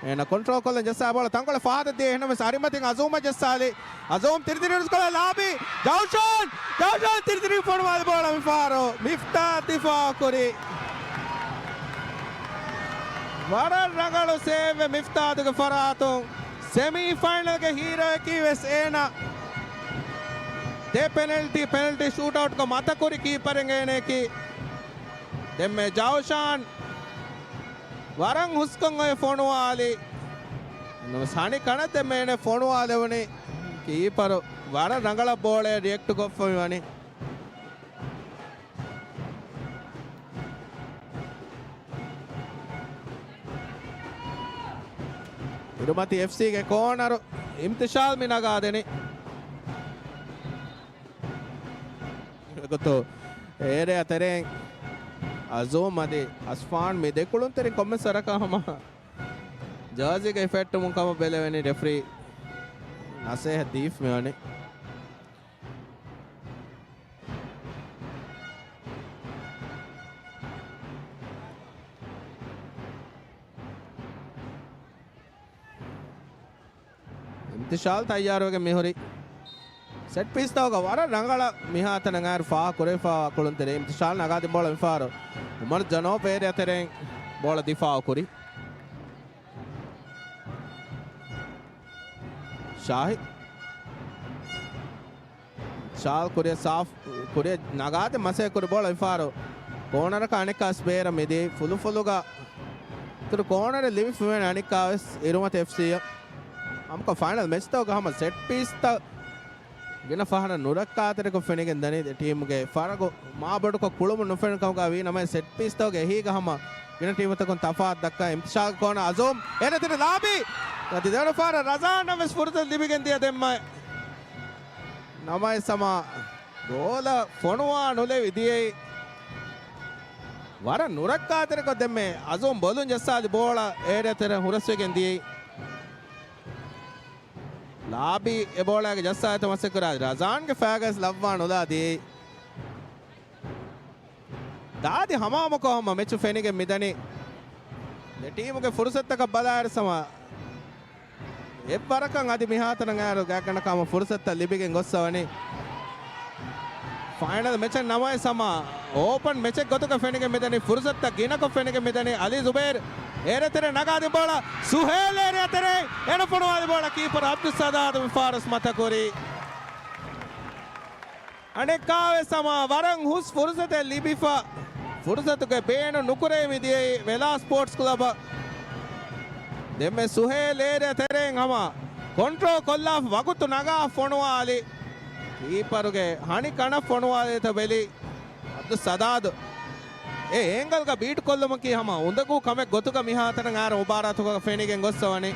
އޭނަ ކޮންޓްރޯލް ކޮށްލަން ޖައްސާ ބޯޅަ ތަންކޮޅެއް ފާހަތަށް ދިޔަ އެހެންނަމަވެސް އަރިމަތިން އަޒޫމަށް ޖައްސާލި. އަޒޫމް ތިރިތިރި ކޮޅަށް ލާބި ޖައުޝާން. ޖައުޝާން ތިރިތިރި ފޮނުވާލި ބޯޅަ މިފަހަރު މިފްތާ ދިފާ ކުރި. ވަރަށް ރަނގަޅު ސޭވެއް މިފްތާދުގެ ފަރާތުން. ސެމީ ފައިނަލްގެ ހީރޯއަކީ ވެސް އޭނަ. ދެ ޕެނަލްޓީ، ޕެނަލްޓީ ޝޫޓްއައުޓްގަ މަތަކުރި ކީޕަރެއް އޭނައަކީ. ދެންމެ ޖައުޝާން ވަރަށް ހުސްކޮށް އޮތް ފޮނުވާލި. ނަމަވެސް ހަނި ކަނަށް ދެންމެ އޭނަ ފޮނުވާލެވުނީ. ކީޕަރު ވަރަށް ރަނގަޅަށް ބޯޅަޔަށް ރިއެކްޓް ކޮށްފަ މިވަނީ. އިރުމަތި އެފްސީގެ ކޯނަރު އިމްތިޝާލް މި ނަގާދެނީ. ގޮތު އޭރެއަށް ތެރެއިން އަޒޫމް އަދި އަސްފާން މި ދެ ކުޅުންތެރިން ކޮންމެސް ވަރަކަށް ހަމަ ޖާޒީގައި ފެއްޓުމުން ކަމަށް ބެލެވެނީ. ރެފްރީ ނަސޭހަތް ދީފަ މިވަނީ. އިމްތިޝާލް ތައްޔާރުވެގެން މިހުރި. ސެޓް ޕީސްތަކުގަ ވަރަށް ރަނގަޅަށް މިހާތަނަށް އައިރު ފާހަގަ ކުރެވިފައިވާ ކުޅުންތެރި އިމްތިޝާލް ނަގާދިން ބޯޅަ މިފަހަރު އުމަރު ޖަނޯބް އޭރިއާ ތެރެއިން ބޯޅަ ދިފާއު ކުރި. ޝާހި. ޝާލް ކުރިއަށް ސާފް ކުރިއަށް ނަގާދެ މަސޭ ކުރި ބޯޅަ މިފަހަރު ކޯނަރަކަށް އަނެއްކާސް ބޭރަށް މިދީ. ފުލުފުލުގަ އިތުރު ކޯނަރެއް ލިބިފަ މިވަނީ އަނެއްކާވެސް އިރުމަތި އެފްސީއަށް. ހަމަކަށް ފައިނަލް މެޗްތަކުގަ ހަމަ ސެޓް ޕީސްތައް ގިނަ ފަހަރަށް ނުރައްކާތެރިކޮށް ފެނިގެން ދަނީ ޓީމުގެ ފަރަގު މާބޮޑުކޮށް ކުޅުމުން ނުފެން ކަމުގަ ވީ ނަމަވެސް ސެޓް ޕީސްތަކުގެ އެހީގަ ހަމަ ގިނަ ޓީމުތަކުން ތަފާތު ދައްކާ. އިމްތިޝާގް ކޯނަ އަޒުމް އޭރު ތިރި ލާބީ. އަދި ދެވަނަ ފަހަރަށް ރަޒާން ވެސް ފުރުސަތު ލިބިގެން ދިޔަ ދެންމެ. ނަމަވެސް ހަމަ ބޯޅަ ފޮނުވާ ނުލެވި ދިޔައީ. ވަރަށް ނުރައްކާތެރިކޮށް ދެންމެ އަޒުމް ބޮލުން ޖައްސާލި ބޯޅަ އޭރު ތެރެ ހުރަސްވެގެން ދިޔައީ. ލާބީ އެ ބޯޅައިގެ ޖައްސާ އެތަން މަސައްކަތް ކުރާ ރަޒާންގެ ފައިގަސް ލައްވާ ނުލާ ދިޔައީ. ދާދި ހަމަހަމަކޮށް ހަމަ މެޗު ފެނިގެން މިދަނީ. ދެ ޓީމުގެ ފުރުސަތަކަށް ބަލާއިރު ހަމަ އެއްވަރަކަށް އަދި މިހާތަނަށް އައިރު ގާތްގަނޑަކަށް ހަމަ ފުރުސަތުތައް ލިބިގެން ގޮއްސަވަނީ. ފައިނަލް މެޗެއް ނަމަވެސް ހަމަ އޯޕަން މެޗެއް ގޮތުގަ ފެނިގެން މިދަނީ. ފުރުސަތުތައް ގިނަކޮށް ފެނިގެން މިދަނީ. އަލީ ޒުބައިރު އޭރު ތެރެ ނަގާދިން ބޯޅަ ސުހޭލް އޭރު ތެރެއިން އޭނަ ފޮނުވާލި ބޯޅަ ކީޕަރ އަބްދުއްސަދާދު މި ފާރުސް މަތަކުރީ. އަނެއްކާވެސް ހަމަ ވަރަށް ހުސް ފުރުސަތެއް ލިބިފަ، ފުރުސަތުގެ ބޭނުން ނުކުރެވި މިދިޔައީ ވެލާ ސްޕޯޓްސް ކްލަބަށް. ދެންމެ ސުހޭލް އޭރު ތެރެއިން ހަމަ ކޮންޓްރޯލް ކޮށްލާފަ ވަގުތު ނަގާ ފޮނުވާލި. ކީޕަރުގެ ހަނި ކަނަށް ފޮނުވާލިތަ ބެލި އަބްދުއްސަދާދު. އެ އޭނގަލްގަ ބީޓް ކޮށްލުމަކީ ހަމަ އުނދަގޫ ކަމެއް ގޮތުގަ މިހާތަނަށް އައިރު މުބާރާތުގަ ފެނިގެން ގޮއްސަވަނީ.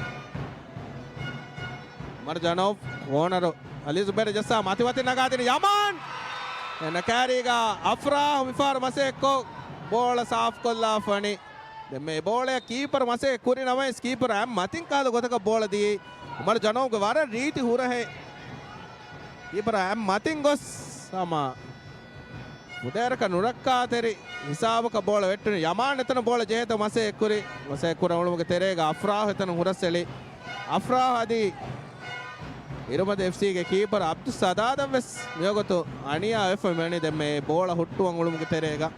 އުމަރު ޖަނޯވް ކޯނަރު އަލީ ޒުބައިރު ޖައްސާ މަތިމަތިން ނަގާދިން ޔަމާން. އޭނަ ކާރީގަ އަފްރާހް މިފަހަރު މަސައްކަތްކޮށް ބޯޅަ ސާފުކޮށްލާފަނި. ދެންމެ އެ ބޯޅައަށް ކީޕަރު މަސައްކަތް ކުރި ނަމަވެސް ކީޕަރު އަތް މަތިން ކާލު ގޮތަކަށް ބޯޅަ ދިޔައީ. އުމަރު ޖަނޯވްގެ ވަރަށް ރީތި ހުރަހެއް. ކީޕަރު އަތް މަތިން ގޮސް ހަމަ ފުދޭވަރަކަށް ނުރައްކާތެރި ހިސާބަކަށް ބޯޅަ ވެއްޓުނު. ޔަމާން އެތަނަށް ބޯޅަ ޖެހޭތޯ މަސައްކަތް ކުރި. މަސައްކަތް ކުރައްވުމުގެ ތެރޭގަ އަފްރާހް އެތަނަށް ހުރަސްއެޅި. އަފްރާހް އަދި އިރުމަދު އެފްސީގެ ކީޕަރ އަބްދުއްސަދާދަށް ވެސް މިވަގުތު އަނިޔާ ވެފަ މިވަނީ ދެންމެ ބޯޅަ ހުއްޓުވަން އުޅުމުގެ ތެރޭގަ.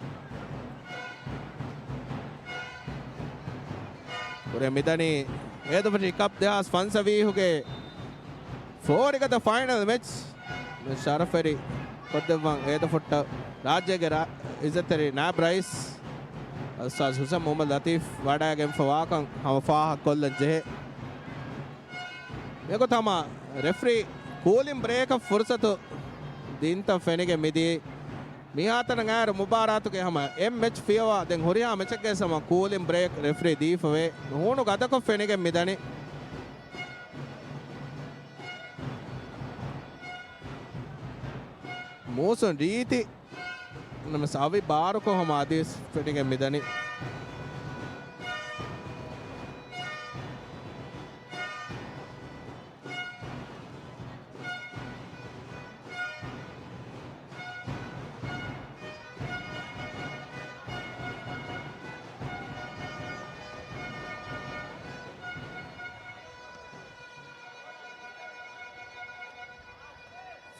ކުރިއަށް މިދަނީ އޭދަފަށި ކަޕް ދެހާސް ފަންސަވީހުގެ ފޯރިގަދަ ފައިނަލް މެޗް ޝަރަފްވެރި ކޮށްދެއްވަން އޭދަފުއްޓަށް ރާއްޖޭގެ ރަ-، އިއްޒަތްތެރި ނާއިބް ރައީސް އުސްތާޛް ހުސެން މުހައްމަދު ލަތީފް ވަޑައިގެންފަ ވާކަން ހަމަ ފާހަގަކޮށްލަން ޖެހޭ. މިގޮތަށް ހަމަ ރެފްރީ ކޫލިން ބްރޭކަށް ފުރުސަތު ދިންތަން ފެނިގެން މިދިޔައީ. މިހާތަނަށް އައިރު މުބާރާތުގެ ހަމަ އެއް މެޗް ފިޔަވާ ދެން ހުރިހާ މެޗެއްގެ ހަމަ ކޫލިން ބްރޭކް ރެފްރީ ދީފަވޭ. ނުހޫނު ގަދަކޮށް ފެނިގެން މިދަނީ. މޫސުން ރީތި ނަމަ ސާވި ބާރުކޮށް ހަމަ އަދިވެސް ފެނިގެން މިދަނީ.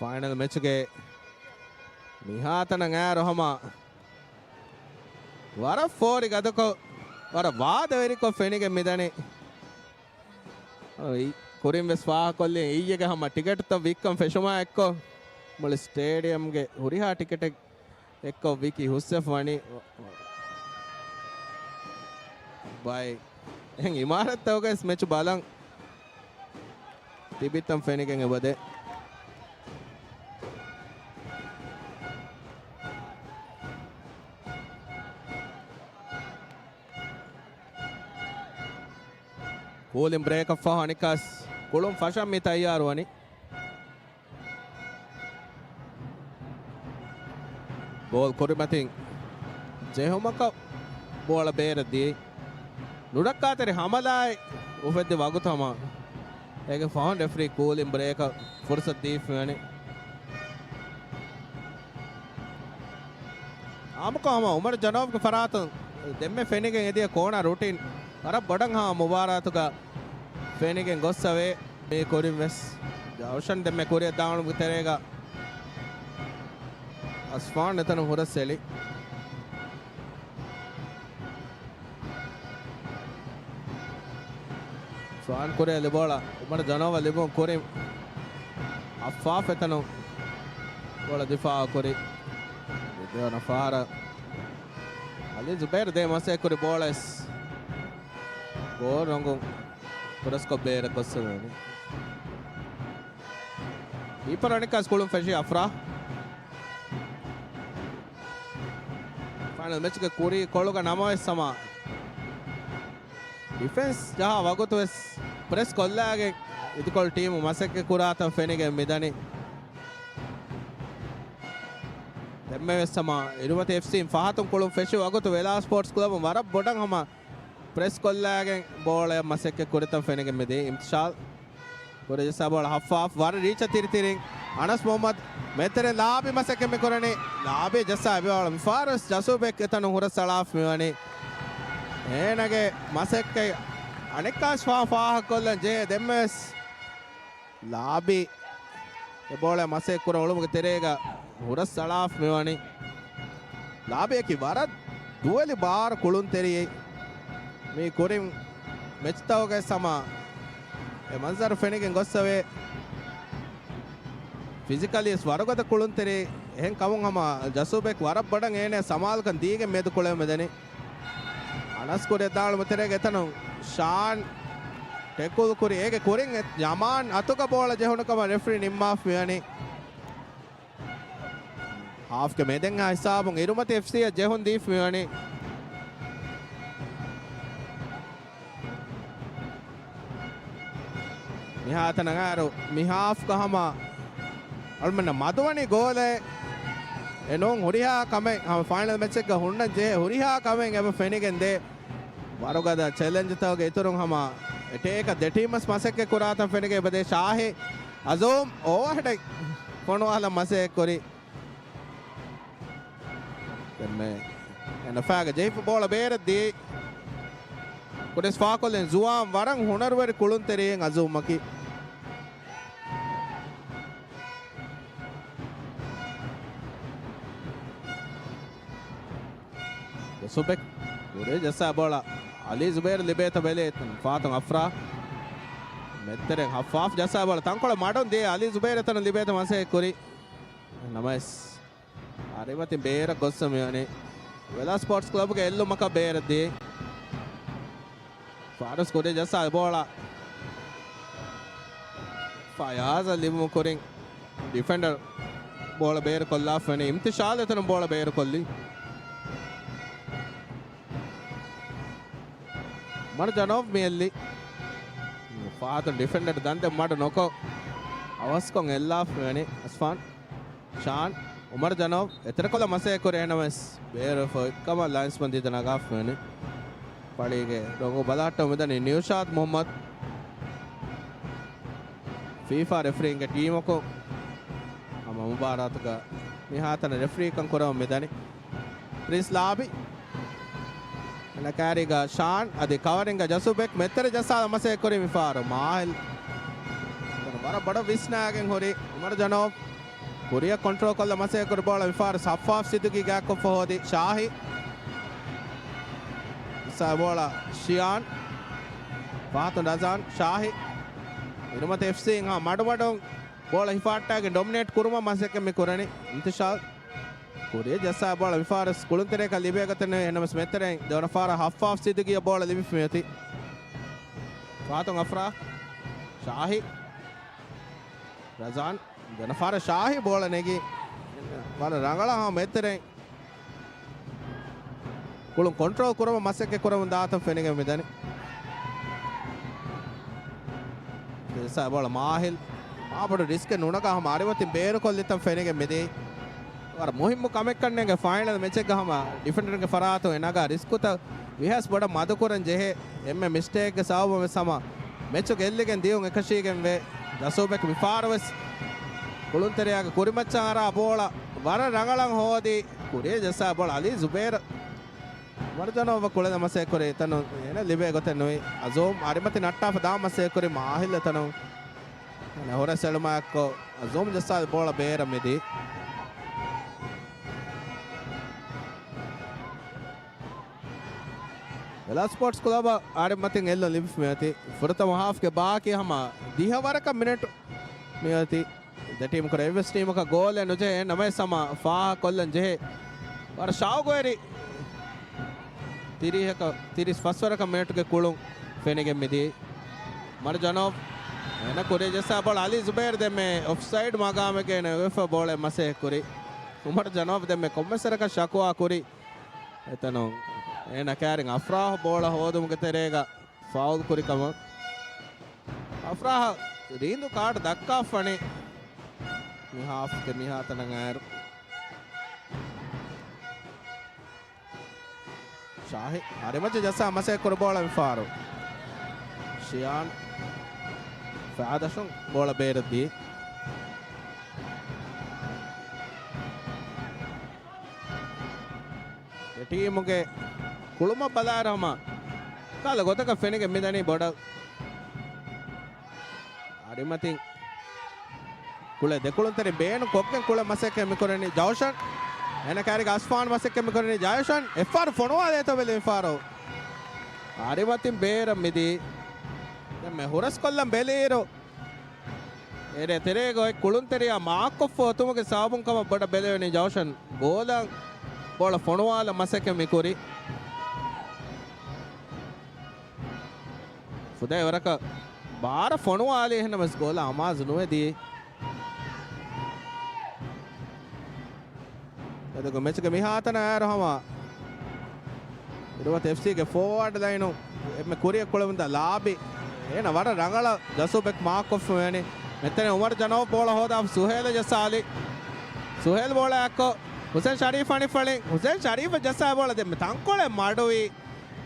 ފައިނަލް މެޗުގެ މިހާތަނަށް އައިރު ހަމަ ވަރަށް ފޯރި ގަދަކޮށް، ވަރަށް ވާދަވެރިކޮށް ފެނިގެން މިދަނީ. އަ، އި-، ކުރިން ވެސް ފާހަގަކޮށްލި އިއްޔެގެ ހަމަ ޓިކެޓްތައް ވިއްކަން ފެށުމާ އެއްކޮށް، މުޅި ސްޓޭޑިއަމްގެ ހުރިހާ ޓިކެޓެއް އެއްކޮށް ވިކި ހުސްވެފަ ވަނީ. ބައި އެހެން އިމާރަތްތަކުގައި ވެސް މެޗު ބަލަން ތިބިތަން ފެނިގެން އެބަދޭ. ކޫލިން ބްރޭކަށްފަހު އަނެއްކާސް ކުޅުން ފަށަން މި ތައްޔާރުވަނީ. ބޯލް ކުރިމަތިން ޖެހުމަކަށް ބޯޅަ ބޭރަށް ދިޔައީ. ނުރައްކާތެރި ހަމަލާއެއް އުފެއްދި ވަގުތު ހަމަ އޭގެ ފަހުން ރެފްރީ ކޫލިން ބްރޭކަށް ފުރުސަތު ދީފަވަނީ. އާއްމުކޮށް ހަމަ އުމަރު ޖަނޯވްގެ ފަރާތުން ދެންމެ ފެނިގެން އެދިޔަ ކޯނާ ރުޓީން ވަރަށް ބޮޑަށް ހަމަ މުބާރާތުގަ ފެނިގެން ގޮއްސަވޭ. މި ކުރިން ވެސް ޖައުޝަން ދެންމެ ކުރިއަށް ދާނުމުގެ ތެރޭގަ އަސްފާން އެތަނުން ހުރަސް އެޅި. ފާން ކުރިއަށް ލިބި ބޯޅަ އުމަރު ޖަނޯވަށް ލިބުން ކުރިން އައްފާފް އެތަނުން ބޯޅަ ދިފާއު ކުރި. ދެވަނަ ފަހަރަށް އަލީ ޒުބައިރު ދޭ މަސައްކަތް ކުރި ބޯޅަ ވެސް ގޯލް ރޮނގުން ކުރަސްކޮށް ބޭރަށް ގޮއްސަވަނީ. ކީޕަރު އަނެއްކާސް ކުޅުން ފެށި އަފްރާ. ފައިނަލް މެޗްގެ ކުރީ ކޮޅުގަ ނަމަވެސް ހަމަ ޑިފެންސް ޖަހާ ވަގުތު ވެސް ޕްރެސް ކޮށްލާގެން އިދިކޮޅު ޓީމު މަސައްކަތް ކުރާތަން ފެނިގެން މިދަނީ. ދެންމެ ވެސް ހަމަ އިރުމަތި އެފްސީން ފަހަތުން ކުޅުން ފެށި ވަގުތު ވެލާ ސްޕޯޓްސް ކްލަބުން ވަރަށް ބޮޑަށް ހަމަ ޕްރެސް ކޮށްލާގެން ބޯޅަޔަށް މަސައްކަތް ކުރިތަން ފެނިގެން މިދީ. އިމްތިޝާލް ކުރި ޖައްސާ ބޯޅަ ހައްފާފް ވަރަށް ރީޗަށް ތިރިތިރިން. އަނަސް މުހައްމަދު މެތެރެ ލާބި މަސައްކަތް މި ކުރަނީ. ލާބި ޖައްސާ އެބަ ބޯޅަ މިފާރުވެސް ޖަސޫބެކް އެތަނުން ހުރަސް އަޅާފަ މިވަނީ. އޭނަގެ މަސައްކަތް އަނެއްކާސް ފާ ފާހަގަކޮށްލަން ޖެހޭ. ދެންމެވެސް ލާބި އެ ބޯޅަ މަސައްކަތް ކުރަން އުޅުމުގެ ތެރޭގަ ހުރަސް އަޅާފަ މިވަނީ. ލާބިއަކީ ވަރަށް ދުވެލި ބާރު ކުޅުންތެރިއެއް. މީ ކުރިން މެޗްތަކުގައި ހަމަ އެ މަންޒަރު ފެނިގެން ގޮއްސަވޭ. ފިޒިކަލީ ވަރުގަދަ ކުޅުންތެރި. އެހެން ކަމުން ހަމަ ޖަސޫބެކް ވަރަށް ބޮޑަށް އޭނަ ސަމާލުކަން ދީގެން މެދު ކުޅެވެމެދެނީ. އަނަސް ކުރިއަށް ދާން އުޅުމުގެ ތެރޭގަ އެތަނުން ޝާން ޓެކުލް ކުރި. އޭގެ ކުރިން އެ ޔަމާން އަތުގަ ބޯޅަ ޖެހުނު ކަމަށް ރެފްރީ ނިންމާފަ މިވަނީ. ހާފްގެ މެދެއްހާ ހިސާބުން އިރުމަތި އެފްސީއަށް ޖެހުން ދީފަ މިވަނީ. މިހާތަނަށް އައިރު މި ހާފްގަ ހަމަ އަޅުމެންނަށް މަދުވަނީ ގޯލެއް. އެ ނޫން ހުރިހާ ކަމެއް ހަމަ ފައިނަލް މެޗެއްގަ ހުންނަން ޖެހޭ ހުރިހާ ކަމެއް އެބަ ފެނިގެން ދޭ. ވަރުގަދަ ޗެލެންޖްތަކުގެ އިތުރުން ހަމަ އެޓޭކަށް ދެ ޓީމްވެސް މަސައްކަތް ކުރާތަން ފެނިގެން އެބަދޭ. ޝާހި އަޒޫމް އޯވަހެޑެއް ފޮނުވާލަން މަސައްކަތް ކުރި. ދެންމެ އެނަފާގެ ޖެހިފަ ބޯޅަ ބޭރަށް ދީ. ކުރިން ފާކޮށްލިން ޒުވާން ވަރަށް ހުނަރުވެރި ކުޅުންތެރިއެއް އަޒޫމަކީ. ޖަސޫބެކް ކުރި ޖައްސާ ބޯޅަ އަލީ ޒުބޭރު ލިބޭތަ ބެލޭ. ފާތުން އަފްރާ މެތެރެ ހައްފާފް ޖައްސާ ބޯޅަ ތަންކޮޅެއް މަޑުން ދިޔަ އަލީ ޒުބޭރު އެތަނުން ލިބޭތަ މަސައްކަތް ކުރި. ނަމަވެސް އަރިމަތިން ބޭރަށް ގޮއްސަ މިވަނީ. ވެލާ ސްޕޯޓްސް ކްލަބުގެ އެއްލުމަކަށް ބޭރަށް ދިޔަ. ފާރުސް ކުރި ޖައްސާ ބޯޅަ ފަޔާޒަށް ލިބުމު ކުރިން ޑިފެންޑަރ ބޯޅަ ބޭރު ކޮށްލާފަ ވަނީ. އިމްތިޝާލް އެތަނުން ބޯޅަ ބޭރު ކޮށްލީ. އުމަރު ޖަނޯވް މިއެއްލި. ފާތުން ޑިފެންޑަރ ދަންދެން މަޑު ނުކޮށް އަވަސްކޮށް އެއްލާފަ ވަނީ އަސްފާން. ޝާން އުމަރު ޖަނޯވް އެތެރެކޮށްލަ މަސައްކަތް ކުރި އެހެނަމަވެސް ބޭރުވެފަ އޮތްކަމަށް ލައިންސްމަން ދީދަ ނަގާފަ ވަނީ. ފަޅީގެ ރޮނގު ބަލަހައްޓަމުން މިދަނީ ނިއުޝާދް މުހައްމަދު. ފީފާ ރެފްރީންގެ ޓީމަކު ހަމަ މުބާރާތުގަ މިހާތަނަށް ރެފްރީކަން ކުރަމުން މިދަނީ. ޕްރިންސް ލާބި. އެނަ ކާރީގަ ޝާން އަދި ކަވަރިންގަ ޖަސޫބެކް މެތެރެ ޖައްސާލަ މަސައްކަތް ކުރި މިފާރު. މާހިލް ވަރަށް ބޮޑަށް ވިސްނާގެން ހުރި އުމަރު ޖަނޯވް. ކުރިއަށް ކޮންޓްރޯލް ކޮށްލަ މަސައްކަތް ކުރި ބޯޅަ މިފާރު ސައްފާފް ސިއްދުގީ ގާތްކޮށްފަ ހޯދި ޝާހި. ސާ ބޯޅަ ޝިޔާން. ފާތުން ރަޒާން ޝާހި. އިރުމަތި އެފްސީން ހާ މަޑުމަޑުން ބޯޅަ ހިފާއްޓާގެން ޑޮމިނޭޓް ކުރުމަށް މަސައްކަތް މި ކުރަނީ. އިންތިޝާލް ކުރިއަށް ޖައްސާ ބޯޅަ މިފާރު ކުޅުންތެރޭކަށް ލިބޭ ގޮތެއް ނުވޭ. އެހެނަމަސް މެތެރެއިން ދެވަނަ ފާރަށް ހައްފާފް ސިއްދުގީ ބޯޅަ ލިބިފަ މިއޮތީ. ފާތުން އަފްރާ. ޝާހި. ރަޒާން. ދެނަފާރަށް ޝާހި ބޯޅަ ނެގި ވަރަށް ރަނގަޅަށް ހަމަ މެތެރެއިން ކުޅުން ކޮންޓްރޯލް ކުރަމުން މަސައްކަތް ކުރަމުން ދާތަން ފެނިގެން މިދަނީ. ޖައްސާ ބޯޅަ މާހިލް މާބޮޑު ރިސްކެއް ނުނަގާ ހަމަ އަރިމަތިން ބޭރުކޮށްލިތަން ފެނިގެން މިދިޔައީ. ވަރަށް މުހިއްމު ކަމެއްކަންނޭނގެ ފައިނަލް މެޗެއްގަ ހަމަ ޑިފެންޑަރުންގެ ފަރާތުން އެ ނަގާ ރިސްކުތައް ވިހާސް ބޮޑަށް މަދުކުރަން ޖެހޭ. އެންމެ މިސްޓޭކްގެ ސަބަބުން ވެސް ހަމަ މެޗު ގެއްލިގެން ދިޔުން އެކަށީގެންވޭ. ޖަސޫބެކް މިފާރު ވެސް ކުޅުންތެރެއާގެ ކުރިމައްޗަށް އަރާ ބޯޅަ ވަރަށް ރަނގަޅަށް ހޯދި ކުރިއަށް ޖައްސާ ބޯޅަ އަލީ ޒުބޭރު އުމަރު ޖަނޯވް ކުޅެލަ މަސައްކަތް ކުރި އެތަނުން އޭނަ ލިބޭ ގޮތެއް ނުވި. އަޒޫމް އަރިމަތި ނައްޓާފަ ދާ މަސައްކަތް ކުރި މާހިލް އެތަނުން އޭނަ ހުރެސް އެޅުމާއެއްކޮށް އަޒޫމް ޖައްސާލި ބޯޅަ ބޭރަށް މިދީ. ވެލާ ސްޕޯޓްސް ކްލަބަށް އަރިމަތިން އެއްލުން ލިބިފަ މިއޮތީ. ފުރަތަމަ ހާފްގެ ބާކީ ހަމަ ދިހަ ވަރަކަށް މިނެޓު މިއޮތީ. ދެ ޓީމް ކުރެ އެއްވެސް ޓީމަކަށް ގޯލެއް ނުޖެހޭ. ނަމަވެސް ހަމަ ފާހަގަކޮށްލަން ޖެހޭ. ވަރަށް ޝައުގުވެރި ތިރީހަކަށް، ތިރީސް ފަސް ވަރަކަށް މިނެޓުގެ ކުޅުން ފެނިގެން މިދިޔައީ. އުމަރު ޖަނޯވް އޭނަ ކުރިއަށް ޖައްސާ ބޯޅަ އަލީ ޒުބޭރު ދެންމެ އޮފްސައިޑް މަގާމެއްގަ އޭނަ އެޅިފަ ބޯޅަ މަސައްކަތް ކުރި. އުމަރު ޖަނޯވް ދެންމެ ކޮންމެސް ވަރަކަށް ޝަކުވާ ކުރި. އެތަނުން އޭނަ ކާރިން އަފްރާހް ބޯޅަ ހޯދުމުގެ ތެރޭގަ ފައުލް ކުރި ކަމަށް. އަފްރާހަށް ރީނދު ކާޑު ދައްކާފަނީ މި ހާފްގެ މިހާތަނަށް އައިރު. ޝާހި އަރިމަޖެ ޖައްސާ މަސައްކަތް ކުރި ބޯޅަ މިފާރު. ޝިޔާން ފާދަށުން ބޯޅަ ބޭރަށް ދީ. އެ ޓީމުގެ ކުޅުމަށް ބަލާއިރު ހަމަ ކަހަލަ ގޮތަކަށް ފެނިގެން މިދަނީ ބޮޑަށް. އަރިމަތިން ކުޅެ ދެކުޅުންތެރި ބޭނުން ކޮށްގެން ކުޅެ މަސައްކަތް މިކުރަނީ ޖައުޝަން. އޭނަ ކާރިގެ އަސްފާން މަސައްކަތް މިކުރަނީ ޖައުޝަން. އެއްފާރު ފޮނުވާލޭތޯ ބެލެނިފާރު. އަރިމަތިން ބޭރަށް މިދީ. ދެން މެ ހުރަސްކޮށްލަން ބެލިއިރު. އޭރޭ ތެރޭގަ އޮތް ކުޅުންތެރިޔާ މާކްކޮށްފަ އޮތުމުގެ ސަބަބުން ކަމަށް ބޮޑަށް ބެލެވެނީ ޖައުޝަން. ގޯލަށް ބޯޅަ ފޮނުވާލަން މަސައްކަތް މިކުރި. ފުދޭ ވަރަކަށް ބާރަށް ފޮނުވާލީ އެހެންނަމަވެސް ގޯލަށް އަމާޒު ނުވެ ދިޔައީ. އަދި މެޗުގެ މިހާތަނަށް އައިރު ހަމަ އިރުވަތި އެފްސީގެ ފޯވާޑް ލައިނު އެންމެ ކުރިއަށް ކުޅެވުންތައް ލާބި. އޭނަ ވަރަށް ރަނގަޅަށް ޖަސޫބެކް މާކްކޮށްފަ ވެނީ. މެތަނި އުމަރު ޖަނޯ ބޯޅަ ހޯދާފަ ސުހޭލަށް ޖައްސާލި. ސުހޭލް ބޯޅައަށްކޮށް ހުސެން ޝަރީފް އަނިއްފަޅިން. ހުސެން ޝަރީފަށް ޖައްސާ ބޯޅަ ދެންމެ ތަންކޮޅެއް މަޑުވި.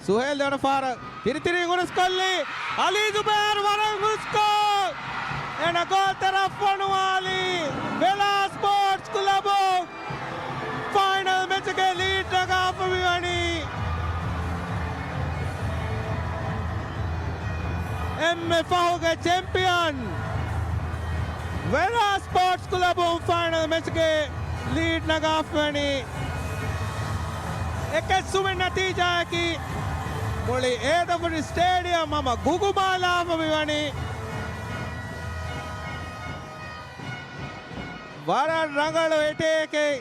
ސުހޭލް ދެވަނަ ފަހަރަށް ތިރިތިރީ ހުރަސްކޮށްލީ. އަލީ ޒުބޭރު ވަރަށް ހުސްކޮށް އޭނަ ގޯލްތެރަށް ފޮނުވާލީ. ވެލާ ސްޕޯޓްސް ކްލަބު ފައިނަލް މެޗުގެ ލީޑް ނަގާފަ މިވަނީ. އެންމެ ފަހުގެ ޗެމްޕިއަން ވެލާ ސްޕޯޓްސް ކްލަބުން ފައިނަލް މެޗުގެ ލީޑް ނަގާފަ ވަނީ. އެކެއް ސުމެއް ނަތީޖާއަކީ މުޅި އޭދަފުށި ސްޓޭޑިއަމް ހަމަ ގުގުމާލާފަ މިވަނީ. ވަރަށް ރަނގަޅު އެޓޭކެއް.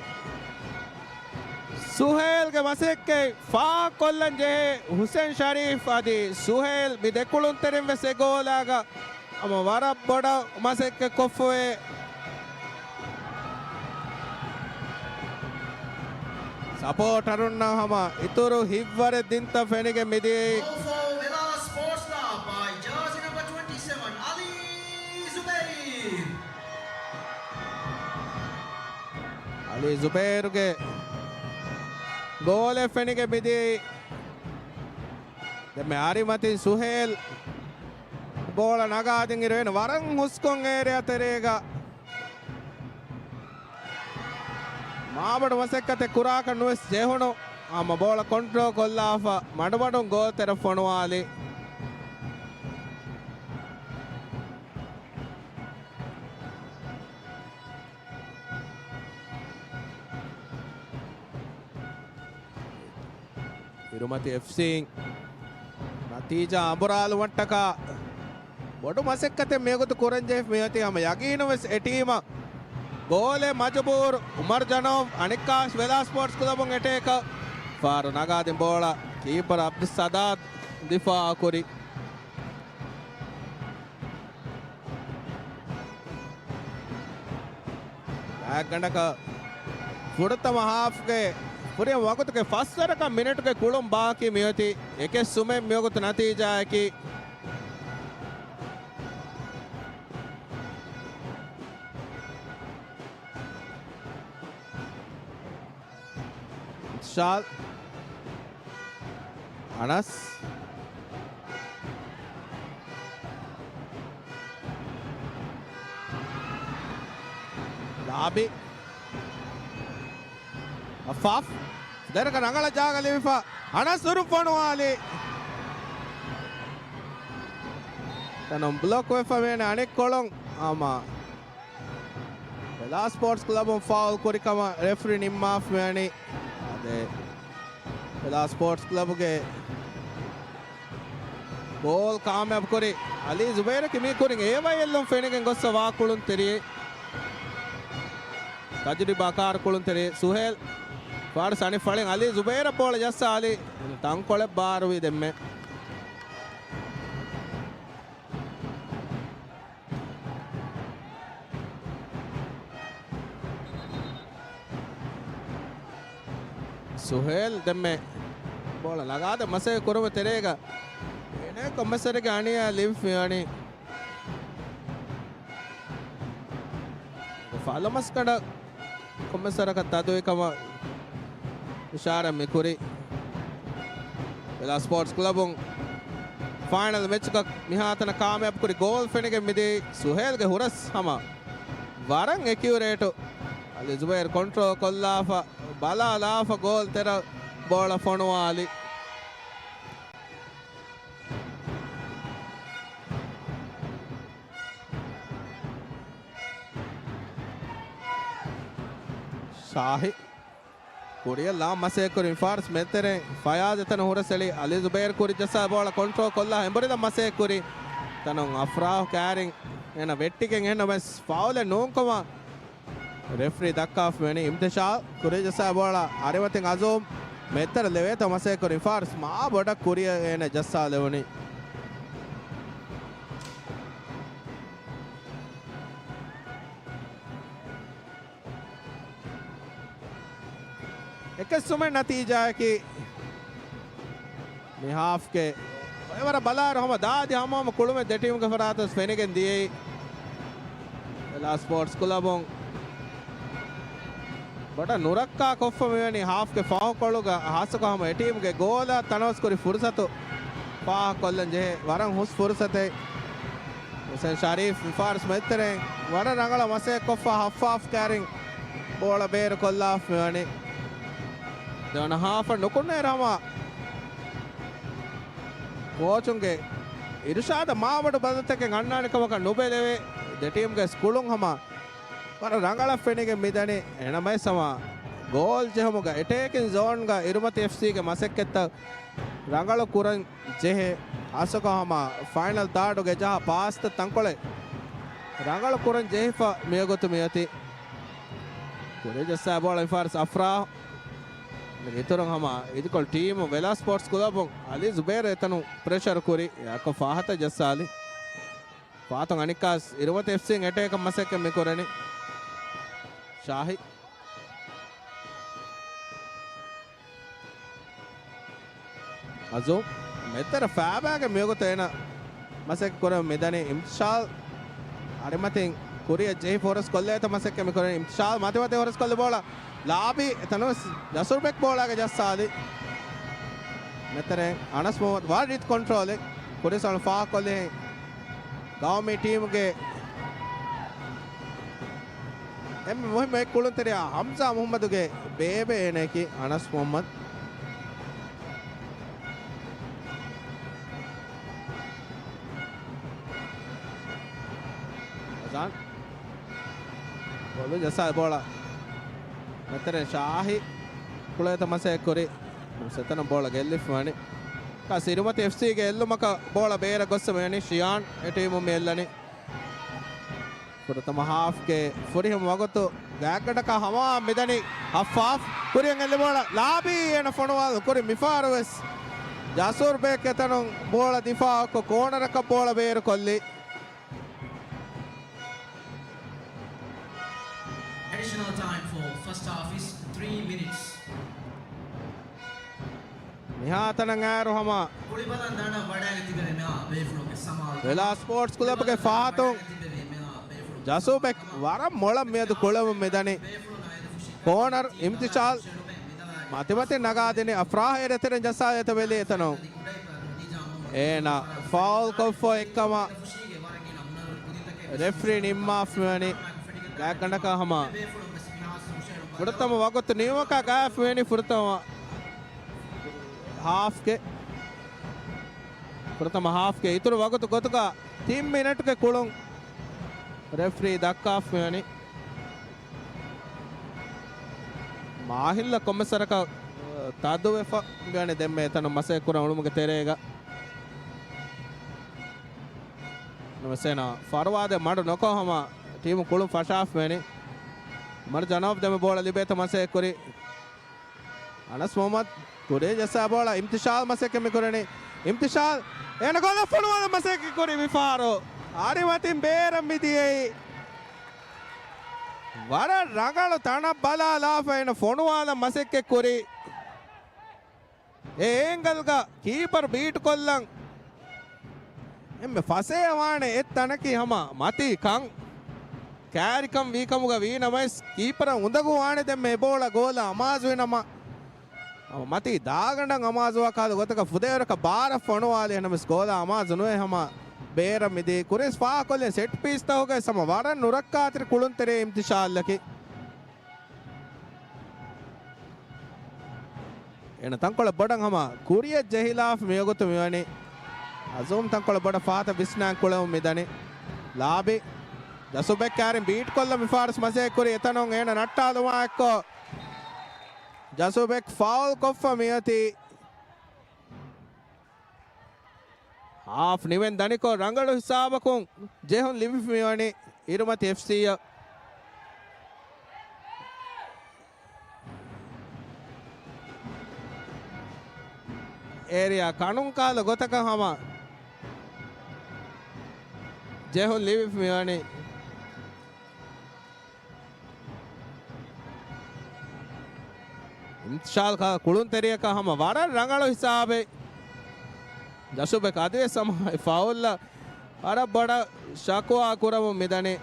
ސުހޭލްގެ މަސައްކަތް ފާހަގަކޮށްލަން ޖެހޭ ހުސެން ޝަރީފް އަދި ސުހޭލް މި ދެކުޅުންތެރިން ވެސް އެ ގޯލާގަ ހަމަ ވަރަށް ބޮޑަށް މަސައްކަތް ކޮށްފަވޭ. ސަޕޯޓަރުންނަށް ހަމަ އިތުރު ހިތްވަރެއް ދިންތަން ފެނިގެން މިދިޔައީ. ގޯލް ފޯ ވެލާ ސްޕޯޓްސް ކްލަބް ބައި ޖާޒީ ނަމްބަރ ޓްވެންޓީ ސެވަން، އަލީ ޒުބައިރު. އަލީ ޒުބައިރުގެ ގޯލެއް ފެނިގެން މިދިޔައީ. ދެންމެ އަރިމަތިން ސުހޭލް ބޯޅަ ނަގާދިން އިރު އޭނަ ވަރަށް ހުސްކޮށް އޭރިއާ ތެރޭގަ މާބޮޑު މަސައްކަތެއް ކުރާކަށް ނުވެސް ޖެހުނު. ހަމަ ބޯޅަ ކޮންޓްރޯލް ކޮށްލާފަ މަޑުމަޑުން ގޯލް ތެރަށް ފޮނުވާލި. އިރުމަތި އެފްސީން ނަތީޖާ އަނބުރާލުމަށްޓަކާ ބޮޑު މަސައްކަތެއް މިވަގުތު ކުރަންޖެހިފަ މިއޮތީ. ހަމަ ޔަގީނުވެސް އެ ޓީމަށް ގޯލެއް މަޖުބޫރު. އުމަރު ޖަނޯވް އަނެއްކާވެސް ވެލާ ސްޕޯޓްސް ކްލަބުން އެޓޭކަށް ފާރު ނަގާދިން ބޯޅަ ކީޕަރ އަބްދުއްސަދާދް ދިފާއު ކުރި. ގާތްގަނޑަކަށް ފުރަތަމަ ހާފްގެ ފުރިހަމަ ވަގުތުގެ ފަސްވަރަކަށް މިނެޓުގެ ކުޅުން ބާކީ މިއޮތީ އެކެއް ސުމެއް މިވަގުތު ނަތީޖާއަކީ. އިންޝާލް. އަނަސް. ލާބި. އަފާފް. ދެރަކަށް ރަނގަޅަށް ޖާގަ ލިބިފަ. އަނަސް އުރު ފޮނުވާލި. ތަނުން ބްލޮކް ވެފަ ވޭނެ އަނެއްކޮޅުން. ހަމަ ފެލާ ސްޕޯޓްސް ކްލަބުން ފައުލް ކުރި ކަމަށް ރެފްރީ ނިންމާފަ ވަނީ. އަދި ފެލާ ސްޕޯޓްސް ކްލަބުގެ ގޯލް ކާމިޔާބު ކުރި އަލީ ޒުބައިރަކީ މީ ކުރިން އޭވައިއެލްއުން ފެނިގެން ގޮއްސަ ވާ ކުޅުންތެރިއެއް. ތަޖުރިބާކާރު ކުޅުންތެރި ސުހޭލް ފާޑު ސަނި ފަޅިން އަލީ ޒުބައިރަށް ބޯޅަ ޖައްސާލި. ތަންކޮޅެއް ބާރުވި ދެންމެ. ސުހޭލް ދެންމެ ބޯޅަ ނަގާދެ މަސައްކަތް ކުރުމުގެ ތެރޭގަ އޭނަ ކޮންމެސް ވަރެއްގެ އަނިޔާ ލިބިފަ މިވަނީ. ފާލު މަސްގަނޑަށް ކޮންމެސް ވަރަކަށް ތަދުވި ކަމަށް އިޝާރާތް މި ކުރީ. ވެލާ ސްޕޯޓްސް ކްލަބުން ފައިނަލް މެޗަކަށް މިހާތަނަށް ކާމިޔާބު ކުރި ގޯލް ފެނިގެން މިދިޔައީ ސުހޭލްގެ ހުރަސް ހަމަ ވަރަށް އެކިއުރޭޓު. އަލީ ޒުބައިރު ކޮންޓްރޯލް ކޮށްލާފަ، ބަލާލާފަ ގޯލް ތެރެ ބޯޅަ ފޮނުވާލި. ޝާހި ކުރިއަށް ލާން މަސައްކަތް ކުރި މި ފާސް މެދުތެރެއިން ފަޔާޒް އެތަނުން ހުރަސް އެޅި އަލީ ޒުބައިރު ކުރި ޖައްސާ ބޯޅަ ކޮންޓްރޯލް ކޮށްލާ އެނބުރިލަން މަސައްކަތް ކުރި ތަނުން އަފްރާހު ކާރިން އޭނަ ވެއްޓިގެން އެހެންނަމަވެސް ފައުލެއް ނޫންކަމަށް ރެފްރީ ދައްކާފަ ވެނީ. އިމްތިޝާލް ކުރި ޖައްސާ ބޯޅަ އަރިމަތިން އަޒޫމް މެދުތެރެ ލެވޭތޯ މަސައްކަތް ކުރި މި ފާސް މާ ބޮޑަށް ކުރިއަށް އޭނަ ޖައްސާލެވުނީ. އެކެއް ސުމެއް ނަތީޖާއަކީ މި ހާފްގެ އެވަރަށް ބަލާއިރު ހަމަ ދާދި ހަމަހަމަ ކުޅުމެއް ދެ ޓީމުގެ ފަރާތުން ފެނިގެން ދިޔައީ. ވެލާ ސްޕޯޓްސް ކްލަބުން ބޮޑަށް ނުރައްކާ ކޮށްފަ މިވެނި ހާފްގެ ފަހުކޮޅުގަ ހާއްސަކޮށް ހަމަ އެ ޓީމުގެ ގޯލަށް ތަނަވަސްކުރި ފުރުސަތު ފާހަގަކޮށްލަން ޖެހޭ ވަރަށް ހުސް ފުރުސަތެއް. ހުސެން ޝަރީފް މި ފާސް މެދުތެރެއިން ވަރަށް ރަނގަޅަށް މަސައްކަތްކޮށްފަ ހައްފާފް ކާރިން ބޯޅަ ބޭރުކޮށްލާފަ މިވަނީ. ދެވަނަ ހާފަށް ނުކުންނޭރު ހަމަ ކޯޗުންގެ އިރުޝާދަށް މާބޮޑު ބަދަލުތަކެއް އަންނާނެ ކަމަކަށް ނުބެލެވޭ. ދެ ޓީމުގެ ކުޅުން ހަމަ ވަރަށް ރަނގަޅަށް ފެނިގެން މިދަނީ. އެހެނަމަވެސް ހަމަ ގޯލް ޖެހުމުގަ އެޓޭކިން ޒޯންގަ އިރުމަތި އެފްސީގެ މަސައްކަތްތައް ރަނގަޅު ކުރަން ޖެހޭ. ހާއްސަކޮށް ހަމަ ފައިނަލް ތާޑުގެ ޖަހާ ޕާސްތައް ތަންކޮޅެއް ރަނގަޅު ކުރަން ޖެހިފަ މިވަގުތު މިއޮތީ. ކުރި ޖައްސާ ބޯޅަ މި ފާސް އަފްރާހް އިތުރުން ހަމަ އިދިކޮޅު ޓީމު ވެލާ ސްޕޯޓްސް ކްލަބުން އަލީ ޒުބޭރު އެތަނުން ޕްރެޝަރު ކުރި އެއަކަށް ފާހަތަށް ޖައްސާލި. ފާތުން އަނިކާސް އިރުމަތި އެފްސީން އެޓޭކަށް މަސައްކަތް މި ކުރަނީ. ޝާހި. އަޒޫ މެދުތެރެ ފައިބާގެ މިވަގުތު އޭނަ މަސައްކަތް ކުރަން މިދަނީ. އިމްތިޝާލް އަރިމަތިން ކުރިއަށް ޖެހި ފޯރަސް ކޮށްލޭތޯ މަސައްކަތް މި ކުރަނީ. އިމްތިޝާލް މަތިމަތި ފޯރަސް ކޮށްލި ބޯޅަ ލާބި އެތަނުވެސް ޖަސޫރް ބެކް ބޯޅައިގަ ޖައްސާލި. މެދުތެރެއިން އަނަސް މުހައްމަދު ވަރަށް ރީތި ކޮންޓްރޯލެއް ކުރިއަށް ފާހަގަކޮށްލި. ގައުމީ ޓީމުގެ އެންމެ މުހިއްމު އެއް ކުޅުންތެރިޔާ ހަމްޒާ މުހައްމަދުގެ ބޭބެ އޭނައަކީ އަނަސް މުހައްމަދު. އަޒާން. ބޯޅަ ޖައްސާ ބޯޅަ މެދުތެރެއިން ޝާހި ކުޅޭތޯ މަސައްކަތް ކުރި. ނަމަވެސް އެތަނުން ބޯޅަ ގެއްލިފަ ވަނީ. ކާސް އިރުމަތި އެފްސީގެ އެއްލުމަކަށް ބޯޅަ ބޭރަށް ގޮއްސަ މިވަނީ ޝިޔާން އެ ޓީމުން މި އެއްލަނީ. ފުރަތަމަ ހާފްގެ ފުރިހަމަ ވަގުތު ގާތްގަނޑަކަށް ހަމަ މިދަނީ ހައްފާފް ކުރިއަށް އެއްލި ބޯޅަ ލާބީ އޭނަ ފޮނުވާލު ކުރި މިފަހަރު ވެސް ޖަސޫރް ބެކް އެތަނުން ބޯޅަ ދިފާއުކޮށް ކޯނަރަކަށް ބޯޅަ ބޭރުކޮށްލީ. Additional time for first half is three minutes. މިހާތަނަށް އައިރު ހަމަ ވެލާ ސްޕޯޓްސް ކްލަބުގެ ފަހަތުން ޖަސޫ ބެކް ވަރަށް މޮޅަށް މިއަދު ކުޅެވުން މިދަނީ. ކޯނަރު އިމްތިޝާލް މަތިމަތި ނަގާދިނި އަފްރާހް އެރެތެރެން ޖައްސާލި އެތަ ބެލި އެތަނު. އޭނަ ފައުލް ކޮށްފަ އެއްކަމަށް ރެފްރީ ނިންމާފަ މިވަނީ ގާތްގަނޑަކަށް ހަމަ. ފުރަތަމަ ވަގުތު ނިމުމަކާ ގާތްފަވެނީ ފުރަތަމަ ހާފްގެ. ފުރަތަމަ ހާފްގެ އިތުރު ވަގުތު ގޮތުގަ ތިން މިނެޓުގެ ކުޅުން ރެފްރީ ދައްކާފަ މިވަނީ. މާހިލްއަށް ކޮންމެސް ވަރަކަށް ތަދުވެފަ މިވަނީ ދެންމެ އެތަނުން މަސައްކަތް ކުރަން އުޅުމުގެ ތެރޭގަ. ނަމަވެސް އޭނަ ފަރުވާދެ މަޑު ނުކޮށް ހަމަ ޓީމު ކުޅުން ފަށާފަ ވެނީ. މަޑު ޖަނަބް ދެމެ ބޯޅަ ލިބޭތޯ މަސައްކަތް ކުރި. އަނަސް މުހައްމަދު ކުރި ޖައްސާ ބޯޅަ އިމްތިޝާލް މަސައްކަތް މި ކުރަނީ. އިމްތިޝާލް އޭނަ ގޯލަށް ފޮނުވާލަން މަސައްކަތް ކުރި މި ފަހަރު. އަރިމަތިން ބޭރަށް މި ދިޔައީ. ވަރަށް ރަނގަޅު ތަނަށް ބަލާލާފަ އޭނަ ފޮނުވާލަން މަސައްކަތް ކުރި. އެ އޭނގަލްގަ ކީޕަރު ބީޓް ކޮށްލަން އެންމެ ފަސޭހަވާނެ އެއްތަނަކީ ހަމަ މަތީ ކަން. ކާރިކަން ވީ ކަމުގަ ވީ ނަމަވެސް، ކީޕަރަށް އުނދަގޫ ވާނެ ދެންމެ އެ ބޯޅަ ގޯލަށް އަމާޒުވި ނަމަ، ހަމަ މަތީ ދާގަނޑަށް އަމާޒުވާ ކަހަލަ ގޮތަކަށް ފުދޭވަރަކަށް ބާރަށް ފޮނުވާލި. އެހެނަމެސް ގޯލާ އަމާޒު ނުވެ ހަމަ ބޭރަށް މިދީ. ކުރިންސް ފާހަގަކޮށްލި ސެޓް ޕީސްތަކުގައި ހަމަ ވަރަށް ނުރައްކާތެރި ކުޅުންތެރި އިމްތިޝާލްއަކީ. އޭނަ ތަންކޮޅެއް ބޮޑަށް ހަމަ ކުރިއަށް ޖެހިލާފަ މިވަގުތު މިވަނީ. އަޒޫމް ތަންކޮޅެއް ބޮޑަށް ފަހަތަށް ވިސްނާން ކުޅެވުން މިދަނީ. ލާބި. ޖަސޫބެކް ކާރިން ބީޓް ކޮށްލަ މިފަހަރު މަސޭ ކުރި އެތަނުން އޭނަ ނައްޓާލުމާ އެއްކޮށް، ޖަސޫބެކް ފައުލް ކޮށްފަ މިއޮތީ. ހާފް ނިމެން ދަނިކޮށް ރަނގަޅު ހިސާބަކުން ޖެހުން ލިބިފަ މިވަނީ އިރުމަތި އެފްސީއަށް. އޭރިއާ ކަނުން ކާލަ ގޮތަކަށް ހަމަ ޖެހުން ލިބިފަ މިވަނީ. އިމްތިޝާލް ކާ ކުޅުންތެރިޔަކާ ހަމަ ވަރަށް ރަނގަޅު ހިސާބެއް. ޖަސޫބެކް އަދިވެސް ހަމަ ފައުލްއަށް ވަރަށް ބޮޑަށް ޝަކުވާ ކުރަމުން މިދަނީ.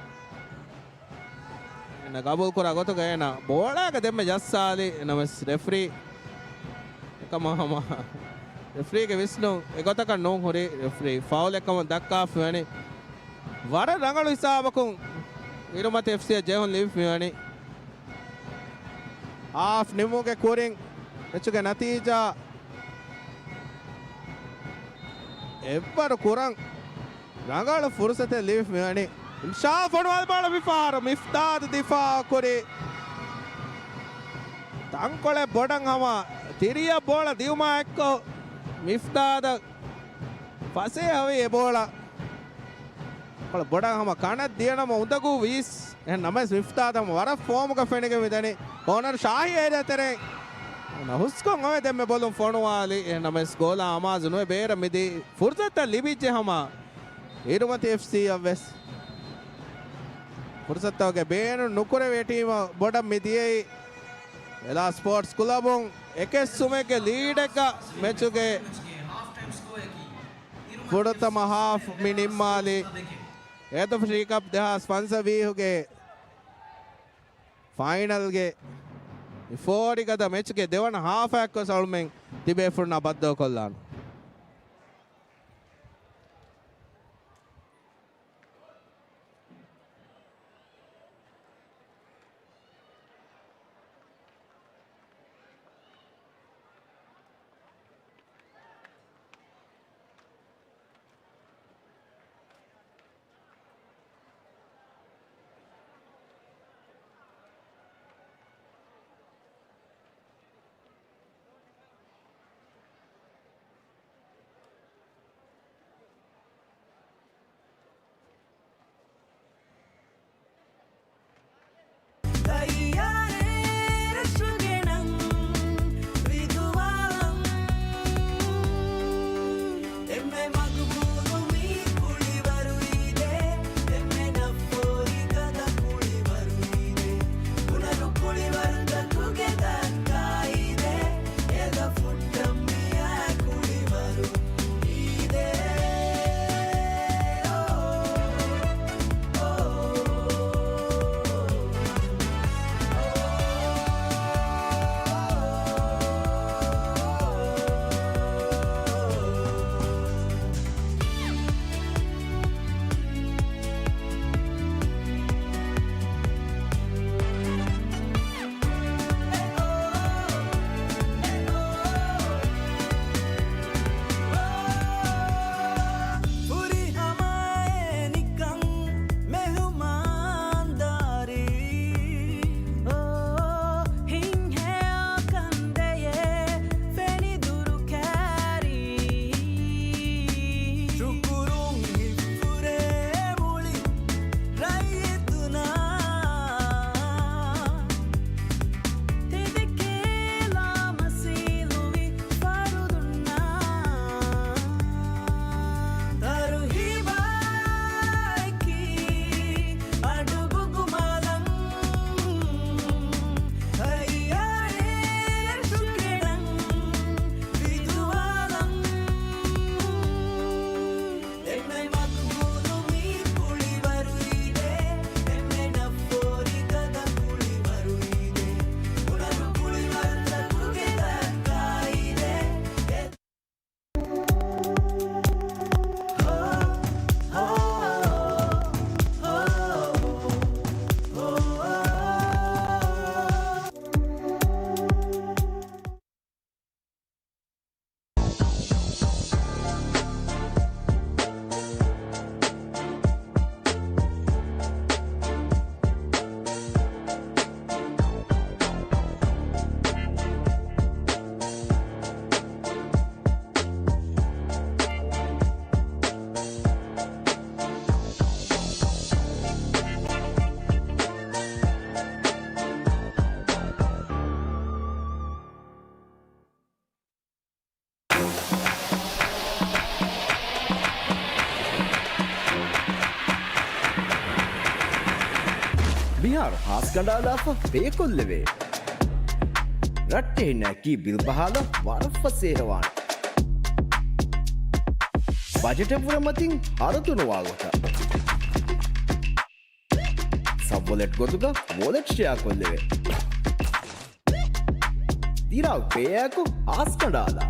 އޭނަ ގަބޫލުކުރާ ގޮތުގަ އޭނަ ބޯޅައިގަ ދެންމެ ޖައްސާލި. ނަމަވެސް ރެފްރީ އެކަމަށް ހަމަ ރެފްރީގެ ވިސްނުން އެގޮތަކަށް ނޫން ހުރި. ރެފްރީ ފައުލެއް ކަމަށް ދައްކާފަ މިވަނީ. ވަރަށް ރަނގަޅު ހިސާބަކުން އިރުމަތި އެފްސީއަށް ޖެހުން ލިބިފަ މިވަނީ. ހާފް ނިމުމުގެ ކުރިން މެޗުގެ ނަތީޖާ އެއްވަރު ކުރަން ރަނގަޅު ފުރުސަތެއް ލިބިފަ މިވަނީ. އިމްތިޝާލް ފޮނުވާލި ބޯޅަ މިފަހަރު މިފްދާދު ދިފާއު ކުރި. ތަންކޮޅެއް ބޮޑަށް ހަމަ ތިރިއަށް ބޯޅަ ދިއުމާ އެއްކޮށް މިފްދާދަށް ފަސޭހަވީ އެ ބޯޅަ. ކޮޅަށް ބޮޑަށް ހަމަ ކަނަށް ދިޔަނަމަ އުނދަގޫ ވީސް. އެހެން ނަމަވެސް މިފްތާ ހަމަ ވަރަށް ފޯމުގަ ފެނިގެން މިދަނީ. ކޯނަރު ޝާހީ އޭރިއާ ތެރެއިން. އޭނަ ހުސްކޮށް އޮވެ ދެންމެ ބޮލުން ފޮނުވާލި. އެހެން ނަމަވެސް ގޯލާ އަމާޒު ނުވެ ބޭރަށް މިދީ. ފުރުސަތުތައް ލިބިއްޖެ ހަމަ އިރުމަތި އެފްސީއަށް ވެސް. ފުރުސަތުތަކުގެ ބޭނުން ނުކުރެވޭ ޓީމަށް ބޮޑަށް މި ދިޔައީ. އެލާ ސްޕޯޓްސް ކްލަބުން އެކެއް ސުމެއްގެ ލީޑެއްގަ މެޗުގެ ފުރަތަމަ ހާފް މި ނިންމާލީ. އޭދަފަށީ ކަޕް ދެހާސް ފަންސަވީހުގެ ފައިނަލްގެ މި ފޯރިގަދަ މެޗުގެ ދެވަނަ ހާފަށް ގޮސް އަޅުމެން ތިބޭފުޅުންނާ ބައްދަލުކޮށްލާނަން. މިހާރު ހާސް ކަނޑާލާފަ ބޭކޮށްލެވޭ. ރައްޓެހިންނަކީ ބިލް ބަހާލަން ވަރަށް ފަސޭހަވާނެ. ބަޖެޓެއް ވުރެ މަތިން ހަރަދުނުވާ ގޮތަށް. ސަބްވޮލެޓް ގޮތުގަ ވޮލެޓް ޝެއާ ކޮށްލެވޭ. ދިރާ ޕޭއާއެކު ހާސް ކަނޑާލާ.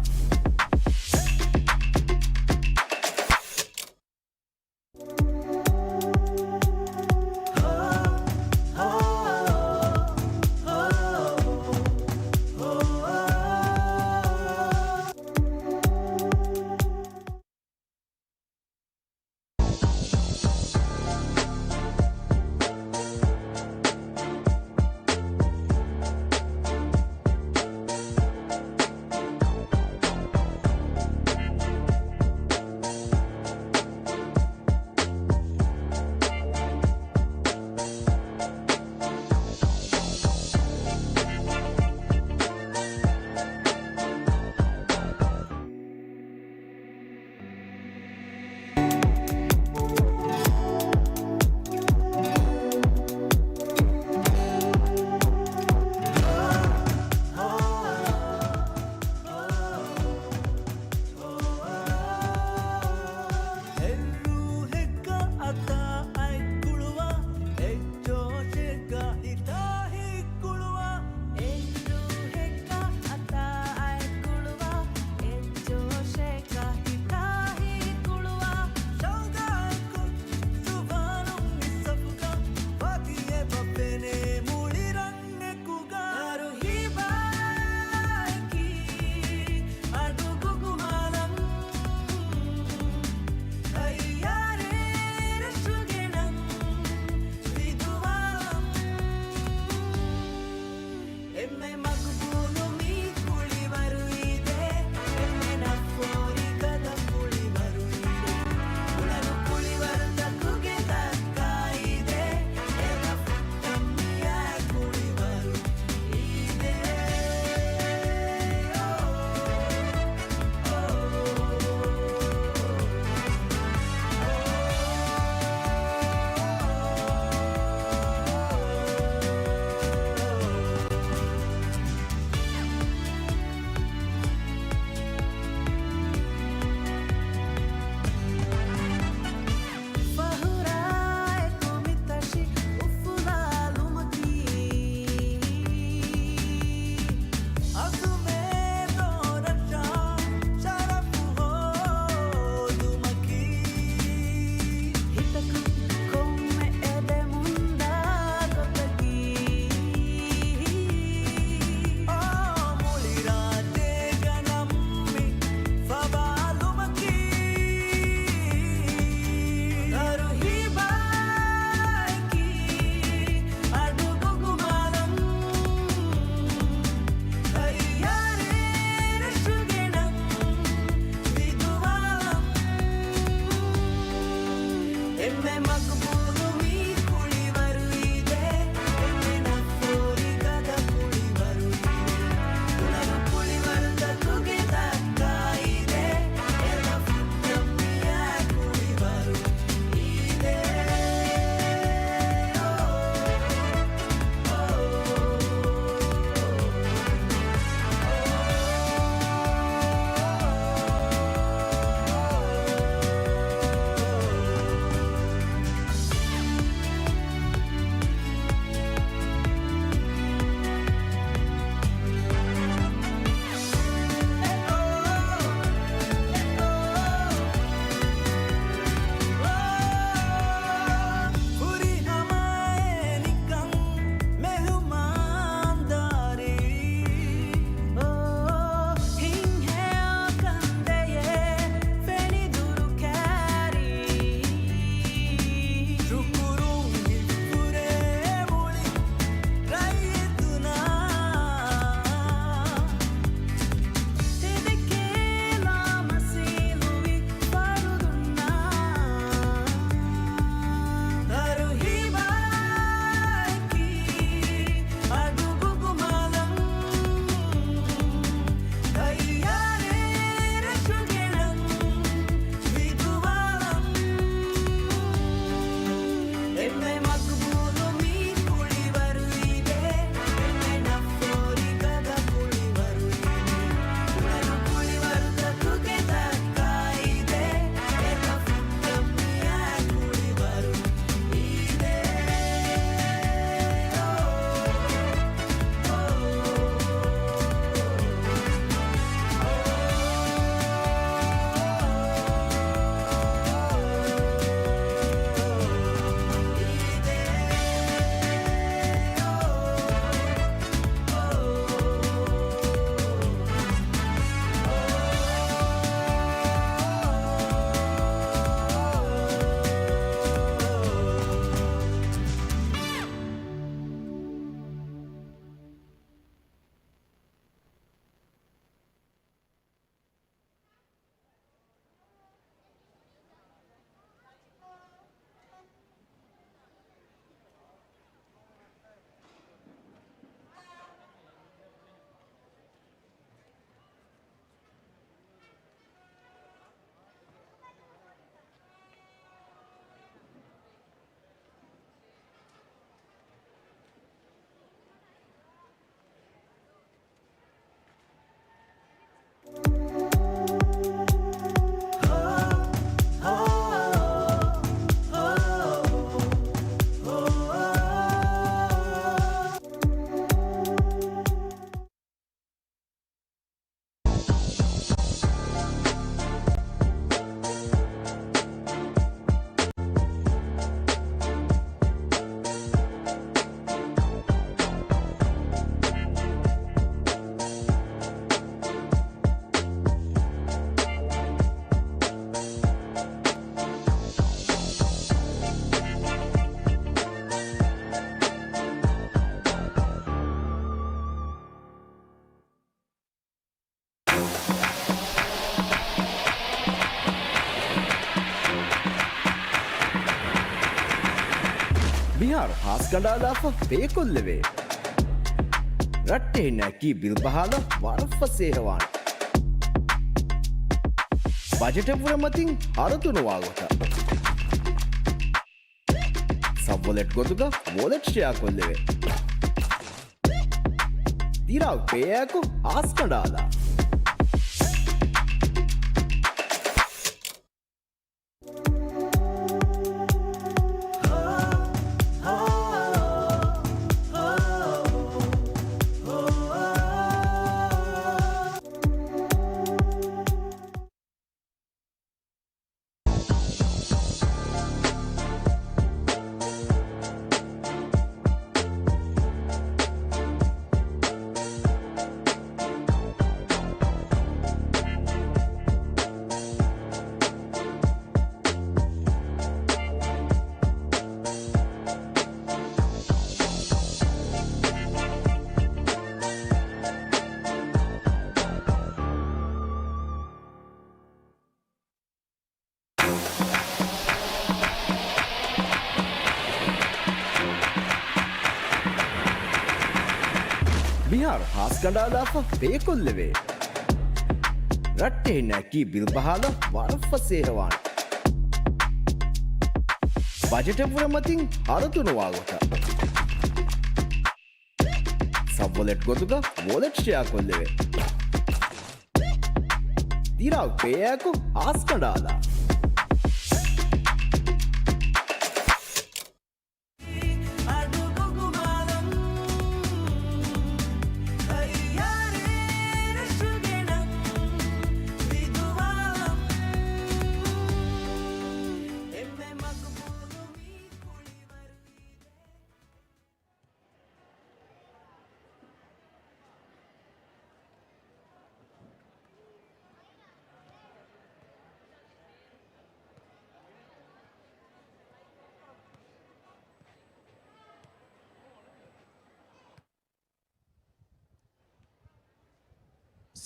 މިހާރު ހާސް ކަނޑާލާފަ ބޭކޮށްލެވޭ. ރައްޓެހިންނަކީ ބިލް ބަހާލަން ވަރަށް ފަސޭހަވާނެ. ބަޖެޓެއް ފުރެމަތިން ހަރަދުނުވާ ގޮތަށް. ސަބް ވޮލެޓް ގޮތުގަ ވޮލެޓް ޝެއާ ކޮށްލެވޭ. ދިރާގް ޕޭއާއެކު ހާސް ކަނޑާލާ. މިހާރު ހާސް ކަނޑާލާފަ ބޭކޮށްލެވޭ. ރައްޓެހިންނަކީ ބިލް ބަހާލަން ވަރަށް ފަސޭހަވާނެ. ބަޖެޓެއް ފުރެމަތިން ހަރަދުނުވާ ގޮތަށް. ސަބް ވޮލެޓް ގޮތުގަ ވޮލެޓް ޝެއާ ކޮށްލެވޭ. ދިރާގް ޕޭއާއެކު ހާސް ކަނޑާލާ.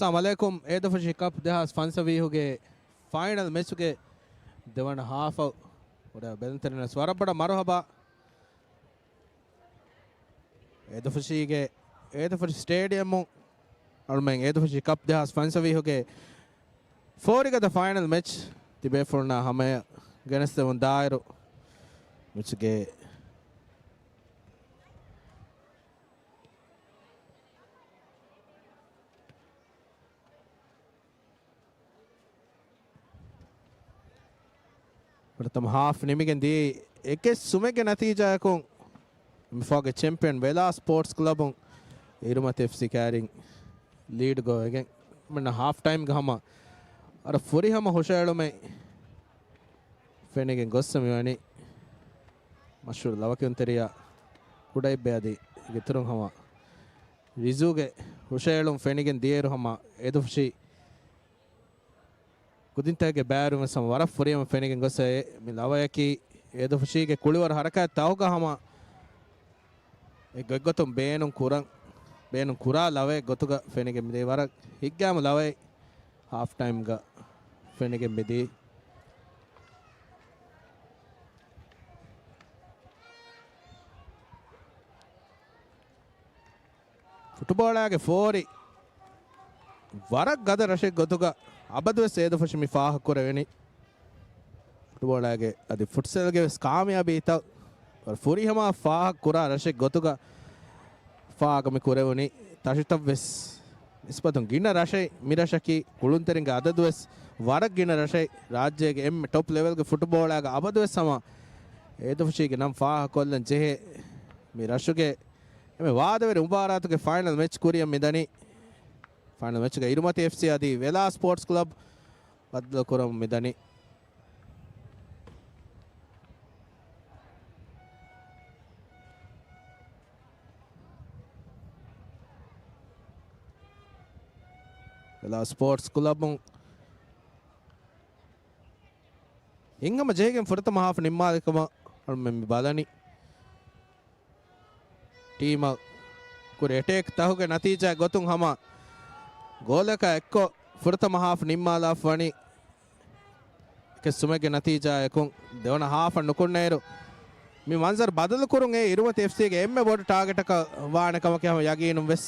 އައްސަލާމު ޢަލައިކުމް. އޭދަފުށި ކަޕް ދެހާސް ފަންސަވީހުގެ ފައިނަލް މެޗުގެ ދެވަނަ ހާފަށް ކުޑަ ބެލުންތެރިންނަށް ވަރަށް ބޮޑަށް މަރުޙަބާ. އޭދަފުށީގެ، އޭދަފުށި ސްޓޭޑިއަމުން އަޅުމެން އޭދަފުށި ކަޕް ދެހާސް ފަންސަވީހުގެ ފޯރިގަދަ ފައިނަލް މެޗް ތިބޭފުޅުންނާ ހަމަޔަށް ގެނެސްދެމުން ދާއިރު، މެޗުގެ ފުރަތަމަ ހާފް ނިމިގެން ދިޔައީ އެކެއް ސުމެއްގެ ނަތީޖާއަކުން، މިފަހުގެ ޗެމްޕިއަން ވެލާ ސްޕޯޓްސް ކްލަބުން އިރުމަތި އެފްސީ ކައިރިން ލީޑް ގޮވެގެން، މިންނަ ހާފް ޓައިމްގެ ހަމަ ވަރަށް ފުރިހަމަ ހުށައެޅުމެއް ފެނިގެން ގޮއްސަ މިވަނީ. މަޝްހޫރު ލަވަކިޔުންތެރިޔާ ކުޑައިބްބެ އަދި އިތުރުން ހަމަ ރިޒޫގެ ހުށައެޅުން ފެނިގެން ދިޔައިރު ހަމަ އޭދަފުށި ކުދިންތަކެއްގެ ބައިވެރިވުމަށް ހަމަ ވަރަށް ފުރިހަމަ ފެނިގެން ގޮސް އެ މި ލަވަޔަކީ އޭދަފުށީގެ ކުޅިވަރު ހަރަކާތް ތަކުގަ ހަމަ އެ ގޮތްގޮތުން ބޭނުން ކުރަން، ބޭނުން ކުރާ ލަވައެއް ގޮތުގަ ފެނިގެން މިދޭ. ވަރަށް ހިތްގައިމު ލަވައެއް ހާފް ޓައިމްގަ ފެނިގެން މިދީ. ފުޓުބޯޅާގެ ފޯރި ވަރަށް ގަދަ ރަށެއް ގޮތުގަ އަބަދުވެސް އޭދަފުށި މި ފާހަގަކުރެވެނީ. ފުޓުބޯޅާގެ އަދި ފުޓްސަލްގެ ވެސް ކާމިޔާބީތައް ވަރަށް ފުރިހަމަ ފާހަގަކުރާ ރަށެއް ގޮތުގަ ފާހަގަ މި ކުރެވުނީ. ތަށިތައް ވެސް ނިސްބަތުން ގިނަ ރަށެއް މި ރަށަކީ. ކުޅުންތެރިންގެ އަދަދު ވެސް ވަރަށް ގިނަ ރަށެއް. ރާއްޖޭގެ އެންމެ ޓޮޕް ލެވެލްގެ ފުޓުބޯޅާގަ އަބަދުވެސް ހަމަ އޭދަފުށީގެ ނަން ފާހަގަކޮށްލަން ޖެހޭ މި ރަށުގެ އެންމެ ވާދަވެރި މުބާރާތުގެ ފައިނަލް މެޗް ކުރިއަށް މިދަނީ. ފައިނަލް މެޗުގަ އިރުމަތި އެފްސީ އަދި ވެލާ ސްޕޯޓްސް ކްލަބް ބައްދަލުކުރަމުން މިދަނީ. ވެލާ ސްޕޯޓްސް ކްލަބުން ހިތްހަމަ ޖެހިގެން ފުރަތަމަ ހާފް ނިންމާލިކަމަށް އަޅުމެން މި ބަލަނީ. ޓީމަށް ކުރި އެޓޭކް ތަކުގެ ނަތީޖާ ގޮތުން ހަމަ ގޯލަކާ އެއްކޮށް ފުރަތަމަ ހާފް ނިންމާލާފަ ވަނީ. އެކެއް ސުމެއްގެ ނަތީޖާއަކުން ދެވަނަ ހާފަށް ނުކުންނައިރު، މި މަންޒަރު ބަދަލުކުރުން އެ އިރުމަތި އެފްސީގެ އެންމެ ބޮޑު ޓާގެޓަކަށް ވާނެ ކަމަކީ ހަމަ ޔަގީނުން ވެސް.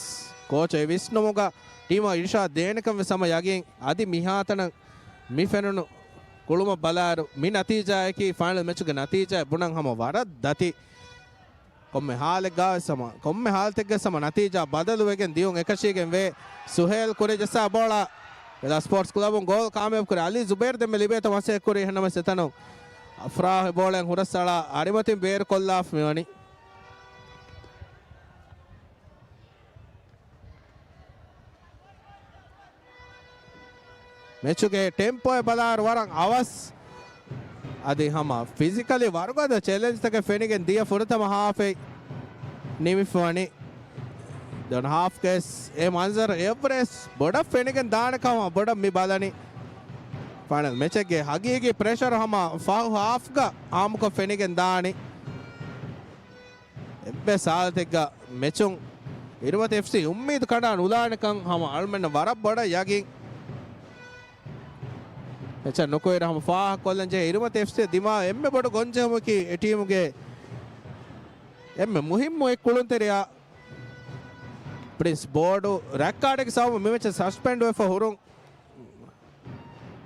ކޯޗަށް އެ ވިސްނުމުގަ ޓީމަށް އިރުޝާދު ދޭނެކަން ވެސް ހަމަ ޔަގީން. އަދި މިހާތަނަށް މި ފެނުނު ކުޅުމަށް ބަލާއިރު، މި ނަތީޖާއަކީ ފައިނަލް މެޗުގެ ނަތީޖާއެއް ބުނަން ހަމަ ވަރަށް ދަތި. ކޮންމެ ހާލެއްގަ ވެސް ހަމަ، ކޮންމެ ހާލަތެއްގަ ވެސް ހަމަ ނަތީޖާ ބަދަލުވެގެން ދިޔުން އެކަށީގެން ވޭ. ސުހޭލް ކުރި ޖައްސާ ބޯޅަ ވެލާސް ސްޕޯޓްސް ކްލަބުން ގޯލް ކާމިޔާބު ކުރި. އަލީ ޒުބޭރް ދެންމެ ލިބޭތޯ މަސައްކަތް ކުރީ. އެހެންނަމަވެސް އެތަނުން އަފްރާހް ބޯޅައިން ހުރަސްއަޅާ އަރިމަތިން ބޭރުކޮށްލާފަ މިވަނީ. މެޗުގެ ޓެމްޕޯއެއް ބަލާއިރު ވަރަށް އަވަސް. އަދި ހަމަ ފިޒިކަލީ ވަރުގަދަ ޗެލެންޖްތަކެއް ފެނިގެން ދިޔަ ފުރަތަމަ ހާފެއް ނިމިފަވަނީ. ދެވަނަ ހާފްގައި ވެސް އެ މަންޒަރު އެއްވެސް ބޮޑަށް ފެނިގެން ދާނެ ކަމަށް ބޮޑަށް މި ބަލަނީ. ފައިނަލް މެޗެއްގެ ހަގީގީ ޕްރެޝަރު ހަމަ ފަހު ހާފްގަ އާއްމުކޮށް ފެނިގެން ދާނީ. އެއްވެސް ހާލަތެއްގަ މެޗުން އިރުމަތި އެފްސީ އުއްމީދު ކަނޑާ ނުލާނެކަން ހަމަ އަޅުމެންނަށް ވަރަށް ބޮޑަށް ޔަގީން. މެޗަށް ނުކުތްވުރެ ހަމަ ފާހަގަކޮށްލަން ޖެހޭ އިރުމަތި އެފްސީ ދިމާވި އެންމެ ބޮޑު ގޮންޖެހުމަކީ އެ ޓީމުގެ އެންމެ މުހިއްމު އެއް ކުޅުންތެރިޔާ ޕްރިންސް ބޯޑު ރެޑް ކާޑެއްގެ ސަބަބުން މި މެޗަށް ސަސްޕެންޑް ވެފަ ހުރުން.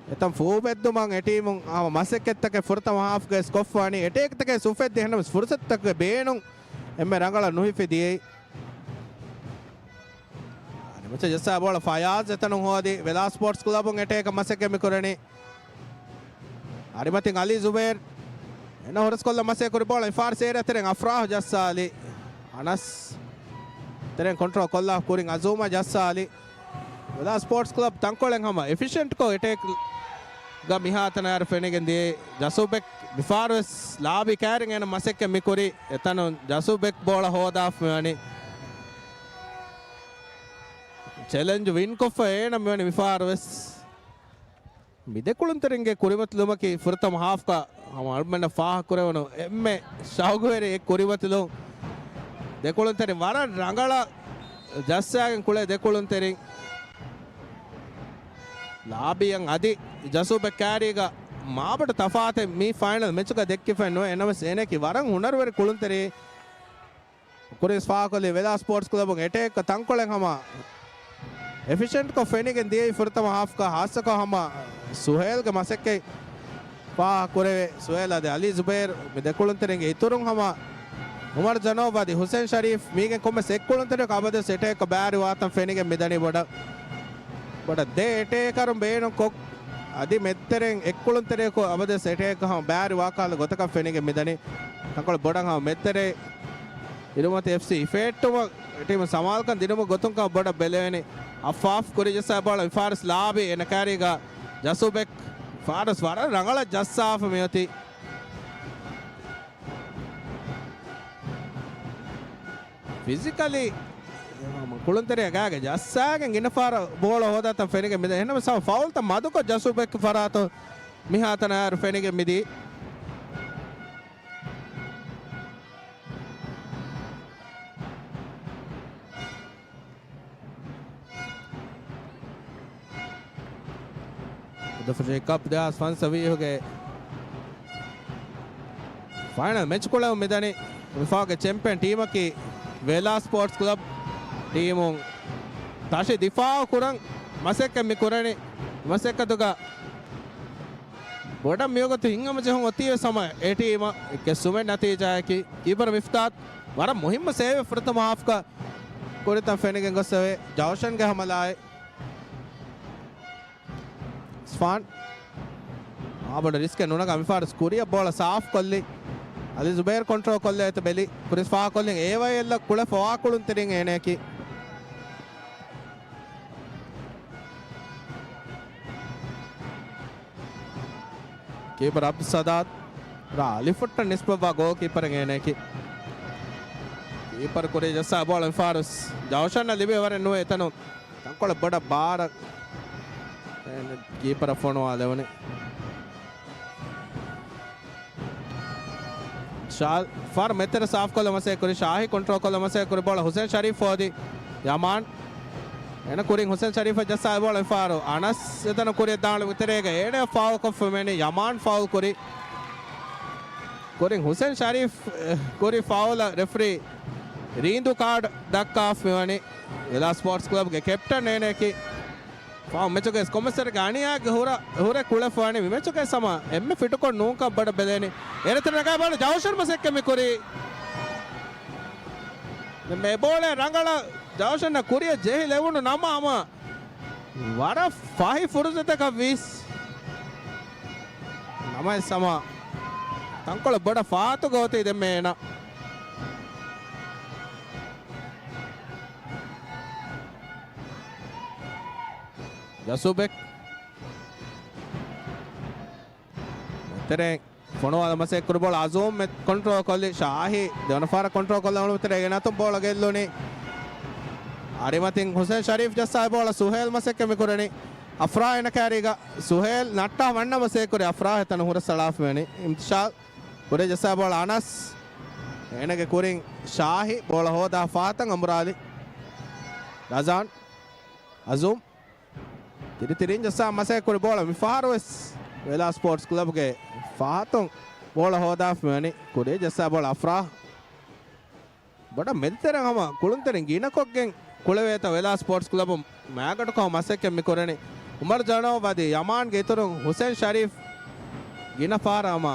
އެތަން ފޫބެއްދުމަށް އެ ޓީމުން ހަމަ މަސައްކަތްތަކެއް ފުރަތަމަ ހާފްގައި ކޮށްފާނީ. އެޓޭކްތަކެއް ސުފެއްދި އެހެންނަމަވެސް ފުރުސަތުތަކުގެ ބޭނުން އެންމެ ރަނގަޅަށް ނުހިފި ދިޔައީ. އަނެއް މެޗަށް ޖައްސާ ބޯޅަ ފަޔާޒް އެތަނުން ހޯދި ވެލާސް ސްޕޯޓްސް ކްލަބުން އެޓޭކަށް މަސައްކަތް މި ކުރަނީ. އަރިމަތިން އަލީ ޒުބޭރް އޭނަ ހުރަސްކޮށްލަން މަސައްކަތް ކުރި ބޯޅަ މިފަހަރު ސޭރި އަތެރެން އަފްރާހް ޖައްސާލި. އަނަސް ތެރެން ކޮންޓްރޯލް ކޮށްލާ ކުރިން އަޒޫމާ ޖައްސާލި. ވެލާސް ސްޕޯޓްސް ކްލަބް ތަންކޮޅެއް ހަމަ އެފިޝަންޓްކޮށް އެޓޭކްގަ މިހާތަނަށް އައިރު ފެނިގެން ދިޔައީ. ޖަސޫބެކް މިފަހަރުވެސް ލާބީ ކައިރިން އޭނަ މަސައްކަތް މި ކުރީ. އެތަނުން ޖަސޫބެކް ބޯޅަ ހޯދާފަ މިވަނީ. ޗެލެންޖް ވިންކޮށްފަ އޭނަ މިވަނީ މިފަހަރުވެސް. މި ދެކުޅުންތެރިންގެ ކުރިމަތިލުމަކީ ފުރަތަމަ ހާފްގަ ހަމަ އަޅުމެންނަށް ފާހަގަކުރެވުނު އެންމެ ޝައުގުވެރި އެއް ކުރިމަތިލުން. ދެކުޅުންތެރިން ވަރަށް ރަނގަޅަށް ޖައްސާގެން ކުޅޭ ދެކުޅުންތެރިން. ލާބީއަށް އަދި ޖަސޫބެ ކާރީގަ މާބޮޑު ތަފާތެއް މި ފައިނަލް މެޗުގަ ދެއްކިފައެއް ނުވޭ. އެނަމަސް އޭނައަކީ ވަރަށް ހުނަރުވެރި ކުޅުންތެރިއެއް. ކުރިން ފާހަގަކޮށްލީ ވެލާސް ސްޕޯޓްސް ކްލަބުން އެޓޭކް ތަންކޮޅެއް ހަމަ އެފިޝަންޓްކޮށް ފެނިގެން ދިޔައީ ފުރަތަމަ ހާފްގަ ހާއްސަކޮށް ހަމަ ސުހޭލްގެ މަސައްކަތް ފާހަގަކުރެވޭ. ސުހޭލް އަދި އަލީ ޒުބޭރު މި ދެކުޅުންތެރިންގެ އިތުރުން ހަމަ އުމަރު ޖަނޯބް އަދި ހުސެން ޝަރީފް މީގެން ކޮންމެސް އެއްކުޅުންތެރިއަކު އަބަދުވެސް އެޓޭކް ބައިވެރިވާތަން ފެނިގެން މިދަނީ ބޮޑަށް. ބޮޑަށް ދެ އެޓޭކަރުން ބޭނުންކޮށް އަދި މެދުތެރެއިން އެއްކުޅުންތެރިއަކު އަބަދުވެސް އެޓޭކް ހަމަ ބައިވެރިވާކަހަލަ ގޮތަކަށް ފެނިގެން މިދަނީ. ތަންކޮޅެއް ބޮޑަށް ހަމަ މެދުތެރެއިން އިރުމަތި އެފްސީ ހިފެހެއްޓުމަށް ޓީމު ސަމާލުކަން ދިނުމުގެ ގޮތުން ކަމަށް ބޮޑަށް ބެލެވެނީ. އަފްއާފް ކުރި ޖައްސާ ބޯޅަ މިފަހަރު ލާބީ އޭނަ ކާރީގަ ޖަސޫބެކް ފާރަސް ވަރަށް ރަނގަޅަށް ޖައްސާފަ މިއޮތީ. ފިޒިކަލީ ކުޅުންތެރިޔާ ގާގަ ޖައްސާގެން ގިނަ ފަހަރަށް ބޯޅަ ހޯދާތަން ފެނިގެން މިދަނީ. އެހެންނަމަވެސް ހަމަ ފައުލްތައް މަދުކޮށް ޖަސޫބެކް ފަރާތުން މިހާތަނަށް އައިރު ފެނިގެން މިދީ. އުދަފަށޭ ކަޕް ދެހާސް ފަންސަވީހުގެ ފައިނަލް މެޗް ކުޅެވުން މިދަނީ. ވިފާގެ ޗެމްޕިއަން ޓީމަކީ ވެލާ ސްޕޯޓްސް ކްލަބް ޓީމުން ތަށި ދިފާއު ކުރަން މަސައްކަތް މި ކުރަނީ. މަސައްކަތުގަ ބޮޑަށް މިވަގުތު ހިތްހަމަޖެހުން އޮތީވެސް ހަމަ އެ ޓީމަށް އެއްކެއްސުމެއް ނަތީޖާއަކީ. ކީޕަރ މިފްތާތް ވަރަށް މުހިއްމު ސޭވެއް ފުރަތަމަ ހާފްގަ ކުރިތަން ފެނިގެން ގޮސް އެވެ. ޖައުޝަންގެ ހަމަލާއެއް. ސްފާން މާބޮޑަށް ރިސްކެއް ނުނަގާ މިފަހަރު ކުރިއަށް ބޯޅަ ސާފް ކޮށްލި. އަލީ ޒުބޭރް ކޮންޓްރޯލް ކޮށްލަ އެތަ ބެލި. ކުރިން ފާހަގަކޮށްލިން އޭވައިއެލްއަށް ކުޅެފަ ވާ ކުޅުންތެރިން އޭނައަކީ. ކީޕަރ އަބްދުއްސަދާދު ރާ އަލިފުއްޓަށް ނިސްބަތްވާ ގޯލް ކީޕަރެއް އޭނައަކީ. ކީޕަރ ކުރި ޖައްސާ ބޯޅަ މިފަހަރު ޖައުޝަންއަށް ލިބި ވަރެއް ނުވޭ އެތަނުން. ތަންކޮޅެއް ބޮޑަށް ބާރަށް ކީޕަރަށް ފޮނުވާލެވުނީ. ޝާ-، ފާރު މެދުތެރެ ސާފްކޮށްލަ މަސައްކަތް ކުރި، ޝާހި ކޮންޓްރޯލް ކޮށްލަ މަސައްކަތް ކުރި، ބޯޅަ ހުސެން ޝަރީފް ހޯދި، ޔަމާން. އޭނަ ކުރިން ހުސެން ޝަރީފަށް ޖައްސާ އެ ބޯޅަ މިފަހަރު އަނަސް އެތަނަށް ކުރިއަށް ދާން ތެރޭގަ އޭނަ ފައުލް ކޮށްފަ މެނި ޔަމާން ފައުލް ކުރި. ކުރިން ހުސެން ޝަރީފް، އެ، ކުރި ފައުލަށް ރެފްރީ ރީނދޫ ކާޑް ދައްކާފަ މިވަނީ. ވެލާސް ސްޕޯޓްސް ކްލަބްގެ ކެޕްޓަން އޭނައަކީ. ފަހު މެޗުގެ ކޮމެސަރގެ އަނިޔާގެ ހުރަ، ހުރެ ކުޅެފަ ވަނީ މި މެޗުގެ ހަމަ އެންމެ ފިޓުކޮށް ނޫންކަން ބޮޑަށް ބެލޭނީ. އޭރު ތެރެ ނަގާ ބާލު ޖައުޝަން މަސައްކަތް މި ކުރީ. މެ ބޯޅަ ރަނގަޅަށް ޖައުޝަންއަށް ކުރިއަށް ޖެހި ލެވުނު ނަމަ ހަމަ ވަރަށް ފަހި ފުރުސަތަކަށް ވީސް. ނަމަވެސް ހަމަ ތަންކޮޅެއް ބޮޑަށް ފާތުގަ އޮތީ ދެންމެ އޭނަ. ޔަސޫބެކް. މެތެރެ ފޮނުވާލަ މަސައްކަތް ކުރި ބޯޅަ އަޒޫމް މެ ކޮންޓްރޯލް ކޮށްލި ޝާހި ދެވަނަ ފަހަރަށް ކޮންޓްރޯލް ކޮށްލަ އުޅުމުތެރޭގެ ނަތުން ބޯޅަ ގެއްލުނީ. އަރިމަތިން ހުސެން ޝަރީފް ޖައްސާ ބޯޅަ ސުހޭލް މަސައްކަތް މި ކުރަނީ. އަފްރާ އޭނަ ކާރީގަ ސުހޭލް ނައްޓާ ވަންނަ މަސައްކަތް ކުރި އަފްރާ އެތަނު ހުރަސް އަޅާފަ ވެނީ. އިމްތިޝާލް ކުރި ޖައްސާ ބޯޅަ އަނަސް. އޭނަގެ ކުރިން ޝާހި ބޯޅަ ހޯދާ ފަހަތަށް އަނބުރާލި. ރަޒާން. އަޒޫމް. ތިރި ތިރިން ޖައްސާ މަސައްކަތް ކުރި ބޯޅަ މި ފަހަރު ވެސް ވެލާސް ސްޕޯޓްސް ކްލަބްގެ ފަހަތުން ބޯޅަ ހޯދާފަ ވަނީ. ކުރި ޖައްސާ ބޯޅަ އަފްރާ. ބޮޑަށް މެދުތެރެއިން ހަމަ ކުޅުންތެރިން ގިނަކޮށްގެން ކުޅެވޭތޯ ވެލާސް ސްޕޯޓްސް ކްލަބުން މާގަނޑުކޮށް މަސައްކަތް މި ކުރަނީ. އުމަރު ޖަނޯވް އަދި ޔަމާންގެ އިތުރުން ހުސެން ޝަރީފް ގިނަ ފަހަރަށް ހަމަ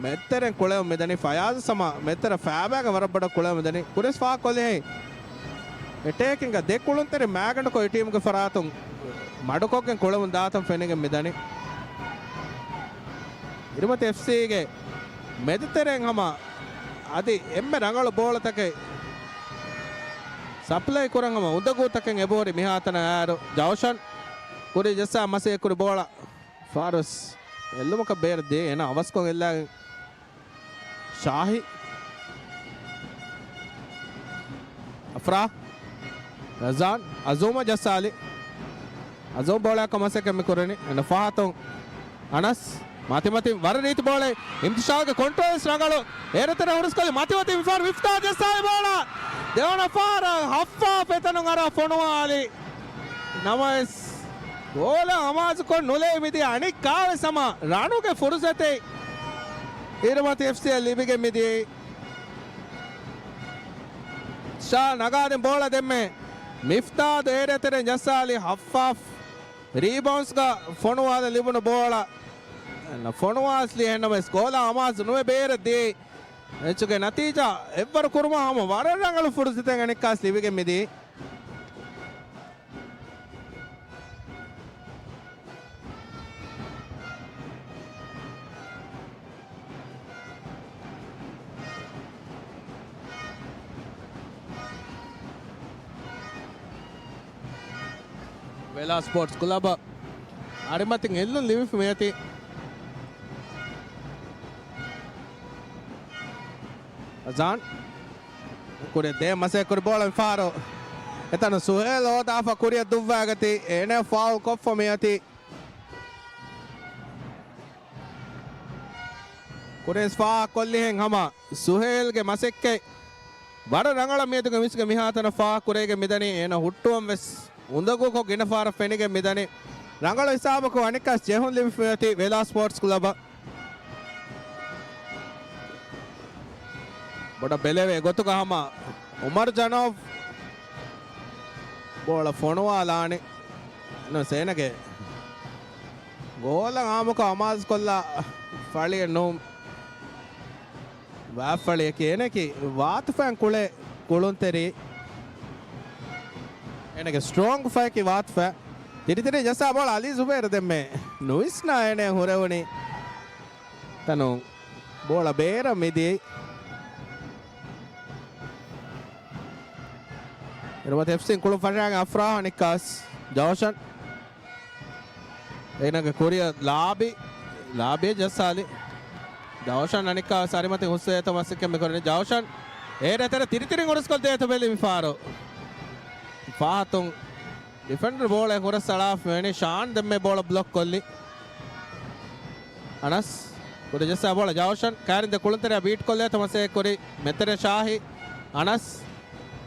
މެދުތެރެއިން ކުޅެވުން މިދަނީ. ފަޔާޒު ހަމަ މެދުތެރެ ފައިބައިގެން ވަރަށް ބޮޑަށް ކުޅެވުން މިދަނީ. ކުރިން ވެސް ފާހަގަކޮށްލި އެޓޭކިންގ ދެ ކުޅުންތެރި މާގަނޑުކޮށް އެ ޓީމުގެ ފަރާތުން މަޑުކޮށްގެން ކުޅެވުން ދާތަން ފެނިގެން މިދަނީ. އިރުމަތި އެފްސީގެ މެދުތެރެއިން ހަމަ އަދި އެންމެ ރަނގަޅު ބޯޅަތަކެއް ސަޕްލައި ކުރަން ހަމަ އުނދަގޫތަކެއް އެބަހުރި މިހާތަނަށް އައިރު. ޖައުޝަން ކުރި ޖައްސާ މަސައްކަތް ކުރި ބޯޅަ ފާރުސް އެއްލުމަކަށް ބޭރަށް ދިޔަ އޭނަ އަވަސްކޮށް އެއްލާގެން ޝާހި. އަފްރާ. ރަޒާން. އަޒޫމަށް ޖައްސާލި. އަޒޫމް ބޯޅައަކަށް މަސައްކަތް މި ކުރަނީ. އެން ފާހަތުން އަނަސް. މަތިމަތި ވަރަށް ރީތި ބޯޅައެއް. އިމްތިޝާލްގެ ކޮންޓްރޯލް ވެސް ރަނގަޅު. އޭރު ތެރެ ހުރަސްކޮށްލި މަތިމަތި މިފަހަރު މިފްތާ ޖައްސާލި ބޯޅަ. ދެވަނަ ފަހަރަށް ހައްފާފް އެތަނުން އަރާ ފޮނުވާލި. ނަމަވެސް ގޯލަށް އަމާޒުކޮށް ނުލެވި މިދިޔަ އަނެއްކާވެސް ހަމަ ރަނުގެ ފުރުސަތެއް އިރުމަތި އެފްސީއަށް ލިބިގެން މިދިޔައީ. ޝާ ނަގާދިން ބޯޅަ ދެންމެ މިފްތާދު އޭރު ތެރެއިން ޖައްސާލި ހައްފާފް ރީބައުންޑްގަ ފޮނުވާލަން ލިބުނު ބޯޅަ ފޮނުވާސްލި އެހެންނަމަވެސް ގޯލާ އަމާޒު ނުވެ ބޭރަށް ދިޔައީ. މެޗުގެ ނަތީޖާ އެއްވަރު ކުރުމަށް ހަމަ ވަރަށް ރަނގަޅު ފުރުސަތެއް އަނެއްކާސް ލިބިގެން މިދިޔައީ. ވެލާ ސްޕޯޓްސް ކްލަބަށް އަރިމަތިން އެއްލުން ލިބިފަ މިއޮތީ. އަޒާން. ކުރި ދޭ މަސޭ ކުރި ބޯޅަ މިފާރު. އެތަނު ސުހޭލް ހޯދާފަ ކުރިއަށް ދުއްވާގަތީ. އޭނަ ފާއުލް ކޮށްފަ މިއޮތީ. ކުރިން ފާހަގަ ކޮށްލިހެން ހަމަ ސުހޭލްގެ މަސައްކަތް ވަރަށް ރަނގަޅަށް މިއަދުގެ މިސްގެ މިހާތަނަށް ފާހަގަ ކުރެވިގެން މިދަނީ. އޭނަ ހުއްޓުވަން ވެސް އުނދަގޫކޮށް ގިނަ ފަހަރަށް ފެނިގެން މިދަނީ. ރަނގަޅު ހިސާބަކު އަނެއްކާސް ޖެހުން ލިބިފަ މިއޮތީ ވެލާ ސްޕޯޓްސް ކްލަބަށް. ބޮޑަށް ބެލެވޭ ގޮތުގަ ހަމަ އުމަރު ޖަނޯވް ބޯޅަ ފޮނުވާލާނެ. ނުވެސް އޭނަގެ ގޯލަށް އާއްމުކޮށް އަމާޒުކޮށްލާ ފަޅިއެއް ނޫން. ވާފަޅިއަކީ އޭނައަކީ ވާތުފައިން ކުޅޭ ކުޅުންތެރި. އޭނަގެ ސްޓްރޯންގް ފަޔަކީ ވާތުފަ. ތިރިތިރި ޖައްސާ ބޯޅަ އަލީ ޒުބޭރު ދެންމެ ނުވިސްނާ އޭނަ ހުރެވުނީ. ތަނު ބޯޅަ ބޭރަށް މިދިޔައީ. އިރުމަތި އެފްސީން ކުޅުން ފަށާގެން އަފްރާހް އަނެއްކާސް ޖައުޝަން. އޭނަގެ ކުރިއަށް ލާބި، ލާބިއަށް ޖައްސާލި. ޖައުޝަން އަނެއްކާސް އަރިމަތި ހުސްވޭތޯ މަސައްކަތް މި ކުރަނީ. ޖައުޝަން އޭރު ތެރެ ތިރިތިރިން ހުރަސްކޮށް ދޭތޯ ބެލި މިފާރު. ފާހަތުން ޑިފެންޑަރ ބޯޅަ ހުރަސް އަޅާފަ ވެނީ. ޝާން ދެންމެ ބޯޅަ ބްލޮކް ކޮށްލި. އަނަސް ކުރި ޖައްސާ ބޯޅަ ޖައުޝަން ކާރިން ދެ ކުޅުންތެރެއަށް ބީޓް ކޮށްލޭތޯ މަސައްކަތް ކުރި. މެތެރެ ޝާހި އަނަސް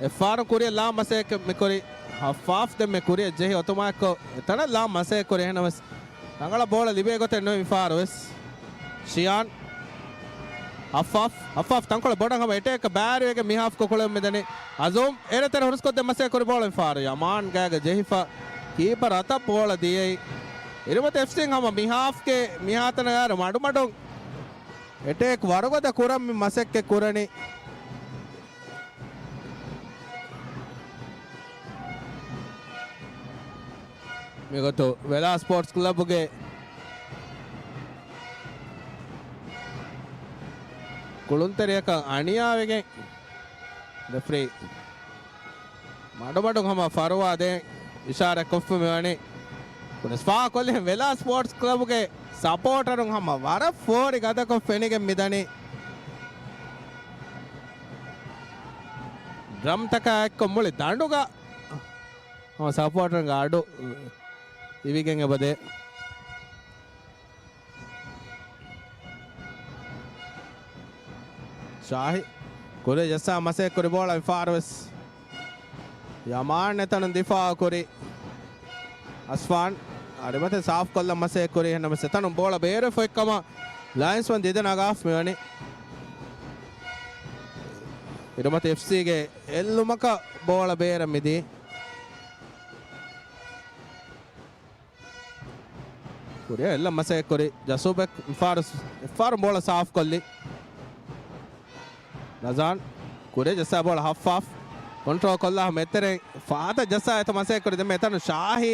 އެއްފާރު ކުރިއަށް ލާ މަސައްކަތް މި ކުރި. ހައްފާފް ދެންމެ ކުރިއަށް ޖެހި އޮތުމާއެކު އެތަނަށް ލާ މަސައްކަތް ކުރި. އެހެނަސް ރަނގަޅަށް ބޯޅަ ލިބޭ ގޮތެއް ނުވި މިފާރު ވެސް. ޝިޔާން އަފްއަފް، އަފްއަފް ތަންކޮޅެއް ބޮޑަށް ހަމަ އެޓޭކް ބައިވެރިވެގެން މިހާފްކޮށް ކުޅެވެމުން މިދަނީ. އަޒޫމް އޭނަ ތެރެ ހުރަސްކޮށްދޭން މަސައްކަތް ކުރި ބޯޅަ ފާރު. ޔަމާން ގާގަ ޖެހިފަ ކީޕަރ އަތަށް ބޯޅަ ދިޔައީ. އިރުމަތި އެފްސީން ހަމަ މިހާފްގެ މިހާތަނަށް އައިރު މަޑުމަޑުން އެޓޭކް ވަރުގަދަ ކުރަން މި މަސައްކަތް ކުރަނީ. މިގޮތު ވެލާ ސްޕޯޓްސް ކްލަބުގެ ކުޅުންތެރިޔަކަށް އަނިޔާވެގެން ރެފްރީ މަޑުމަޑުން ހަމަ ފަރުވާ ދޭން އިޝާރާތް ކޮށްފަ މިވަނީ. ކުނިސް ފާ ކޮށްލި ވެލާ ސްޕޯޓްސް ކްލަބުގެ ސަޕޯޓަރުން ހަމަ ވަރަށް ފޯރި ގަދަކޮށް ފެނިގެން މިދަނީ. ޑްރަމްތަކާ އެއްކޮށް މުޅި ދަނޑުގަ ހަމަ ސަޕޯޓަރުންގެ އަޑު އިވިގެން އެބަދޭ. ޝާހި ކުރި ޖައްސާ މަސައްކަތް ކުރި ބޯޅަ މިފާރުވެސް ޔަމާން އެތަނުން ދިފާއު ކުރި. އަސްފާން އަރިމަތި ސާފް ކޮށްލަން މަސައްކަތް ކުރި. އެހެންނަމަވެސް އެތަނުން ބޯޅަ ބޭރުވެފަ އޮތްކަމަށް ލަޔަންސް ވަން ދިދަ ނަގާފަ މިވަނީ. އިރުމަތި އެފްސީގެ އެއްލުމަކަށް ބޯޅަ ބޭރަށް މިދީ. ކުރިއަށް އެއްލަން މަސައްކަތް ކުރި ޖަސޫބެކް މިފާރު، މިފާރު ބޯޅަ ސާފް ކޮށްލި. ރަޒާން ކުރިއަށް ޖައްސާ ބޯޅަ ހައްފާފް ކޮންޓްރޯލް ކޮށްލާ މެތެރެން ފާތަށް ޖައްސާ އެތަ މަސައްކަތް ކުރި. ދެން މި އެތަނުން ޝާހީ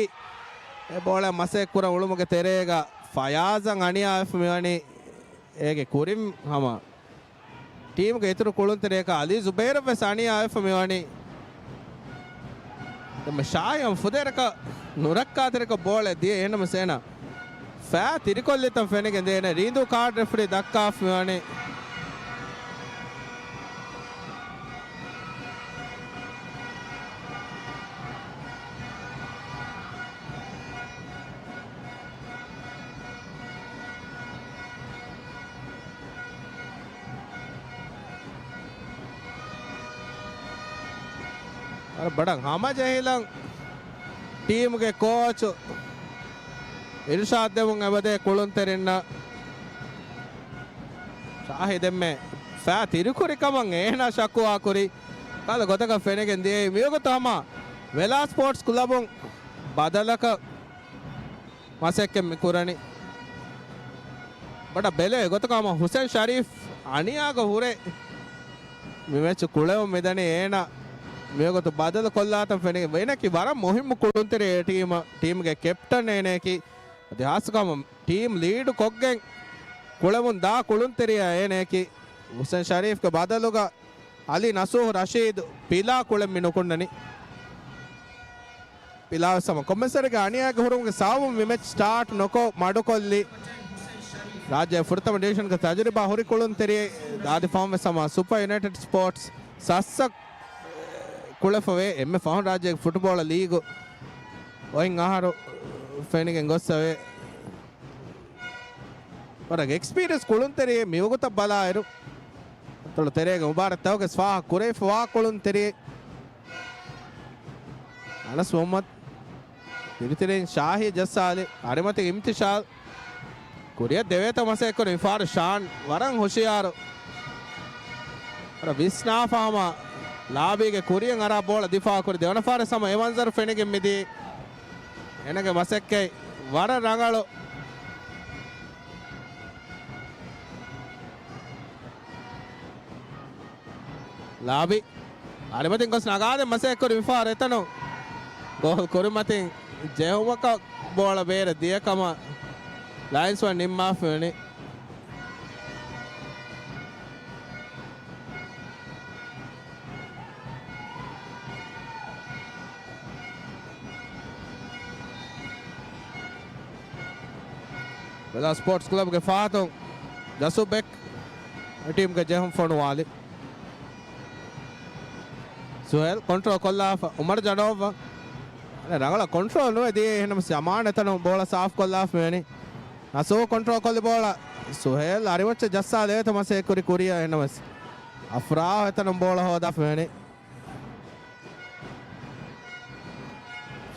އެ ބޯޅަ މަސައްކަތް ކުރަން އުޅުމުގެ ތެރޭގަ ފަޔާޒަށް އަނިޔާވެފަ މިވަނީ. އޭގެ ކުރިން ހަމަ ޓީމުގެ އިތުރު ކުޅުންތެރިޔަކަށް އަލީ ޒުބޭރަށް ވެސް އަނިޔާވެފަ މިވަނީ. ދެން ޝާހީ ފުދޭވަރަކަށް ނުރައްކާތެރިކޮށް ބޯޅަ ދިޔަ އެހެންނަމަވެސް އޭނަ ފައި ތިރިކޮށްލިތަން ފެނިގެން ދޭނެ ރީނދޫ ކާޑް ރެފްރީ ދައްކާފަ މިވަނީ. ވަރަށް ބޮޑަށް ހަމަޖެހިލަން ޓީމުގެ ކޯޗު އިރުޝާދް ދެމުން އެބަދޭ ކުޅުންތެރިންނަށް. ޝާހީ ދެންމެ ފައި ތިރިކުރި ކަމަށް އޭނާ ޝަކުވާ ކުރި ކަހަލަ ގޮތަކަށް ފެނިގެން ދިޔައީ. މިވަގުތު ހަމަ ވެލާ ސްޕޯޓްސް ކްލަބުން ބަދަލަކަށް މަސައްކަތް މި ކުރަނީ. ބޮޑަށް ބެލޭ ގޮތަކަށް ހަމަ ހުސެން ޝަރީފް އަނިޔާގަ ހުރެ މި މެޗު ކުޅެވުން މިދަނީ. އޭނަ މިވަގުތު ބަދަލު ކޮށްލާތަން ފެނިގެން އޭނައަކީ ވަރަށް މުހިއްމު ކުޅުންތެރި ޓީމަށް، ޓީމުގެ ކެޕްޓަން އޭނައަކީ. އަދި ހާއްސަކޮށް ޓީމް ލީޑު ކޮށްގެން ކުޅެވުން ދާ ކުޅުންތެރިޔާ އޭނައަކީ. ހުސެން ޝަރީފްގެ ބަދަލުގަ އަލީ ނަސޫހު ރަޝީދު ޕިލާ ކުޅެން މި ނުކުންނަނީ. ޕިލާވެސް ހަމަ ކޮމެސަރގެ އަނިޔާގެ ހުރުމުގެ ސަބަބުން މި މެޗް ސްޓާޓް ނުކޮށް މަޑުކޮށްލި. ރާއްޖޭގެ ފުރަތަމަ ޑިވިޝަންގެ ތަޖުރިބާ ހުރި ކުޅުންތެރިއެއް ދާދި ފަހުން ވެސް ހަމަ ސުޕަ ޔުނައިޓެޑް ސްޕޯޓްސް ސައްސަ ކުޅެފަވޭ. އެންމެ ފަހުން ރާއްޖޭގެ ފުޓުބޯޅަ ލީގު އޮތް އަހަރު ފެނިގެން ގޮއްސަވޭ. ވަރަށް އެކްސްޕީރިއަންސް ކުޅުންތެރިއެއް މިވަގުތަށް ބަލާއިރު، އަތޮޅު ތެރޭގެ މުބާރާތްތަކުގެ ފާހަގަ ކުރެވިފަވާ ކުޅުންތެރިއެއް. އަނަސް މުހައްމަދު ތިރިތިރިން ޝާހީ ޖައްސާލި އަރިމަތި އިމްތިޝާލް. ކުރިއަށް ދެވޭތަ މަސައްކަތް ކުރި މިފާރު ޝާން ވަރަށް ހުޝިޔާރު. ވަރަށް ވިސްނާފަ ހަމަ ލާބީގެ ކުރިއަށް އަރާ ބޯޅަ ދިފާ ކުރި. ދެވަނަ ފާރެއް ހަމަ އެ މަންޒަރު ފެނިގެން މިދީ. އޭނަގެ މަސައްކަތް ވަރަށް ރަނގަޅު. ލާބި އަރިމަތިން ގޮސް ނަގާދެން މަސައްކަތް ކުރި މިފަހަރު އެތަނުން ގޯލް ކުރިމަތިން ޖެހުމަކަށް ބޯޅަ ބޭރަށް ދިޔަ ކަމަށް ލަޔަންސް ވަން ނިންމާފަ ވަނީ. ވެލާ ސްޕޯޓްސް ކްލަބްގެ ފަހަތުން ޖަސޫ ބެކް ޓީމްގެ ޖެހުން ފޮނުވާލި. ސުހޭލް ކޮންޓްރޯލް ކޮށްލާފަ އުމަރު ޖަނޯވަ. ރަނގަޅަށް ކޮންޓްރޯލް ނުވެ ދިޔަ، އެހެންނަމަވެސް ޔަމާން އެތަނުން ބޯޅަ ސާފް ކޮށްލާފަ ވެނީ. ނަސޫ ކޮންޓްރޯލް ކޮށްލި ބޯޅަ ސުހޭލް އަރިމައްޗަށް ޖައްސާލެވޭތޯ މަސައްކަތް ކުރި ކުރިއަށް، އެހެންނަމަވެސް އަފްރާހް އެތަނުން ބޯޅަ ހޯދާފަ ވެނީ.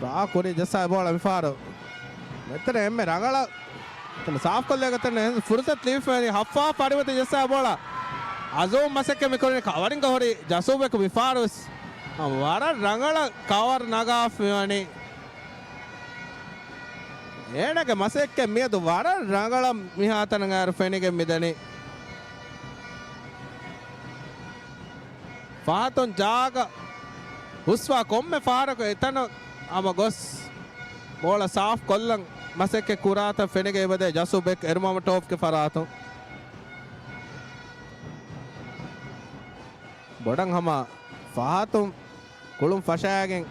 ފާ ކުރި ޖައްސާ ބޯޅަ މިފާރު މެތަނަށް އެންމެ ރަނގަޅަށް ތަން ސާފް ކޮށްލޭގަތަން ފުރުސަތު ލިބިފައި ހައްފާ ފަރިވަތި ޖައްސާ ބޯޅަ އަޒޫމް މަސައްކަތް މިކުރަނީ ކަވަރިންގ ހުރި ޖަސޫބެކު މިފާރުވެސް ވަރަށް ރަނގަޅަށް ކަވަރ ނަގާފަ މިވަނީ. އޭނަގެ މަސައްކަތް މިއަދު ވަރަށް ރަނގަޅަށް މިހާތަނަށް އައިރު ފެނިގެން މިދަނީ. ފަހަތުން ޖާގަ ހުސްވާ ކޮންމެ ފަހަރަކު އެތަނަށް ހަމަ ގޮސް ބޯޅަ ސާފް ކޮށްލަން މަސައްކަތް ކުރާތަން ފެނިގެން އެބަދޭ ޖަސޫބެކް އެރުމަމަޓޯފްގެ ފަރާތުން. ބޮޑަށް ހަމަ ފަހަތުން ކުޅުން ފަށާގެން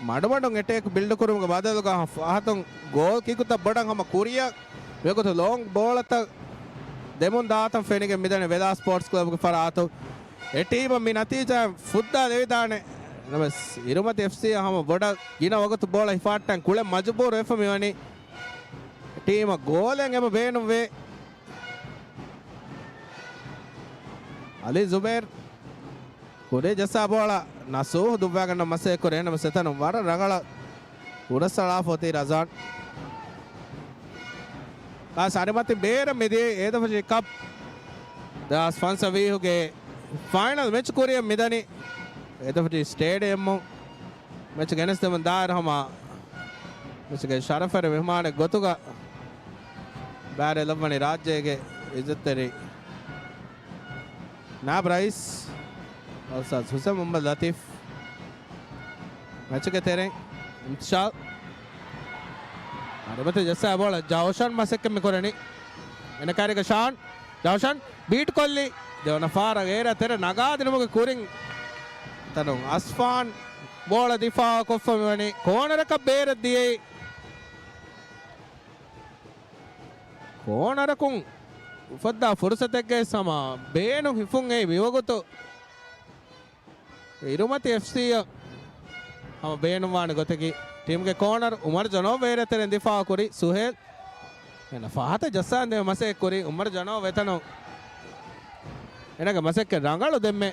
މަޑުމަޑުން އެޓޭކް ބިލްޑް ކުރުމުގެ ބަދަލުގަ ފަހަތުން ގޯލް ކިކުތައް ބޮޑަށް ހަމަ ކުރިއަށް މިވަގުތު ލޯންގް ބޯޅަތައް ދެމުން ދާތަން ފެނިގެން މިދަނީ ވެލާ ސްޕޯޓްސް ކްލަބުގެ ފަރާތުން. އެ ޓީމަށް މި ނަތީޖާ ފުއްދާ ލެވިދާނެ. ނަމަވެސް އިރުމަތި އެފްސީ ހަމަ ބޮޑަށް ގިނަ ވަގުތު ބޯޅަ ހިފާއްޓަން ކުޅެން މަޖުބޫރު ވެފަ މިވަނީ. ޓީމަށް ގޯލެއް އެބަ ބޭނުންވޭ. އަލީ ޒުބޭރް ކުރި ޖައްސާ ބޯޅަ ނަސޫހް ދުއްވާގަންނަ މަސައްކަތް ކުރޭ. ނަމަ ސެތަނު ވަރަށް ރަނގަޅަށް ހުރަސްއަޅާފަ އޮތީ ރަޒާން. ކާސް އަރިމަތި ބޭރަށް މިދިޔައީ އޭދަފަށި ކަޕް ދެހާސް ފަންސަވީހުގެ ފައިނަލް މެޗް ކުރިއަށް މިދަނީ އޭދަފަށި ސްޓޭޑިއަމުން. މެޗް ގެނެސްދެމުން ދާއިރު ހަމަ މެޗުގެ ޝަރަފުވެރި މެހުމާނެއް ގޮތުގަ ބައިވެރި ލައްވަނީ ރާއްޖޭގެ އިއްޒަތްތެރި ނާއިބު ރައީސް އަލްއުސްތާޛް ހުސެން މުހައްމަދު ލަތީފް. މެޗުގެ ތެރެއިން އިމްތިޝާލް. އަރިމަތި ޖައްސާ ބޯޅަ ޖައުޝަން މަސައްކަތް މި ކުރަނީ. އޭނަ ކައިރީގަ ޝާން. ޖައުޝަން ބީޓް ކޮށްލީ. ދެވަނަ ފަހަރަށް އޭރަށް ތެރެ ނަގާދިނުމުގެ ކުރިން ތަނު އަސްފާން ބޯޅަ ދިފާއު ކޮށްފަ މިވަނީ. ކޯނަރަކަށް ބޭރަށް ދިޔައީ. ކޯނަރަކުން އުފައްދާ ފުރުސަތެއްގައި ހަމަ ބޭނުން ހިފުން އެއީ މިވަގުތު. އިރުމަތި އެފްސީއަށް ހަމަ ބޭނުންވާނެ ގޮތަކީ ޓީމްގެ ކޯނަރު އުމަރު ޖަނޯ އޭރަ ތެރެއިން ދިފާއު ކުރި ސުހޭލް. އޭނަ ފަހަތަށް ޖައްސާން ދޭ މަސައްކަތް ކުރި އުމަރު ޖަނޯ އެތަނު. އޭނަގެ މަސައްކަތް ރަނގަޅު ދެންމެ.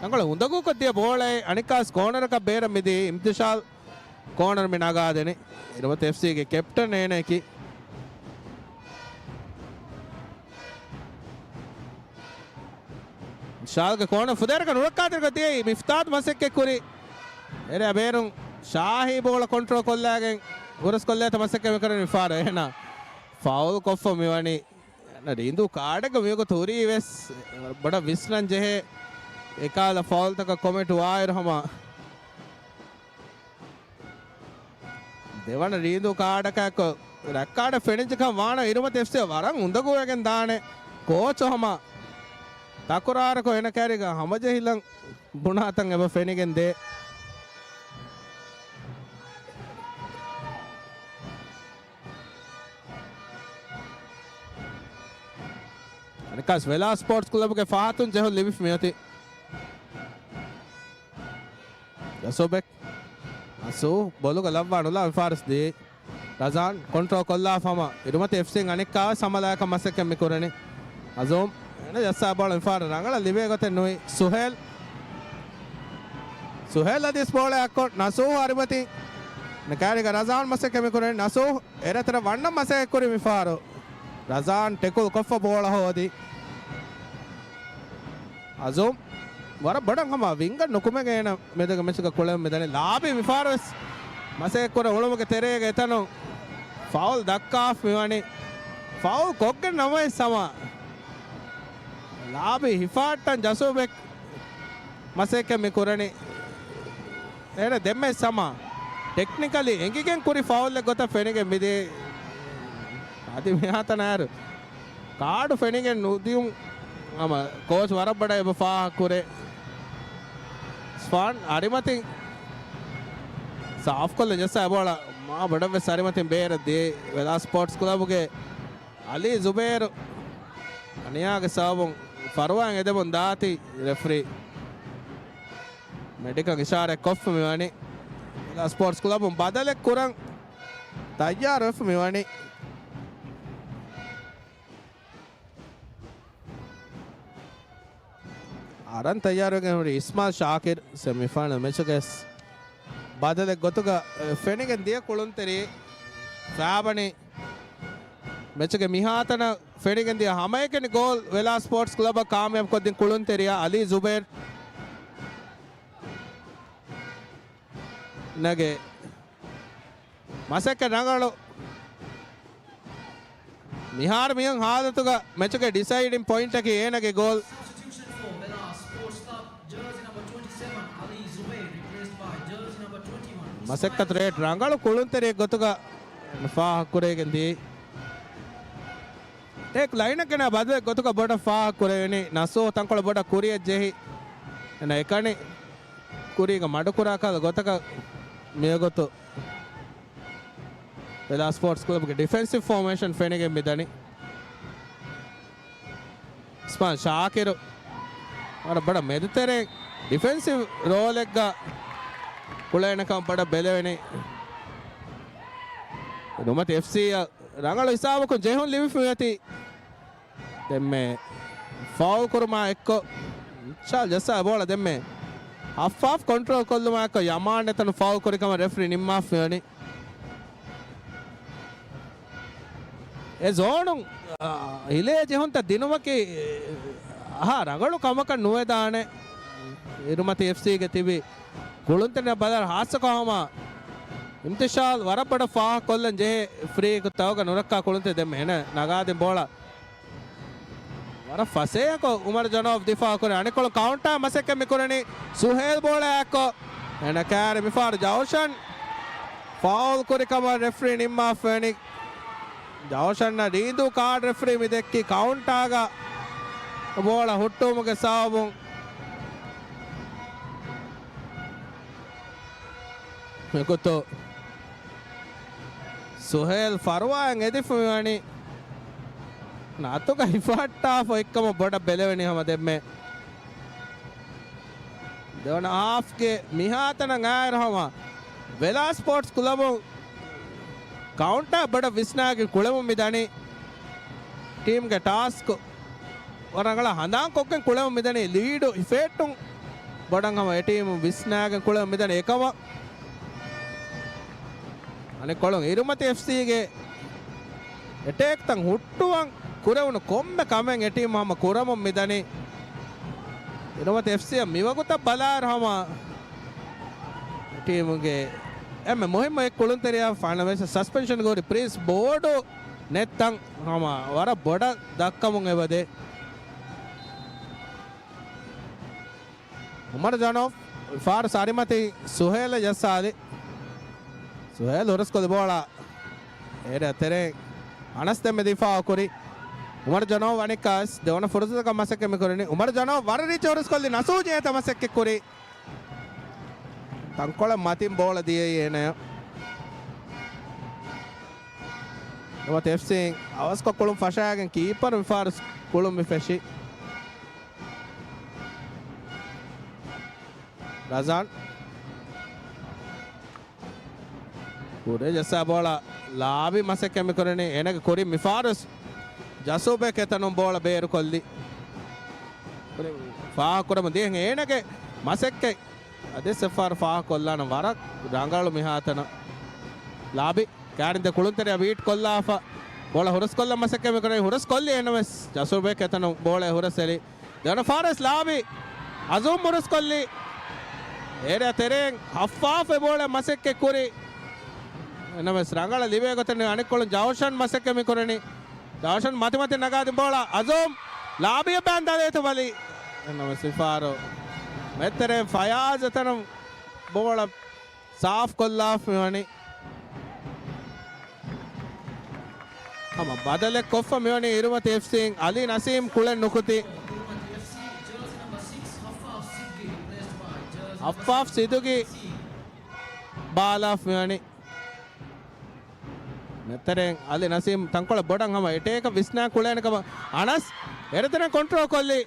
ރަނގަޅު އުނދަގޫކޮށް ދިޔަ ބޯޅައެއް އަނެއްކާސް ކޯނަރަކަށް ބޭރަށް މިދިޔައީ އިމްތިޝާލް. ކޯނަރު މި ނަގާދެނީ އިރުމަތި އެފްސީގެ ކެޕްޓަން އޭނައަކީ. ޝާލްގެ ކޯނަރު ފުދޭވަރަކަށް ނުރައްކާތެރިކޮށް ދިޔައީ މިފްތާދު މަސައްކަތް ކުރި. އޭރަ ބޭރުން ޝާހީ ބޯޅަ ކޮންޓްރޯލް ކޮށްލާގެން ހުރަސް ކޮށްލޭތަ މަސައްކަތް މިކުރަނީ މިފަހަރު. އޭނަ ފައުލް ކޮށްފަ މިވަނީ. ރީނދޫ ކާޑެއްގަ މިވަގުތު ހުރީ ވެސް ބޮޑަށް ވިސްނަން ޖެހޭ އެކާލަ ފައުލްތަކަށް ކޮމެންޓު ވާއިރު ހަމަ ދެވަނަ ރީނދޫ ކާޑަކާއެކު ރައްކާޑަށް ފެނިއްޖެކަން ވާނަމަ އިރުމަތި އެފްސީ ވަރަށް އުނދަގޫވެގެން ދާނެ. ކޯޗު ހަމަ ތަކުރާރުކޮށް އޭނަ ކައިރީގަ ހަމަޖެހިލަން ބުނާތަން އެބަ ފެނިގެން ދޭ. އަނެއްކާސް ވެލާ ސްޕޯޓްސް ކްލަބުގެ ފަހަތުން ޖެހުން ލިބިފަ މިއޮތީ. ޖަސޫބެކް. ނަސޫ ބޮލުގަ ލައްވާ ނުލާ މިފާރަސް ދިޔައީ. ރަޒާން ކޮންޓްރޯލް ކޮށްލާފަ ހަމަ އިރުމަތި އެފްސީން އަނެއްކާވެސް ހަމަލާއަކަށް މަސައްކަތް މި ކުރަނީ. އަޒޫމް. އޭނަ ޖައްސާ ބޯޅަ މިފާރަށް ރަނގަޅަށް ލިބޭ ގޮތެއް ނުވި. ސުހޭލް. ސުހޭލް އަދިސް ބޯޅަ އައްކޮށް ނަސޫ އަރިމަތި. ނަ ކައިރީގަ ރަޒާން މަސައްކަތް މި ކުރަނީ. ނަސޫ އޭރަ ތެރެ ވަންނަން މަސައްކަތް ކުރި މިފާރު. ރަޒާން ޓެކުލް ކޮށްފަ ބޯޅަ ހޯދި. އަޒޫމް ވަރަށް ބޮޑަށް ހަމަ ވިންގަށް ނުކުމެގެން އޭނަ މެދުގެ މެޗުގަ ކުޅެން މިދަނީ. ލާބީ މިފާރުވެސް މަސައްކަތް ކުރަން އުޅުމުގެ ތެރޭގަ އެތަނުން ފައުލް ދައްކާފަ މިވަނީ. ފައުލް ކޮށްގެން ނަމަވެސް ހަމަ ލާބީ ހިފާއްޓަން ޖަސޫބެކް މަސައްކަތް މި ކުރަނީ. އޭރަ ދެންމެ ސަމާ ޓެކްނިކަލީ އެނގިގެން ކުރި ފައުލެއް ގޮތަށް ފެނިގެން މިދިޔައީ. އަދި މިހާތަނަށް އައިރު ކާޑު ފެނިގެން ނުދިޔުން ހަމަ ކޯޗް ވަރަށް ބޮޑަށް އެބަ ފާހަގަ ކުރޭ. އަސްފާން އަރިމަތިން ސާފްކޮށްލަން ޖައްސާ އެބޯޅަ މާ ބޮޑަށް ވެސް އަރިމަތިން ބޭރަށް ދިޔައީ. ވެލާ ސްޕޯޓްސް ކްލަބުގެ އަލީ ޒުބޭރު އަނިޔާގެ ސަބަބުން ފަރުވާއިން އެދެމުން ދާތީ ރެފްރީ. މެޑިކަށް އިޝާރަތް ކޮށްފަ މިވަނީ. ސްޕޯޓްސް ކްލަބުން ބަދަލެއް ކުރަން ތައްޔާރުވެފަ މިވަނީ. އަރަން ތައްޔާރުވެގެން ހުރި އިސްމާއިލް ޝާކިރު ސެމިފައިނަލް މެޗުގެ ބަދަލެއް ގޮތުގަ ފެނިގެން ދިޔަ ކުޅުންތެރި ފާބަނި މެޗުގެ މިހާތަނަށް ފެނިގެން ދިޔަ ހަމައެކަނި ގޯލް ވެލާސް ސްޕޯޓްސް ކްލަބަށް ކާމިޔާބު ކޮށްދިން ކުޅުންތެރިޔާ އަލީ ޒުބޭރު. ނަގެ މަސައްކަތް ރަނގަޅު. މިހާރު މިހަން ހާލަތުގަ މެޗުގެ ޑިސައިޑިން ޕޮއިންޓަކީ އޭނަގެ ގޯލް. މަސައްކަތު ރޭޓް ރަނގަޅު ކުޅުންތެރިއެއް ގޮތުގަ ފާހަގަކުރެވިގެން ދިޔައީ. ޓޭކް ލައިނަށް ގެނައި ބަދަލެއް ގޮތުގަ ބޮޑަށް ފާހަގަކުރެވެނީ. ނަސޫ ތަންކޮޅެއް ބޮޑަށް ކުރިއަށް ޖެހި، އެން އެކަނި ކުރީގަ މަޑުކުރާ ކަހަލަ ގޮތަކަށް މިވަގުތު ވެލާސް ސްޕޯޓްސް ކްލަބްގެ ޑިފެންސިވް ފޯމޭޝަން ފެނިގެން މިދަނީ. އިސްމާއިލް ޝާކިރު ވަރަށް ބޮޑަށް މެދުތެރެއިން ޑިފެންސިވް ރޯލެއްގަ ކުޅޭނެކަން ބޮޑަށް ބެލެވެނީ. ނުމަތި އެފްސީއަށް ރަނގަޅު ހިސާބަކުން ޖެހުން ލިބިފައިވޭތީ. ދެންމެ ފައުލް ކުރުމާ އެއްކޮށް، މިޝާލް ޖައްސާ ބޯޅަ ދެންމެ ހައްފާފް ކޮންޓްރޯލް ކޮށްލުމާ އެއްކޮށް ޔަމާން އެތަނު ފައުލް ކުރި ކަމަށް ރެފްރީ ނިންމާފައިވަނީ. އެ ޒޯނުން، އާ، ހިލޭ ޖެހުންތައް ދިނުމަކީ އަހާ ރަނގަޅު ކަމަކަށް ނުވެދާނެ. އިރުމަތި އެފްސީގެ ތިބި ކުޅުންތެރިން ބަލާ ހާއްސަކޮށް ހަމަ އިމްތިޝާލް ވަރަށް ބޮޑަށް ފާހަގަކޮށްލަން ޖެހޭ ފްރީ ކިއު ތަކުގަ ނުރައްކާ ކުޅުންތެރިން ދެންމެ އޭނަ ނަގާދިން ބޯޅަ. ވަރަށް ފަސޭހަކޮށް އުމަރު ޖަނޯވް ދިފާއު ކުރި. އަނެއްކޮޅުން ކައުންޓާ މަސައްކަތް މި ކުރަނީ ސުހޭލް ބޯޅައާއެއްކޮށް. އޭނަ ކާރި މިފަހަރު ޖައުޝަން ފައުލް ކުރި ކަމަށް ރެފްރީ ނިންމާފައިވަނީ. ޖައުޝަންއަށް ރީނދޫ ކާޑް ރެފްރީ މި ދެއްކި ކައުންޓާގަ ބޯޅަ ހުއްޓުވުމުގެ ސަބަބުން. މިގޮތު ސުހޭލް ފަރުވާއިން އެދިފަ މިވަނީ ނަތުގަ ހިފަހައްޓާފަ އޮތްކަމަށް ބޮޑަށް ބެލެވެނީ ހަމަ ދެންމެ. ދެވަނަ ހާފްގެ މިހާތަނަށް އައިރު ހަމަ ވެލާ ސްޕޯޓްސް ކްލަބުން ކައުންޓާ ބޮޑަށް ވިސްނާގެން ކުޅެމުން މިދަނީ. ޓީމްގެ ޓާސްކު ވަރަށް ރަނގަޅަށް ހަނދާންކޮށްގެން ކުޅެމުން މިދަނީ. ލީޑު ހިފެހެއްޓުން ބޮޑަށް ހަމަ އެ ޓީމުން ވިސްނާގެން ކުޅެމުން މިދަނީ. އެކަމަށް އަނެއްކޮޅުން އިރުމަތި އެފްސީގެ އެޓޭކްތައް ހުއްޓުވަން ކުރެވުނު ކޮންމެ ކަމެއް އެ ޓީމު ހަމަ ކުރަމުން މިދަނީ. އިރުމަތި އެފްސީއަށް މިވަގުތަށް ބަލާއިރު ހަމަ ޓީމުގެ އެންމެ މުހިއްމު އެއް ކުޅުންތެރިޔާ ފައިނަލް މެޗަށް ސަސްޕެންޝަން ގޯރި ޕްރިންސް ބޯޑު ނެތްތަން ހަމަ ވަރަށް ބޮޑަށް ދައްކަމުން އެބަދޭ. އުމަރު ޖަނޯ ފާރު ސާރިމަތި ސުހޭލަށް ޖައްސާލި. ސުހޭލް ހުރަސްކޮށްލި ބޯޅަ އޭރިއާ ތެރެއިން އަނަސް ދެންމެ ދިފާއު ކުރި. އުމަރު ޖަނޯ ވަނިކާސް ދެވަނަ ފުރުސަތަކަށް މަސައްކަތް މި ކުރަނީ. އުމަރު ޖަނޯ ވަރަށް ރީއްޗަށް ހުރަސްކޮށްލި ނަސޫ ޖޭތަ މަސައްކަތް ކުރި. ތަންކޮޅެއް މަތިން ބޯޅަ ދިޔައީ އޭނަޔަށް. ނުވަތަ އެފްސީ އަވަސްކޮށް ކުޅުން ފަށާގެން ކީޕަރު މިފާރު ކުޅުން މި ފެށި. ރަޒާން. ކުރި ޖައްސާ ބޯޅަ ލާބި މަސައްކަތް މި ކުރަނީ. އޭނަގެ ކުރިން މިފާރު ޖަސޫބެ ކެތަނުން ބޯޅަ ބޭރުކޮށްލި. ކުރިން ފާހަގަކުރަމުން ދިޔަ އޭނަގެ މަސައްކަތް އަދިސް އެފްއާރު ފާހަގަކޮށްލާނަން ވަރަށް ރަނގަޅު މިހާތަނަށް. ލާބި ކާރިން ދެ ކުޅުންތެރިޔާ ވީޓް ކޮށްލާފަ ބޯޅަ ހުރަސްކޮށްލަން މަސައްކަތް މި ކުރަނީ. ހުރަސްކޮށްލި އެންއެމްއެސް ޖަސޫބެ ކެތަނުން ބޯޅަ ހުރަސް އެޅި. ދެވަނަ ފާރެސް ލާބި އަޒޫމް ހުރަސްކޮށްލި. އޭރިއާ ތެރެއިން ހައްފާފެ ބޯޅަ މަސައްކަތް ކުރި. އެންއެމްއެސް ރަނގަޅަށް ލިބޭ ގޮތެއް ނުވި. އަނެއްކޮޅުން ޖައުޝަން މަސައްކަތް މި ކުރަނީ. ޖައުޝަން މަތިމަތި ނަގާދިން ބޯޅަ އަޒޫމް ލާބިއަށް ބައިން ދަލޭތަ ބަލި. އެންއެމްއެސް މިފާރު މެތެރެން ފަޔާޒް އެތަނުން ބޯޅަ ސާފް ކޮށްލާފަ މިވަނީ. ހަމަ ބަދަލެއް ކޮށްފަ މިވަނީ އިރުމަތި އެފްސީން އަލީ ނަސީމް ކުޅެން ނުކުތީ. ހައްފާފް ސިދުގި ބާލާފަ މިވަނީ. މެތެރެން އަލީ ނަސީމް ތަންކޮޅެއް ބޮޑަށް ހަމަ އެޓޭކަށް ވިސްނާ ކުޅޭނެ ކަމަށް އަނަސް އެރެތެރެން ކޮންޓްރޯލް ކޮށްލީ.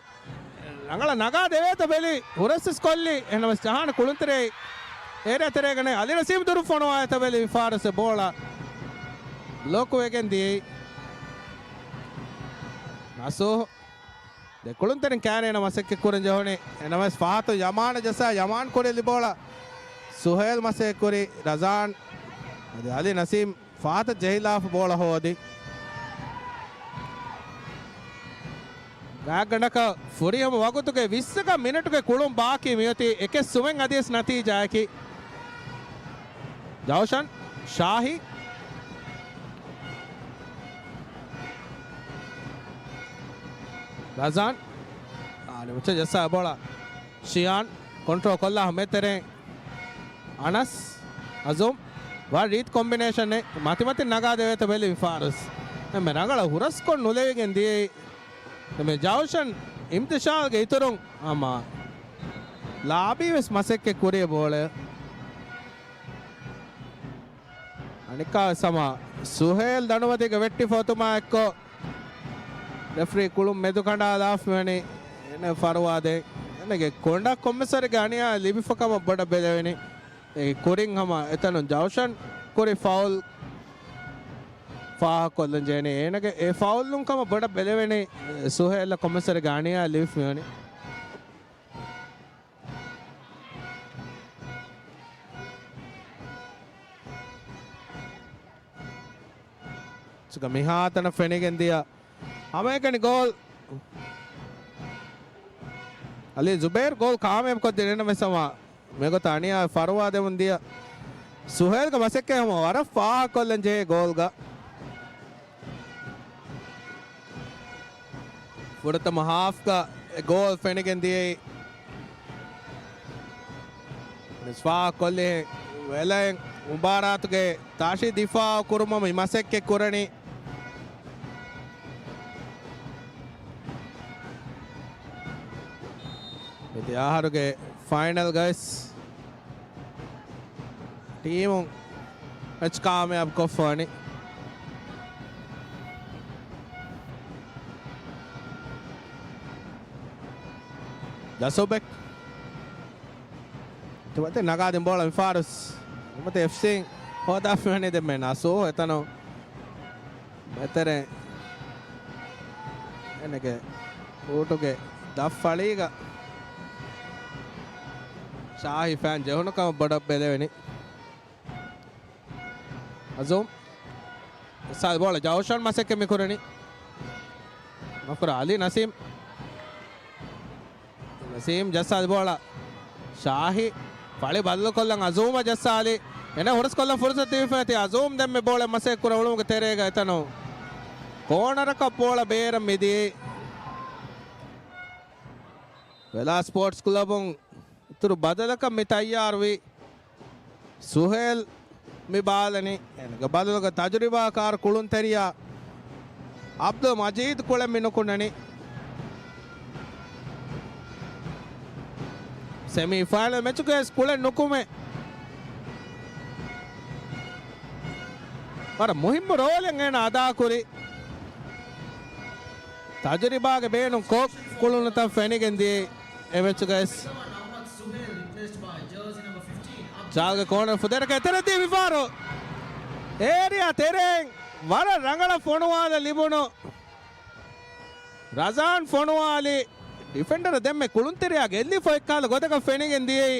ރަނގަޅަށް ނަގާ ދެވޭތަ ބެލި ހުރަސްވެސް ކޮށްލި. އެހެނަސް ޖަހާނެ ކުޅުންތެރެއި އޭރިއާ ތެރޭގަ ނެތް. އަލީ ނަސީމް ދުރު ފޮނުވާ އެތަ ބެލި މި ފާރެސް ބޯޅަ ބްލޮކް ވެގެން ދިޔައީ. ނަސޫ ދެ ކުޅުންތެރިން ކާރިއަށް މަސައްކަތް ކުރަން ޖެހުނީ. އެންއެމްއެސް ފަހަތު ޔަމާނަށް ޖައްސާ ޔަމާން ކުރި ލިބޯޅަ ސުހޭލް މަސައްކަތް ކުރި ރަޒާން. އަދި އަލީ ނަސީމް ފަހަތަށް ޖެހިލާފަ ބޯޅަ ހޯދި. ގާތްގަނޑަކަށް ފުރިހަމަ ވަގުތުގެ ވިއްސަކަށް މިނެޓުގެ ކުޅުން ބާކީ މިއޮތީ އެކެއް ސުމެއް އަދިވެސް ނަތީޖާއަކީ. ޖައުޝަން، ޝާހި، ރަޒާން، އާނެ މުޗަ ޖައްސާ ބޯޅަ. ޝިޔާން ކޮންޓްރޯލް ކޮށްލާ ހަމައެތެރެއިން އަނަސް، އަޒުމް، ވަރަށް ރީތި ކޮމްބިނޭޝަނެއް. މަތިމަތިން ނަގާދެވޭތޯ ބެލި މި ފާރުސް. މި ރަނގަޅަށް ހުރަސްކޮށް ނުލެވިގެން ދިޔައީ. މި ޖައުޝަން އިމްތިޝާލްގެ އިތުރުން ހަމަ ލާބީ ވެސް މަސައްކަތް ކުރި ބޯޅަ. އަނެއްކާވެސް ހަމަ ސުހޭލް ދަނޑުމަތީގަ ވެއްޓިފަ އޮތުމާ އެއްކޮށް، ރެފްރީ ކުޅުން މެދު ކަނޑާލާފަ ވަނީ އޭނަ ފަރުވާ ދޭ. އޭނަގެ ކޮނޑަށް ކޮންމެސް ވަރެއްގެ އަނިޔާ ލިބިފަ ކަމަށް ބޮޑަށް ބެލެވެނީ. އެ ކުރިން ހަމަ އެތަނުން ޖައުޝަން ކުރި ފައުލް ފާހަގަކޮށްލަން ޖެހެނީ. އޭނަގެ އެ ފައުލުން ކަމަށް ބޮޑަށް ބެލެވެނީ ސުހޭލްއަށް ކޮންމެސް ވަރެއްގެ އަނިޔާ ލިބިފަ ވަނީ. ސުގަ މިހާތަނަށް ފެނިގެން ދިޔަ ހަމައެކަނި ގޯލް. އަލީ ޒުބޭރު ގޯލް ކާމިޔާބު ކޮށްދިނެން ވެސް ހަމަ މިގޮތަށް އަނިޔާ ފަރުވާ ދެމުން ދިޔަ ސުހޭލްގެ މަސައްކަތް ހަމަ ވަރަށް ފާހަގަކޮށްލަން ޖެހޭ ގޯލްގަ. ފުރަތަމަ ހާފްގަ އެ ގޯލް ފެނިގެން ދިޔައީ. މިސް ފާހަގަކޮށްލި ވެލައިން މުބާރާތުގެ ތާށީ ދިފާއު ކުރުމަށް މި މަސައްކަތް ކުރަނީ. މިދިޔަ އަހަރުގެ ފައިނަލްގައިސް ޓީމު މެޗް ކާމިޔާބު ކޮށްފަ ވަނީ. ޖަސޫބެކް. ތިމަތި ނަގާދިން ބޯޅަ މިފާރުސް. ތިމަތި އެފްސީން ހޯދާފަ ވަނީ ދެންމެ ނަސޫ އެތަނު. މެތެރެ އޭނަގެ ބޫޓުގެ ދަށް ފަޅީގަ ޝާހި ފޭން ޖެހުނު ކަމަށް ބޮޑަށް ބެލެވެނީ. އަޒުމް. ސާދު ބޯޅަ ޖައުޝަން މަސައްކަތް މި ކުރަނީ. މަފުރަ އަލީ ނަސީމް. ނަސީމް ޖައްސާލި ބޯޅަ. ޝާހި ފަޅި ބަދަލުކޮށްލަން އަޒޫމަށް ޖައްސާލި. އޭނަ ހުރަސްކޮށްލަން ފުރުސަތު ދީފައިތި އަޒޫމް ދެންމެ ބޯޅަ މަސައްކަތް ކުރަން އުޅުމުގެ ތެރޭގަ އެތަނު ކޯނަރަކަށް ބޯޅަ ބޭރަށް މިދިޔައީ. ވެލާ ސްޕޯޓްސް ކްލަބުން އިތުރު ބަދަލަކަށް މި ތައްޔާރުވީ. ސުހޭލް މި ބާލަނީ. އޭނަގެ ބަދަލުގަ ތަޖުރިބާކާރު ކުޅުންތެރިޔާ އަބްދުލް މަޖީދު ކުޅެން މި ނުކުންނަނީ. ސެމީ ފައިނަލް މެޗުގައި ކުޅެން ނުކުމެ ވަރަށް މުހިއްމު ރޯލެއް އޭނަ އަދާކުރި. ތަޖުރިބާގެ ބޭނުން ކޮށް ކުޅުނުތައް ފެނިގެން ދިޔައީ އެ މެޗުގައި. ޖާލްގެ ކޯނަރ ފުދޭރަކަށް އެތެރެ ދީ މިފާރު އޭރިއާ ތެރެއިން ވަރަށް ރަނގަޅަށް ފޮނުވާލަ ލިބުނު. ރަޒާން ފޮނުވާލި ޑިފެންޑަރ ދެންމެ ކުޅުންތެރިޔާގެ އެއްލިފަ އެއްކާލަ ގޮތަކަށް ފެނިގެން ދިޔައީ.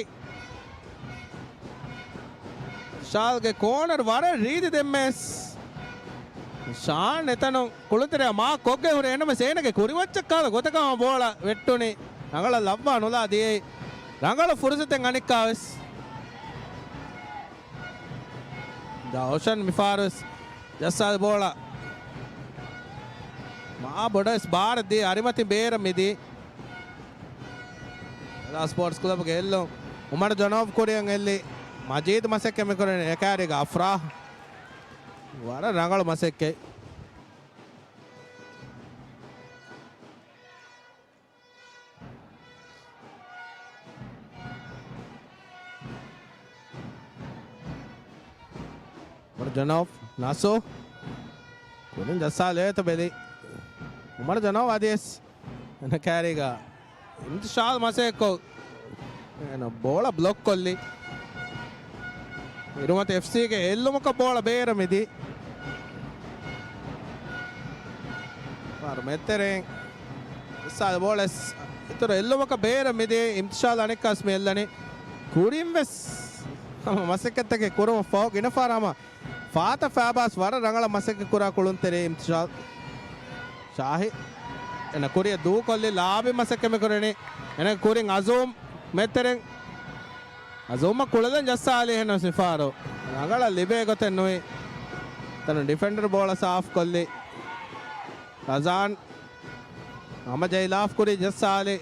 ޝާލްގެ ކޯނަރ ވަރަށް ރީތި ދެންމެސް ޝާން އެތަނުން ކުޅުންތެރިޔާ މާކް ކޮށްގެން ހުރެ އެނަމެސް އޭނަގެ ކުރިމައްޗަށް ކާލަ ގޮތަކަށް ބޯޅަ ވެއްޓުނީ. ރަނގަޅަށް ލައްވާ ނުލާ ދިޔައީ. ރަނގަޅު ފުރުސަތެއް އަނެއްކާވެސް. ޖައުޝަން މިފާރުވެސް ޖައްސާލި ބޯޅަ މާ ބޮޑަށް ވެސް ބާރަށް ދީ އަރިމަތި ބޭރަށް މިދީ. ސްޕޯޓްސް ކްލަބުގެ އެއްލުން އުމަރު ޖޮނޯވް ކުރިއަށް އެއްލި. މަޖީދު މަސައްކަތް މިކުރަނީ އެކާރީގަ އަފްރާހް. ވަރަށް ރަނގަޅު މަސައްކަތް. އުމަރު ޖޮނޯވް، ނަސޫ. ކުރިން ޖައްސާލޭތަ ބެލި. އުމަރު ޖޮނޯވް އަދިވެސް އެނަ ކާރީގަ އިމްތިޝާލް މަސައްކަތްކޮށް، އޭނަ ބޯޅަ ބްލޮކް ކޮށްލި. އިރުމަތި އެފްސީގެ އެއްލުމަކަށް ބޯޅަ ބޭރަށް މިދީ. ފާރު މެތެރެއިން އިސާލް ބޯޅަ އިތުރު އެއްލުމަކަށް ބޭރަށް މިދީ. އިމްތިޝާލް އަނެއްކާސް މި އެއްލަނީ. ކުރިން ވެސް ހަމަ މަސައްކަތްތަކެއް ކުރުމަށް ފަހު ގިނަ ފާރަށް ހަމަ ފާތަ ފާބާސް ވަރަށް ރަނގަޅަށް މަސައްކަތް ކުރާ ކުޅުންތެރި އިމްތިޝާލް. ޝާހި. އެނަ ކުރިއަށް ދޫކޮށްލި ލާބި މަސައްކަތް މި ކުރަނީ. އެނަ ކުރިން އަޒޫމް މެތެރެން. އަޒޫމަށް ކުޅެލަން ޖައްސާލި ހެން ސިފާރު. ރަނގަޅަށް ލިބޭ ގޮތެއް ނުވި. ތަނު ޑިފެންޑަރ ބޯޅަ ސާފް ކޮށްލި. ރަޒާން ހަމަ ޖައިލާފް ކުރި ޖައްސާލި.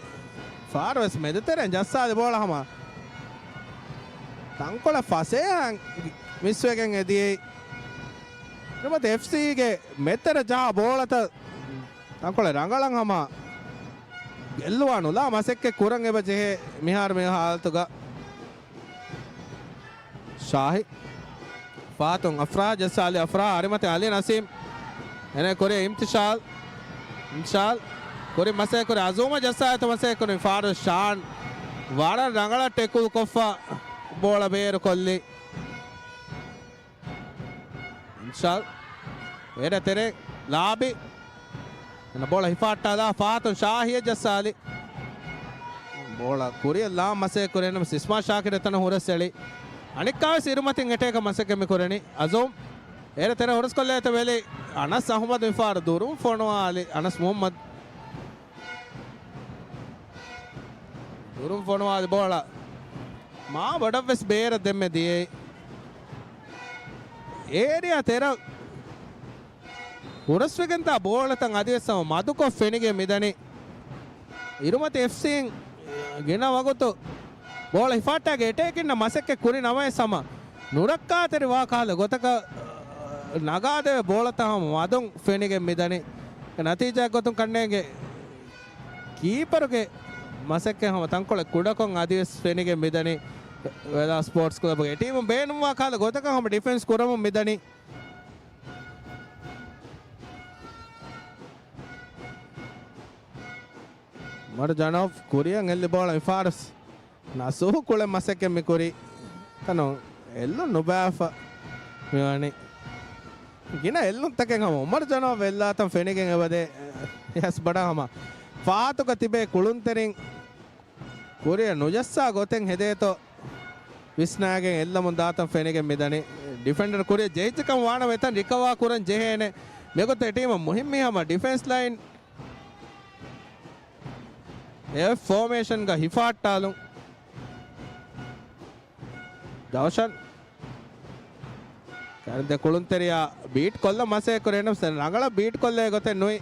ފާރުވެސް މެދުތެރެން ޖައްސާލި ބޯޅަ ހަމަ. ތަންކޮޅެއް ފަސޭހައިން މިސްވެގެން އެދިޔައީ. ނުމަތ އެފްސީގެ މެތެރެ ޖަހާ ބޯޅަތައް ތަންކޮޅެއް ރަނގަޅަށް ހަމަ ގެއްލުވާ ނުލާ މަސައްކަތް ކުރަން އެބަ ޖެހޭ މިހާރު މި ހާލަތުގަ. ޝާހި. ފާތުން އަފްރާ ޖައްސާލި އަފްރާ އަރިމަތި އަލީ ނަސީމް. އެނެ ކުރި އިމްތިޝާލް. އިމްތިޝާލް. ކުރި މަސޭ ކުރި އަޒޫމަ ޖައްސާއިތު މަސޭ ކުރި ފާރު ޝާން. ވަރަށް ރަނގަޅަށް ޓެކުލް ކޮށްފަ ބޯޅަ ބޭރު ކޮށްލި. އިމްތިޝާލް. އޭރަ ތެރެ ލާބި. އެނަ ބޯޅަ ހިފާއްޓާލާ ފާތުން ޝާހިއަށް ޖައްސާލި. ބޯޅަ ކުރިއަށް ލާ މަސޭ ކުރެން ސިސްމާ ޝާކިރ ތަނަ ހުރަސް އެޅި. އަނެއްކާވެސް އިރުމަތިން އެޓޭކަށް މަސައްކަތް މި ކުރަނީ. އަޒޫމް. އޭރަ ތެރެ ހުރަސްކޮށްލޭތަ ވެލި. އަނަސް އަހުމަދު މިފާރު ދުރުން ފޮނުވާލި. އަނަސް މުހައްމަދު. ދުރުން ފޮނުވާލި ބޯޅަ. މާ ބޮޑަށްވެސް ބޭރަށް ދެންމެ ދިޔައީ. އޭރިއާ ތެރަށް ހުރަސްވެގެންދާ ބޯޅަތައް އަދިވެސް ހަމަ މަދުކޮށް ފެނިގެން މިދަނީ. އިރުމަތި އެފްސީން ގިނަ ވަގުތު ބޯޅަ ހިފާއްޓާގެ އެޓޭކިންނަށް މަސައްކަތް ކުރި ނަމަވެސް ހަމަ ނުރައްކާތެރި ވާ ކަހަލަ ގޮތަކަށް ނަގާދެވޭ ބޯޅަތައް ހަމަ މަދުން ފެނިގެން މިދަނީ. ނަތީޖާއެއް ގޮތުން ކަންނޭނގެ ކީޕަރުގެ މަސައްކަތް ހަމަ ތަންކޮޅެއް ކުޑަކޮށް އަދިވެސް ފެނިގެން މިދަނީ. ވެލާ ސްޕޯޓްސް ކްލަބުގެ ޓީމުން ބޭނުންވާ ކަހަލަ ގޮތަކަށް ހަމަ ޑިފެންސް ކުރަމުން މިދަނީ. އުމަރު ޖަނޯވް ކުރިއަށް އެއްލި ބޯޅަ މި ފާރުސް ނަސޫ ކުޅެ މަސައްކަތް މި ކުރި. ތަނު އެއްލުން ނުބާފަ މިވަނީ. ގިނަ އެއްލުންތަކެއް ހަމަ އުމަރު ޖަނޯވް އެއްލާތަން ފެނިގެން އެބަދޭ. އެހަސް ބަޑަ ހަމަ ފާތުގަ ތިބޭ ކުޅުންތެރިން ކުރިއަށް ނުޖައްސާ ގޮތެއް ހެދޭތޯ ވިސްނާގެން އެއްލަމުން ދާތަން ފެނިގެން މިދަނީ. ޑިފެންޑަރ ކުރިއަށް ޖެހިއްޖެކަން ވާނަމަ އެތަން ރިކަވާ ކުރަން ޖެހޭނެ. މިގޮތަށް ޓީމަށް މުހިއްމީ ހަމަ ޑިފެންސް ލައިން އެ ފޯމޭޝަންގަ ހިފާއްޓާލުން. ޖަވްޝަން ކަރިންދެ ކުޅުންތެރިޔާ ބީޓް ކޮށްލަ މަސޭ ކުރޭ ނަމަ ރަނގަޅަށް ބީޓް ކޮށްލޭ ގޮތެއް ނުވި.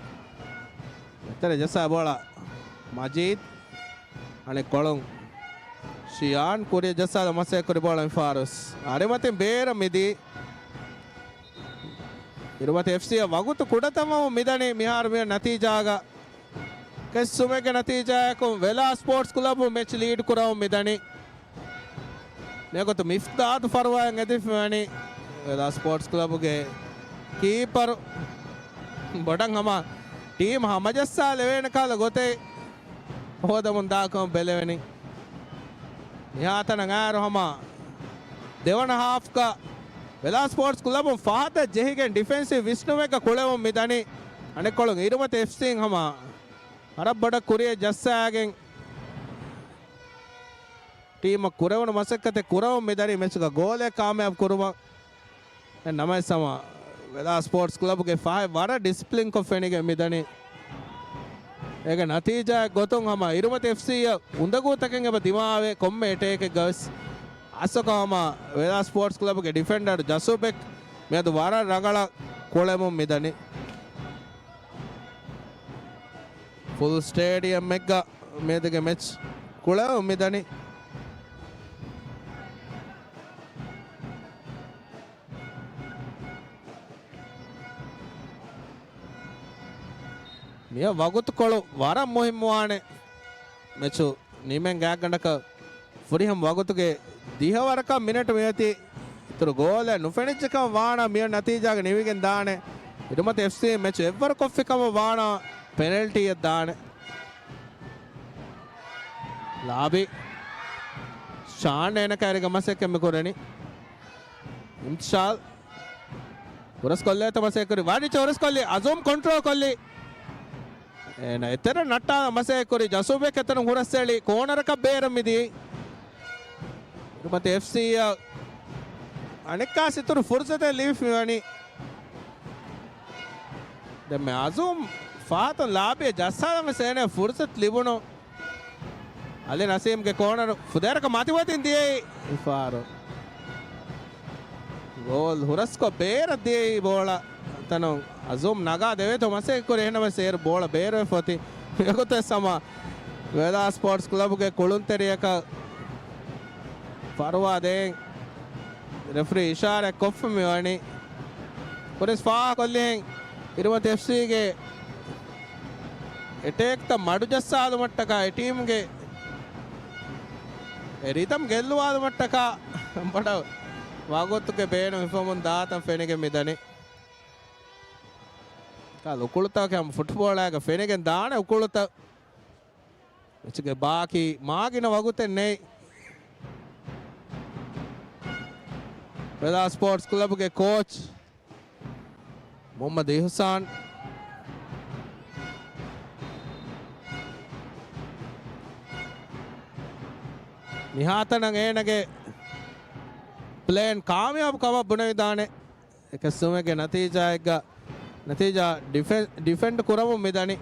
އެތެރެ ޖައްސާ ބޯޅަ މަޖީދް. އަނެއް ކޮޅުން ޝިޔާން ކުރިއަށް ޖައްސާލަ މަސޭ ކުރި ބޯޅަ މި ފާރުސް. އަރިމަތިން ބޭރަށް މިދީ. އިރުމަތި އެފްސީއަށް ވަގުތު ކުޑަތައް ވަމުން މިދަނީ މިހާރު މި ނަތީޖާގަ. ކެއްސުމެއްގެ ނަތީޖާއަކުން ވެލާ ސްޕޯޓްސް ކްލަބު މެޗް ލީޑް ކުރަމުން މިދަނީ. މިވަގުތު މިފްދާދު ފަރުވާއިން އެދިފަވަނީ ވެލާ ސްޕޯޓްސް ކްލަބުގެ ކީޕަރު ބޮޑަށް ހަމަ ޓީމް ހަމަޖައްސާލެވޭނެ ކަހަލަ ގޮތެއް ހޯދަމުން ދާކަމަށް ބެލެވެނީ. މިހާތަނަށް އައިރު ހަމަ ދެވަނަ ހާފްގަ ވެލާ ސްޕޯޓްސް ކްލަބުން ފަހަތަށް ޖެހިގެން ޑިފެންސިވް ވިސްނުމެއްގަ ކުޅެވުން މިދަނީ. އަނެއްކޮޅުން އިރުމަތި އެފްސީން ހަމަ ވަރަށް ބޮޑަށް ކުރިއަށް ޖައްސާގެން ޓީމަށް ކުރެވުނު މަސައްކަތެއް ކުރަމުން މިދަނީ މެޗުގަ ގޯލެއް ކާމިޔާބު ކުރުމަށް. އެ ނަމަވެސް ހަމަ ވެލާ ސްޕޯޓްސް ކްލަބުގެ ފަހަތް ވަރަށް ޑިސިޕްލިންކޮށް ފެނިގެން މިދަނީ. އޭގެ ނަތީޖާއެއް ގޮތުން ހަމަ އިރުމަތި އެފްސީއަށް އުނދަގޫތަކެއް އެބަ ދިމާވޭ ކޮންމެ އެޓޭކެއްގަވެސް. އަސޮކަ ހަމަ ވެލާ ސްޕޯޓްސް ކްލަބުގެ ޑިފެންޑަރ ޖަސޫބެކް މިއަދު ވަރަށް ރަނގަޅަށް ކުޅެމުން މިދަނީ. ފުލް ސްޓޭޑިއަމްއެއްގަ މިއަދުގެ މެޗް ކުޅެވުން މިދަނީ. މިއަށް ވަގުތުކޮޅު ވަރަށް މުހިއްމުވާނެ މެޗު ނިމެން ގާތްގަނޑަކަށް ފުރިހަމަ ވަގުތުގެ ދިހަވަރަކަށް މިނެޓު މިއޮތީ އިތުރު ގޯލެއް ނުފެނިއްޖެކަމަށް ވާނަމަ މިއޮތް ނަތީޖާގަ ނިމިގެން ދާނެ. އިރުމަތި އެފްސީ މެޗު އެއްވަރު ކޮށްފިކަމަށް ވާނަމަ ޕެނަލްޓީއެއް ދާނެ. ލާބި ޝާން އޭނަ ކައިރިގަ މަސައްކަތް މި ކުރަނީ. އިމްތިޝާލް ހުރަސްކޮށްލޭތަ މަސައްކަތް ކުރި. ވާނިޗަ ހުރަސްކޮށްލި. އަޒޫމް ކޮންޓްރޯލް ކޮށްލި. އޭނަ އެތެރެ ނައްޓާލަ މަސައްކަތް ކުރި. ޖަސޫބެކް އެތަނުން ހުރަސްއެޅި. ކޯނަރަކަށް ބޭރަށް މިދީ. އިރުމަތި އެފްސީއަށް އަނެއްކާސް އިތުރު ފުރުސަތެއް ލިބިފަ މިވަނީ. ދެންމެ އަޒޫމް ފަހަތުން ލާބީ ޖައްސާލަން ވެސް އޭނަ ފުރުސަތު ލިބުނު. އަލީ ނަސީމްގެ ކޯނަރު ފުދޭވަރަކަށް މަތިވަތިން ދިޔައީ މިފަހަރު. ގޯލް ހުރަސްކޮށް ބޭރަށް ދިޔައީ ބޯޅަ. ތަނު އަޒުމް ނަގާ ދެވޭތޯ މަސައްކަތް ކުރި، އެހެންނަމަވެސް އޭރު ބޯޅަ ބޭރުވެފަ އޮތީ. މިވަގުތުވެސް ހަމަ ވެލާ ސްޕޯޓްސް ކްލަބުގެ ކުޅުންތެރިޔަކަށް ފަރުވާ ދޭން ރެފްރީ އިޝާރާތް ކޮށްފަ މިވަނީ. ކުރިން ފާހަގަކޮށްލިހެން އިރުމަތި އެފްސީގެ އެޓޭކްތައް މަޑުޖައްސާލުމަށްޓަކާ، އެ ޓީމްގެ އެ ރިދަމް ގެއްލުވާލުމަށްޓަކާ ބޮޑަށް ވަގުތުގެ ބޭނުން ހިފަމުން ދާތަން ފެނިގެން މިދަނީ. ކަލް އުކުޅުތަކެއް ހަމަ ފުޓްބޯޅައިގަ ފެނިގެން ދާނެ އުކުޅުތައް. މެޗުގެ ބާކީ މާގިނަ ވަގުތެއް ނެތް. ވެލާ ސްޕޯޓްސް ކްލަބުގެ ކޯޗް މުހައްމަދު އިހުސާން. މިހާތަނަށް އޭނަގެ ޕްލޭން ކާމިޔާބު ކަމަށް ބުނެވިދާނެ. އެކަސް ސުމެއްގެ ނަތީޖާއެއްގަ، ނަތީޖާ ޑިފެ-، ޑިފެންޑް ކުރަމުން މިދަނީ.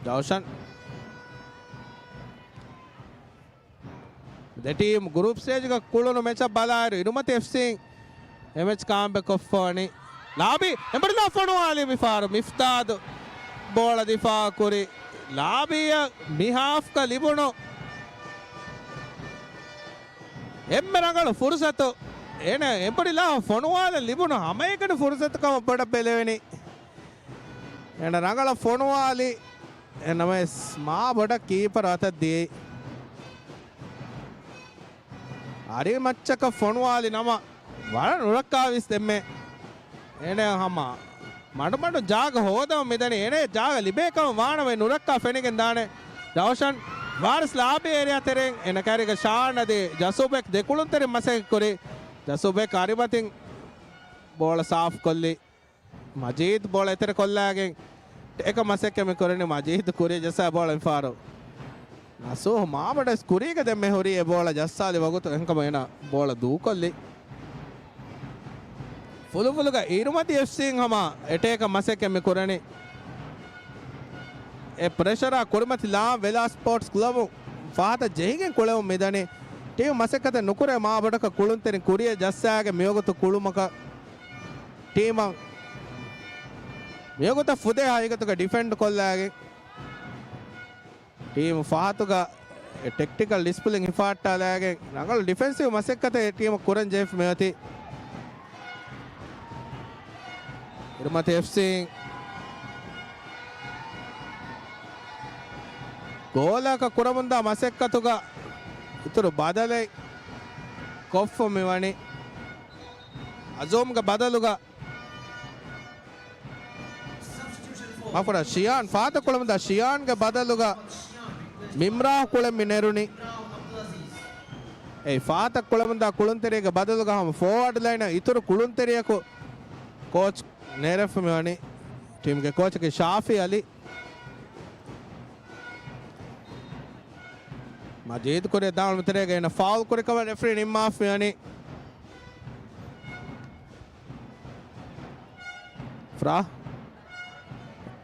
ޖައުޝަން. ދެ ޓީމް ގްރޫޕް ސްޓޭޖްގަ ކުޅުނު މެޗަށް ބަލާއިރު، އިރުމަތި އެފްސީން އެ މެޗް ކާމްބެކް ކޮށްފަވަނީ. ލާބީ އެނބުރިލާ ފޮނުވާލީ މިފަހަރު މިފްދާދު ބޯޅަ ދިފާއު ކުރި. ލާބީއަށް މި ހާފްގަ ލިބުނު އެންމެ ރަނގަޅު ފުރުސަތު. އޭނަ އެނބުރިލާ ފޮނުވާލަން ލިބުނު ހަމައެކަނި ފުރުސަތު ކަމަށް ބޮޑަށް ބެލެވެނީ. އޭނަ ރަނގަޅަށް ފޮނުވާލި. އެނަމެސް މާ ބޮޑަށް ކީޕަރ އަތަށް ދިޔައީ. އަރި މައްޗަކަށް ފޮނުވާލި ނަމަ، ވަރަށް ނުރައްކާވީސް ދެންމެ. އޭނަ ހަމަ މަޑުމަޑުން ޖާގަ ހޯދަމުން މިދަނީ. އޭނަ ޖާގަ ލިބޭ ކަމަށް ވާނަމަ ނުރައްކާ ފެނިގެން ދާނެ. ޖައުޝަން ވާރިސް ލާބީ އޭރިއާ ތެރެއިން އޭނަ ކައިރީގަ ޝާން އަދި ޖަސޫބެކް ދެ ކުޅުންތެރިން މަސައްކަތް ކުރި. ޖަސޫބެކް އަރިމަތިން ބޯޅަ ސާފް ކޮށްލި. މަޖީދު ބޯޅަ އެތެރެ ކޮށްލާގެން ޓޭކަށް މަސައްކަތް މި ކުރަނީ. މަޖީދު ކުރިއަށް ޖައްސާ ބޯޅަ މިފަހަރު ނަސޫހް މާބޮޑަށް ކުރީގަ ދެންމެ ހުރީ އެ ބޯޅަ ޖައްސާލި ވަގުތު އެހެންކަމުން އޭނަ ބޯޅަ ދޫކޮށްލި. ފުލުފުލުގަ އިރުމަތި އެފްސީން ހަމަ އެޓޭކަށް މަސައްކަތް މި ކުރަނީ. އެ ޕްރެޝަރާ ކުރިމަތިލާން ވެލާ ސްޕޯޓްސް ކްލަބު ފަހަތަށް ޖެހިގެން ކުޅެވުން މިދަނީ. ޓީމް މަސައްކަތެއް ނުކުރޭ މާބޮޑަކަށް ކުޅުންތެރިން ކުރިއަށް ޖައްސާގެން މިވަގުތު ކުޅުމަކަށް ޓީމަށް މިވަގުތަށް ފުދޭ ހަގީގަތުގަ ޑިފެންޑް ކޮށްލާގެން ޓީމު ފަހަތުގަ ޓެކްޓިކަލް ޑިސްޕްލިން ހިފާއްޓާލާގެން ރަނގަޅު ޑިފެންސިވް މަސައްކަތެއް ޓީމަށް ކުރަން ޖެހިފަ މިއޮތީ. އިރުމަތި އެފްސީ ގޯލަކަށް ކުރަމުންދާ މަސައްކަތުގަ އިތުރު ބަދަލެއް ކޮށްފަ މިވަނީ. އަޒޫމްގެ ބަދަލުގަ މަފުރަ ޝިޔާން ފާތަ ކުޅަމުންދާ ޝިޔާންގެ ބަދަލުގަ މިމްރާހް ކުޅެން މި ނެރުނީ. އެ ފާތަ ކުޅަމުންދާ ކުޅުންތެރިއެއްގެ ބަދަލުގަ ހަމަ ފޯވާޑް ލައިނަށް އިތުރު ކުޅުންތެރިޔަކު ކޯޗް ނެރެފަ މިވަނީ. ޓީމްގެ ކޯޗަކީ ޝާފީ އަލީ. މަޖީދު ކުރިއަށް ދާން ތެރޭގަ އޭނަ ފައުލް ކުރި ކަމަށް ރެފްރީ ނިންމާފަ މިވަނީ. ފްރާ.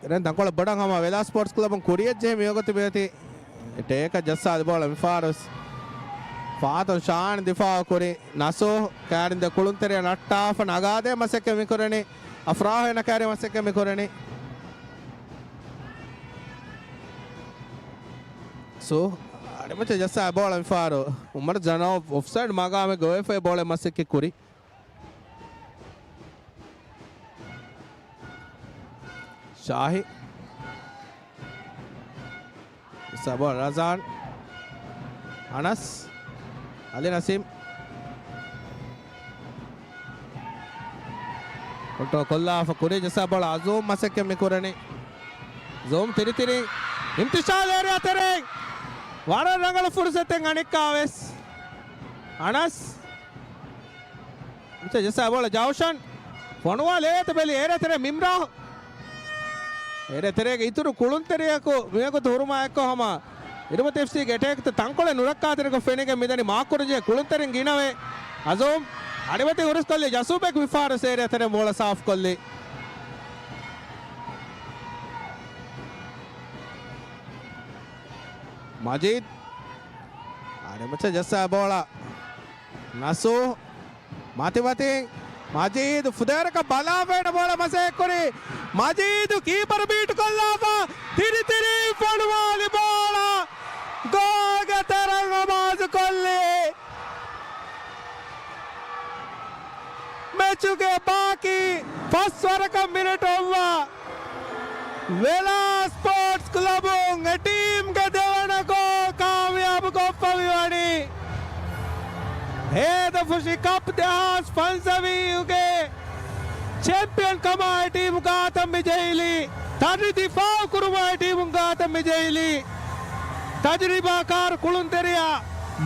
ދެން ތަންކޮޅެއް ބޮޑަށް ހަމަ ވެލާ ސްޕޯޓްސް ކްލަބުން ކުރިއަށް ޖެހި މިވަގުތު މިއޮތީ. ޓޭކަށް ޖައްސާލި ބޯޅަ މިފަހަރު ވެސް ފާތުން ޝާން ދިފާއު ކުރި. ނަސޫ ކާރިން ދެ ކުޅުންތެރިޔަށް ނައްޓާފަ ނަގާދޭ މަސައްކަތް މިކުރަނީ. އަފްރާހު އޭނަ ކާރި މަސައްކަތް މިކުރަނީ. ސޫ އަޑިމައްޗަށް ޖައްސާ ބޯޅަ މިފަހަރު އުމަރު ޖަނައު އޮފްސައިޑް މަގާމެއްގަ އޮވެފައި ބޯޅަ މަސައްކަތް ކުރި. ޝާހި. ސަބޯ ރަޒާން. އަނަސް. އަލި ނަސީމް. ކޮންޓްރޯލް ކޮށްލާފަ ކުރި ޖައްސާ ބޯޅަ އަޒޫމް މަސައްކަތް މި ކުރަނީ. ޒޫމް ތިރިތިރި. އިމްތިޝާލް އޭރިއާ ތެރެއިން. ވަރަށް ރަނގަޅު ފުރުސަތެއް އަނެއްކާ ވެސް. އަނަސް. އިމްތިޝާލް ޖައްސާ ބޯޅަ ޖައުޝަން. ފޮނުވާލޭތަ ބެލި އޭރިއާ ތެރޭ މިމްރާހް. އޭރިއާ ތެރޭގެ އިތުރު ކުޅުންތެރިޔަކު މިވަގުތު ހުރުމާ އެއްކޮށް ހަމަ އިރުމަތި އެފްސީގެ އެޓޭކްތައް ތަންކޮޅެއް ނުރައްކާތެރިކޮށް ފެނިގެން މިދަނީ. މާކުރަންޖެހޭ ކުޅުންތެރިން ގިނަވޭ. އަޒޫމް. އަނެއް މަތިން ހުރިސްކޮށްލީ ޖަސޫބެކް މިފަހަރު ސޭރި އަތެރެ ބޯޅަ ސާފުކޮށްލީ. މަޖީދު. އަނެއް މަތިން ޖައްސާ ބޯޅަ. ނަސޫ. މަތި މަތިން. މަޖީދު ފުދޭވަރަކަށް ބަލާފައި އިންނަ ބޯޅަ މަސައްކަތްކުރީ. މަޖީދު ކީޕަރު ބީޓް ކޮށްލާފަ. ތިރިތިރީ ފޮނުވާލި ބޯޅަ. ގޯލްގެ ތެރެއަށް އަމާޒުކޮށްލީ. މެޗުގެ ބާކީ ފަސް ވަރަކަށް މިނެޓު އޮއްވާ، ވެލާ ސްޕޯޓްސް ކްލަބުން އެ ޓީމްގެ ދެވަނަ ގޯލް ކާމިޔާބު ކޮށްފަ މިވަނީ. ހޭދަފުށި ކަޕް ދެހާސް ފަންސަވީހުގެ ޗެމްޕިއަން ކަމާއި ޓީމު ގާތަށް މި ޖެހިލީ. ތަށި ދިފާއު ކުރުމާއި ޓީމު ގާތަށް މި ޖެހިލީ. ތަޖުރިބާކާރު ކުޅުންތެރިޔާ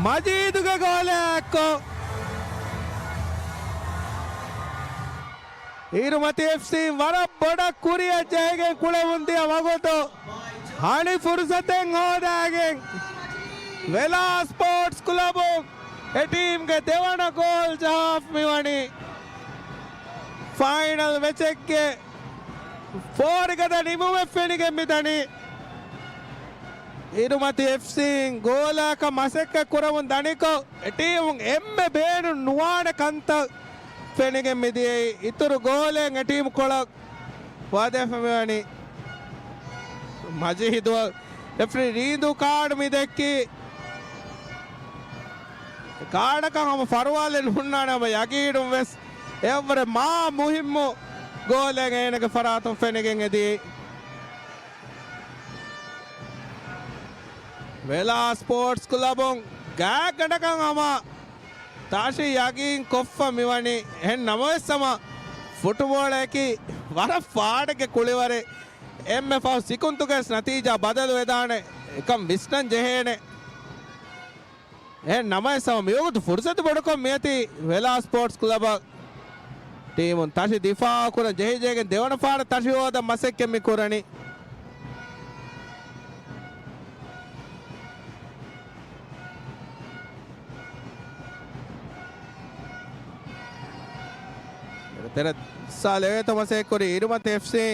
މަޖީދުގެ ގޯލާއެއްކޮށް، އިރުމަތި އެފްސީ ވަރަށް ބޮޑަށް ކުރިއަށް ޖެހިގެން ކުޅެވުން ދިޔަ ވަގުތު އަނެއް ފުރުސަތެއް ހޯދާގެން، ވެލާ ސްޕޯޓްސް ކްލަބުން އެ ޓީމްގެ ދެވަނަ ގޯލް ޖަހާފަ މިވަނީ. ފައިނަލް މެޗެއްގެ ފޯރިގަދަ ނިމުމެއް ފެނިގެން މިދަނީ. އިރުމަތި އެފްސީން ގޯލާކަށް މަސައްކަތް ކުރަމުން ދަނިކޮށް، އެ ޓީމުން އެންމެ ބޭނުން ނުވާނެ ކަންތައް ފެނިގެން މިދިޔައީ. އިތުރު ގޯލެއް އެ ޓީމު ކޮޅަށް ވަދެފަ މިވަނީ. މަޖީދު ރެފްރީ ރީނދޫ ކާޑު މި ދެއްކީ. ކާޑަކަށް ހަމަ ފަރުވާލެއް ނުހުންނާނެ ހަމަ ޔަގީނުން ވެސް. އެއަށްވުރެ މާ މުހިއްމު ގޯލެއް އޭނަގެ ފަރާތުން ފެނިގެން އެދި. ވެލާ ސްޕޯޓްސް ކްލަބުން ގާތްގަނޑަކަށް ހަމަ ތާށި ޔަގީން ކޮށްފަ މިވަނީ. އެހެން ނަމަވެސް ހަމަ ފުޓުބޯޅައަކީ ވަރަށް ފާޑެއްގެ ކުޅިވަރެއް. އެންމެ ފަހު ސިކުންތުގެ ނަތީޖާ ބަދަލު ވެދާނެ އެކަން ވިސްނަން ޖެހޭނެ. އެހެން ނަމަވެސް ހަމަ މިވަގުތު ފުރުސަތު ބޮޑުކޮށް މިއޮތީ ވެލާ ސްޕޯޓްސް ކްލަބަށް. ޓީމުން ތަށި ދިފާއު ކުރަން ޖެހިޖެހިގެން ދެވަނަ ފަހަރަށް ތަށި ހޯދަން މަސައްކަތް މި ކުރަނީ. ތެރެ ސާ ލެވޭތޯ މަސައްކަތް ކުރީ އިރުމަތި އެފްސީ.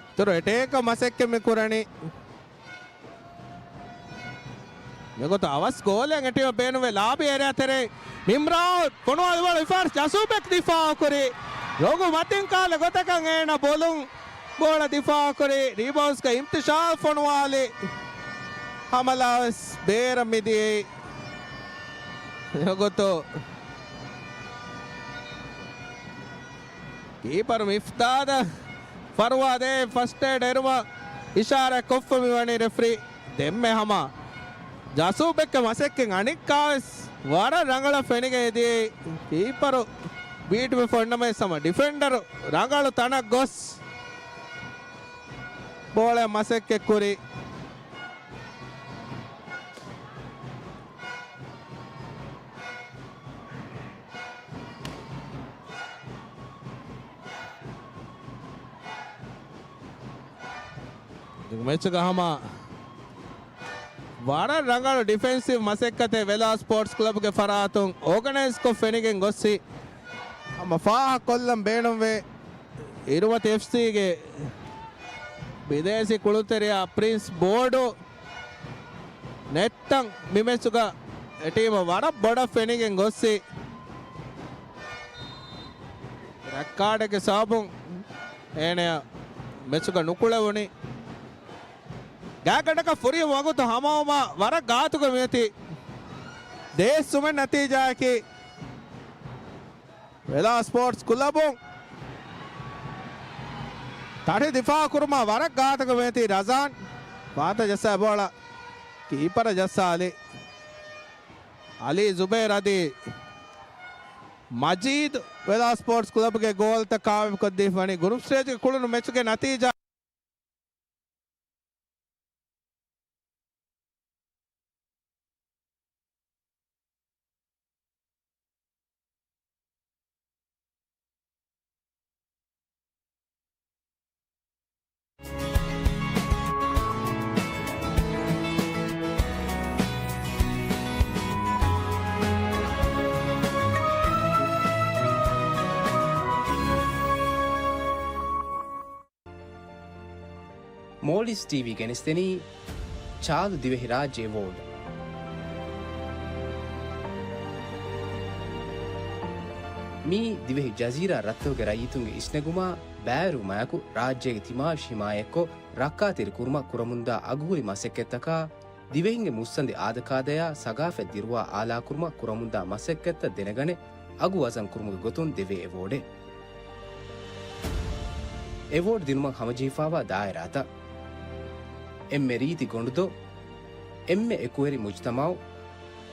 އިތުރު އެޓޭކަށް މަސައްކަތް މި ކުރަނީ. މިގޮތަށް އަވަސް ގޯލެއް އެ ޓީމަށް ބޭނުންވޭ. ލާބީ އޭރިއާ ތެރެއިން މިމްރާން ފޮނުވާލި ބޯޅަ އިފާރް ޖަސޫބެކް ދިފާއު ކުރީ. ރޮނގު މަތިން ކާލަ ގޮތަކަށް އޭނަ ބޮލުން ބޯޅަ ދިފާއު ކުރީ. ރީބައުންޑްގަ އިމްތިޝާލް ފޮނުވާލި. ހަމަލާ ވެސް ބޭރަށް މިދިޔައީ. މިގޮތަށް ކީޕަރު މިފްދާދަށް ފަރުވާ ދޭ ފަސްޓް އޭޑް އެރުމަށް އިޝާރާތް ކޮށްފަ މިވަނީ ރެފްރީ. ދެންމެ ހަމަ ޖަސޫބެކްގެ މަސައްކަތް އަނެއްކާވެސް ވަރަށް ރަނގަޅަށް ފެނިގެން އެދިޔައީ. ކީޕަރު ބީޓުވެފަ އޮންނަމަވެސް ހަމަ ޑިފެންޑަރު ރަނގަޅު ތަނަށް ގޮސް ބޯޅަ މަސައްކަތް ކުރީ. މެޗުގަ ހަމަ ވަރަށް ރަނގަޅު ޑިފެންސިވް މަސައްކަތެއް ވެލާ ސްޕޯޓްސް ކްލަބުގެ ފަރާތުން އޯގަނައިޒްކޮށް ފެނިގެން ގޮއްސި. ހަމަ ފާހަގަކޮށްލަން ބޭނުންވޭ. އިރުމަތި އެފްސީގެ ބިދޭސީ ކުޅުންތެރިޔާ ޕްރިންސް ބޯޑު ނެއްޓަން މި މެޗުގަ އެ ޓީމަށް ވަރަށް ބޮޑަށް ފެނިގެން ގޮއްސި. ރެޑް ކާޑެއްގެ ސަބަބުން އޭނަޔަށް މެޗުގަ ނުކުޅެވުނީ. ގާތްގަނޑަކަށް ފުރިހަމަ ވަގުތު ހަމަވުމަށް ވަރަށް ގާތުގަ މިއޮތީ ދޭއްސުމެއް ނަތީޖާއަކީ. ވެލާ ސްޕޯޓްސް ކުލަބުން ތަށި ދިފާއު ކުރުމަށް ވަރަށް ގާތުގަ މިއޮތީ ރަޒާން. ފާތަ ޖައްސާ ބޯޅަ ކީޕަރަށް ޖައްސާލި. އަލީ ޒުބޭރް އަދި މަޖީދު ވެލާ ސްޕޯޓްސް ކްލަބުގެ ގޯލްތައް ކާމިޔާބުކޮށްދީފަ ވަނީ. ގްރޫޕް ސްޓޭޖްގެ ކުޅުނު މެޗުގެ ނަތީޖާ. މޯލްޑިވްސް ޓީވީ ގެނެސްދެނީ ޗާލު ދިވެހިރާއްޖެ އެވޯޑް. މިއީ ދިވެހި ޖަޒީރާ ރަށްތަކުގެ ރައްޔިތުންގެ އިސްނެގުމާ ބައިވެރިވުމާއެކު، ރާއްޖޭގެ ތިމާވެށި ހިމާޔަތްކޮށް، ރައްކާތެރި ކުރުމަށް ކުރަމުންދާ އަގުހުރި މަސައްކަތްތަކާ، ދިވެހިންގެ މުއްސަނދި އާދަކާދަޔާ ސަގާފަތް ދިރުވާ އާލާކުރުމަށް ކުރަމުންދާ މަސައްކަތްތައް ދެނެގަނެ، އަގު ވަޒަން ކުރުމުގެ ގޮތުން ދެވޭ އެވޯޑެއް. އެވޯޑް ދިނުމަށް ހަމަޖެހިފާވާ ދާއިރާތައް. އެންމެ ރީތި ގޮނޑުދޮށް، އެންމެ އެކުވެރި މުޖުތަމަޢު،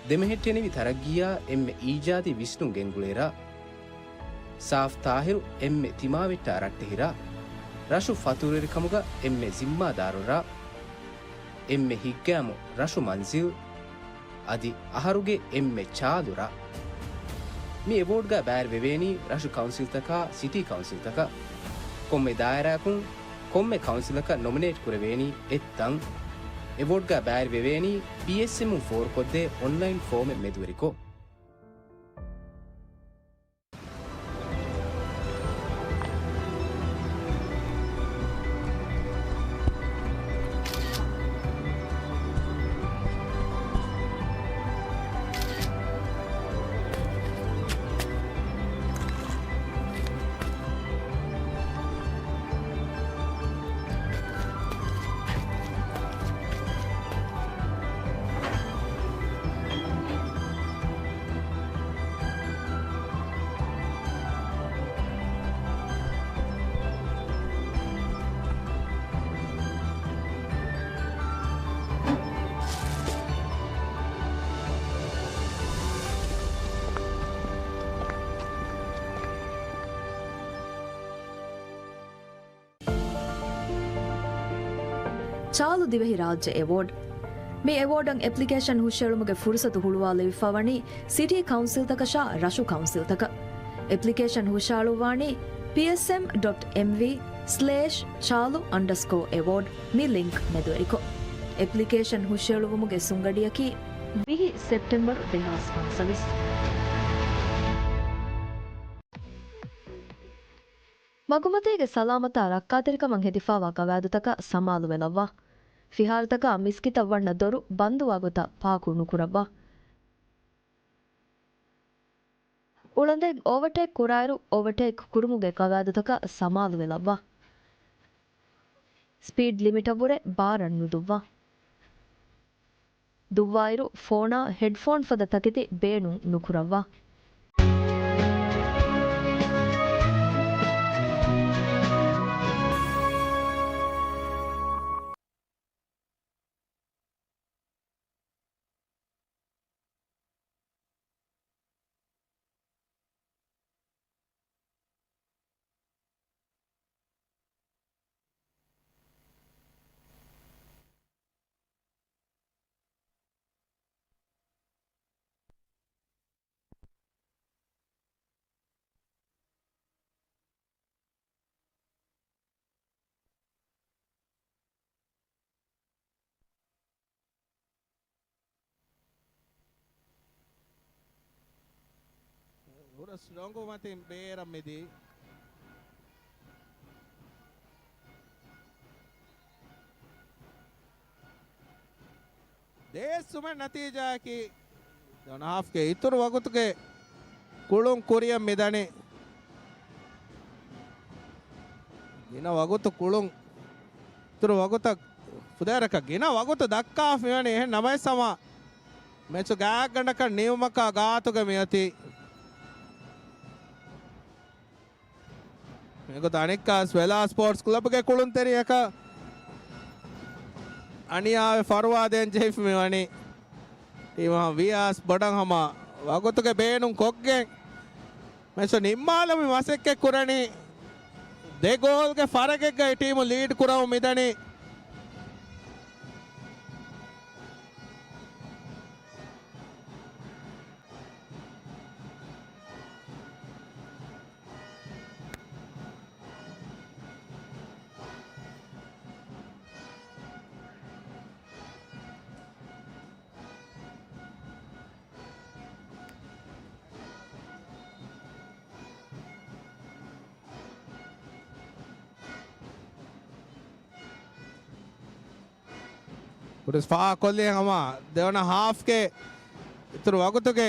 ދެމެހެއްޓެނިވި ތަރައްގީއާ އެންމެ އީޖާދީ ވިސްނުން ގެންގުޅޭ ރަށް. ސާފް ތާހިރު އެންމެ ތިމާވެއްޓާ ރައްޓެހި ރަށް. ރަށު ފަތުރުވެރިކަމުގަ އެންމެ ޒިންމާދާރު ރަށް. އެންމެ ހިތްގައިމު ރަށު މަންޒިލް. އަދި އަހަރުގެ އެންމެ ޗާލު ރަށް. މި އެވޯޑްގަ ބައިވެރިވެވޭނީ ރަށު ކައުންސިލްތަކާ ސިޓީ ކައުންސިލްތަކަށް. ކޮންމެ ދާއިރާއަކުން ކޮންމެ ކައުންސިލަކަށް ނޮމިނޭޓް ކުރެވޭނީ އެއް ތަން. އެވޯޑްގަ ބައިވެރިވެވޭނީ ޕީއެސްއެމުން ފޯރުކޮށްދޭ އޮންލައިން ފޯމެއް މެދުވެރިކޮށް. ޗާލު ދިވެހިރާއްޖެ އެވޯޑް. މި އެވޯޑަށް އެޕްލިކޭޝަން ހުށައެޅުމުގެ ފުރުސަތު ހުޅުވާލެވިފަވަނީ ސިޓީ ކައުންސިލްތަކަށާ ރަށު ކައުންސިލްތަކަށް. އެޕްލިކޭޝަން ހުށައަޅުއްވާނީ ޕީއެސްއެމް ޑޮޓް އެމްވީ ސްލޭޝް ޗާލު އަންޑަސްކޯ އެވޯޑް މި ލިންކް މެދުވެރިކޮށް. އެޕްލިކޭޝަން ހުށައެޅުވުމުގެ ސުނގަޑިއަކީ ވިހި ސެޕްޓެމްބަރު ދެހާސް ފަންސަވީސް. މަގުމަތީގެ ސަލާމަތާ ރައްކާތެރިކަމަށް ހެދިފާވާ ގަވާއިދުތަކަށް ސަމާލުވެލައްވާ. ފިހާރަތަކާ މިސްކިތަށް ވަންނަ ދޮރު ބަންދުވާ ގޮތަށް ޕާކު ނުކުރައްވާ. އުޅަނދެއް އޯވަޓޭކް ކުރާއިރު، އޯވަޓޭކް ކުރުމުގެ ގަވާއިދުތަކަށް ސަމާލުވެލައްވާ. ސްޕީޑް ލިމިޓަށްވުރެ ބާރަށް ނުދުއްވާ. ދުއްވާއިރު، ފޯނާ ހެޑްފޯން ފަދަ ތަކެތި ބޭނުން ނުކުރައްވާ. ހުރަސް ރޮނގު މަތިން ބޭރަށް މިދީ. ދޭއްސުމެއް ނަތީޖާއަކީ، ދެވަނަ ހާފްގެ އިތުރު ވަގުތުގެ ކުޅުން ކުރިއަށް މިދަނީ. ގިނަ ވަގުތު ކުޅުން، އިތުރު ވަގުތަށް ފުދޭވަރަކަށް ގިނަ ވަގުތު ދައްކާފަ މިވަނީ. އެހެން ނަމަވެސް ހަމަ މެޗު ގާތްގަނޑަކަށް ނިމުމަކާ ގާތުގަ މިއޮތީ. މިގޮތަށް އަނެއްކާވެސް ވެލާ ސްޕޯޓްސް ކްލަބްގެ ކުޅުންތެރިޔަކަށް އަނިޔާވެ ފަރުވާ ދޭން ޖެހިފަ މިވަނީ. ޓީމު ވިޔާސް ބޮޑަށް ހަމަ ވަގުތުގެ ބޭނުން ކޮށްގެން މެޗު ނިންމާލަމުން މަސައްކަތް ކުރަނީ. ދެ ގޯލްގެ ފަރަގެއްގައި ޓީމު ލީޑް ކުރަމުން މިދަނީ. ކުރިސް ފާހަގަކޮށްލި ހަމަ ދެވަނަ ހާފްގެ އިތުރު ވަގުތުގެ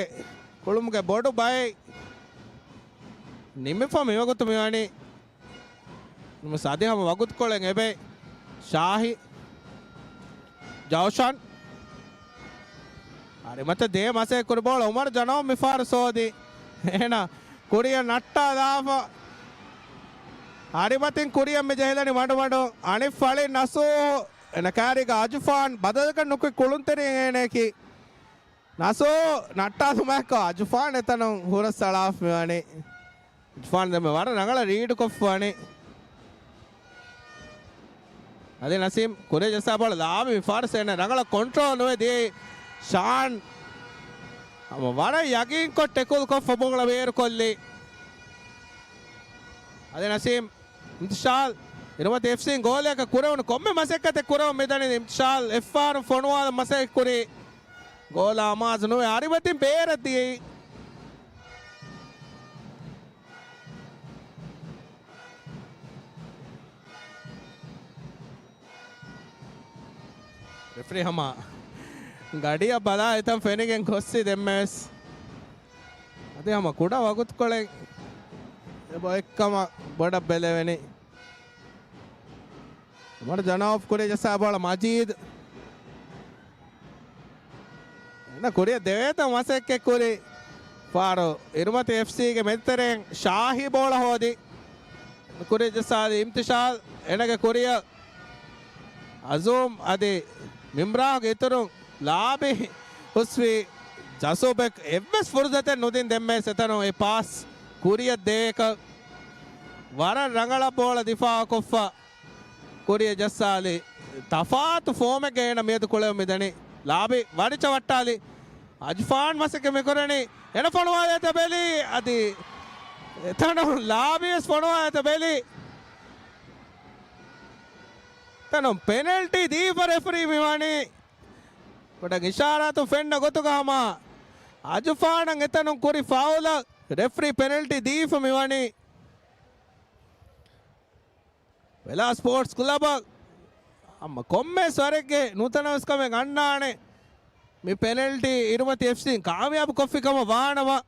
ކުޅުމުގެ ބޮޑު ބައެއް ނިމިފަ މިވަގުތު މިވަނީ. ނަމަވެސް އަދި ހަމަ ވަގުތުކޮޅެއް އެބައި. ޝާހި. ޖައުޝާން. އަރިމަތަށް ދޭ މަސައްކަތް ކުރި ބޯޅަ އުމަރު ޖަނައުމް މިފަހަރު ސޯދި. އޭނަ ކުރިއަށް ނައްޓާލާފަ. އަރިމަތިން ކުރިއަށް މި ޖެހިލަނީ މަޑުމަޑުން. އަނެއް ފަޅިން ނަސޫހު. އޭނަ ކާރީގަ އަޖުފާން ބަދަލުކޮށް ނުކުތް ކުޅުންތެރިން އޭނައަކީ. ނަސޫ ނައްޓާލުމާއެކު އަޖުފާން އެތަނުން ހުރަސް އަޅާފަ މިވަނީ. އަޖުފާން ދެންމެ ވަރަށް ރަނގަޅަށް ރީޑް ކޮށްފަވަނީ. އަދި ނަސީމް ކުރިއަށް ޖައްސާ ބޯޅަ ލާބި މިފަހަރު އޭނަ ރަނގަޅަށް ކޮންޓްރޯލް ނުވެ ދިޔައީ ޝާން. ހަމަ ވަރަށް ޔަގީންކޮށް ޓެކުލް ކޮށްފަ ބޯޅަ ބޭރުކޮށްލީ. އަދި ނަސީމް އިމްތިޝާލް އިރުމަތި އެފްސީން ގޯލައަކަށް ކުރެވުނު ކޮންމެ މަސައްކަތެއް ކުރެވުން މިދަނީ އިމްތިޝާލް އެއްފަހަރު ފޮނުވާލަން މަސައްކަތް ކުރީ. ގޯލާ އަމާޒު ނުވެ އަރިމަތިން ބޭރަށް ދިޔައީ. ރެފްރީ ހަމަ ގަޑިއަށް ބަލާ އެތަން ފެނިގެން ގޮއްސި ދެންމެވެސް. އަދި ހަމަ ކުޑަ ވަގުތުކޮޅެއް އެބައޮތްކަމަށް ބޮޑަށް ބެލެވެނީ. އުމަރު ޖަނައުފް ކުރިއަށް ޖައްސާ ބޯޅަ މަޖީދު. އޭނަ ކުރިއަށް ދެވޭތަން މަސައްކަތް ކުރި. ފާރު އިރުމަތި އެފްސީގެ މެދުތެރެއިން ޝާހި ބޯޅަ ހޯދި. ކުރިއަށް ޖައްސާލި އިމްތިޝާލް އޭނަގެ ކުރިއަށް. އަޒޫމް އަދި މިމްރާގެ އިތުރުން ލާބި ހުސްވީ. ޖަސޫބެކް އެއްވެސް ފުރުސަތެއް ނުދިން ދެންމެ ސެތަނު އެ ޕާސް ކުރިއަށް ދެވޭކަށް. ވަރަށް ރަނގަޅަށް ބޯޅަ ދިފާއުކޮށްފަ. ކުރިއަށް ޖައްސާލި ތަފާތު ފޯމެއްގަ އޭނަ މިއަދު ކުޅެވުން މިދަނީ. ލާބި ވަޑިޗަ ވައްޓާލި. އަޖުފާން މަސައްކަތް މިކުރަނީ. އޭނަ ފޮނުވާލޭތަ ބެލީ. އަދި އެތަނު ލާބިވެސް ފޮނުވާލޭތަ ބެލީ. އެތަނު ޕެނަލްޓީ ދީފަ ރެފްރީ މިވަނީ. ބޮޑަށް އިޝާރާތު ފެންނަ ގޮތުގަ ހަމަ އަޖުފާނަށް އެތަނުން ކުރި ފައުލަށް ރެފްރީ ޕެނަލްޓީ ދީފަ މިވަނީ. ވެލާ ސްޕޯޓްސް ކްލަބަށް ހަމަ ކޮންމެ ވަރެއްގެ ނުތަނަވަސްކަމެއް އަންނާނެ. މި ޕެނަލްޓީ އިރުމަތި އެފްސީން ކާމިޔާބު ކޮށްފި ކަމަށް ވާނަމަ،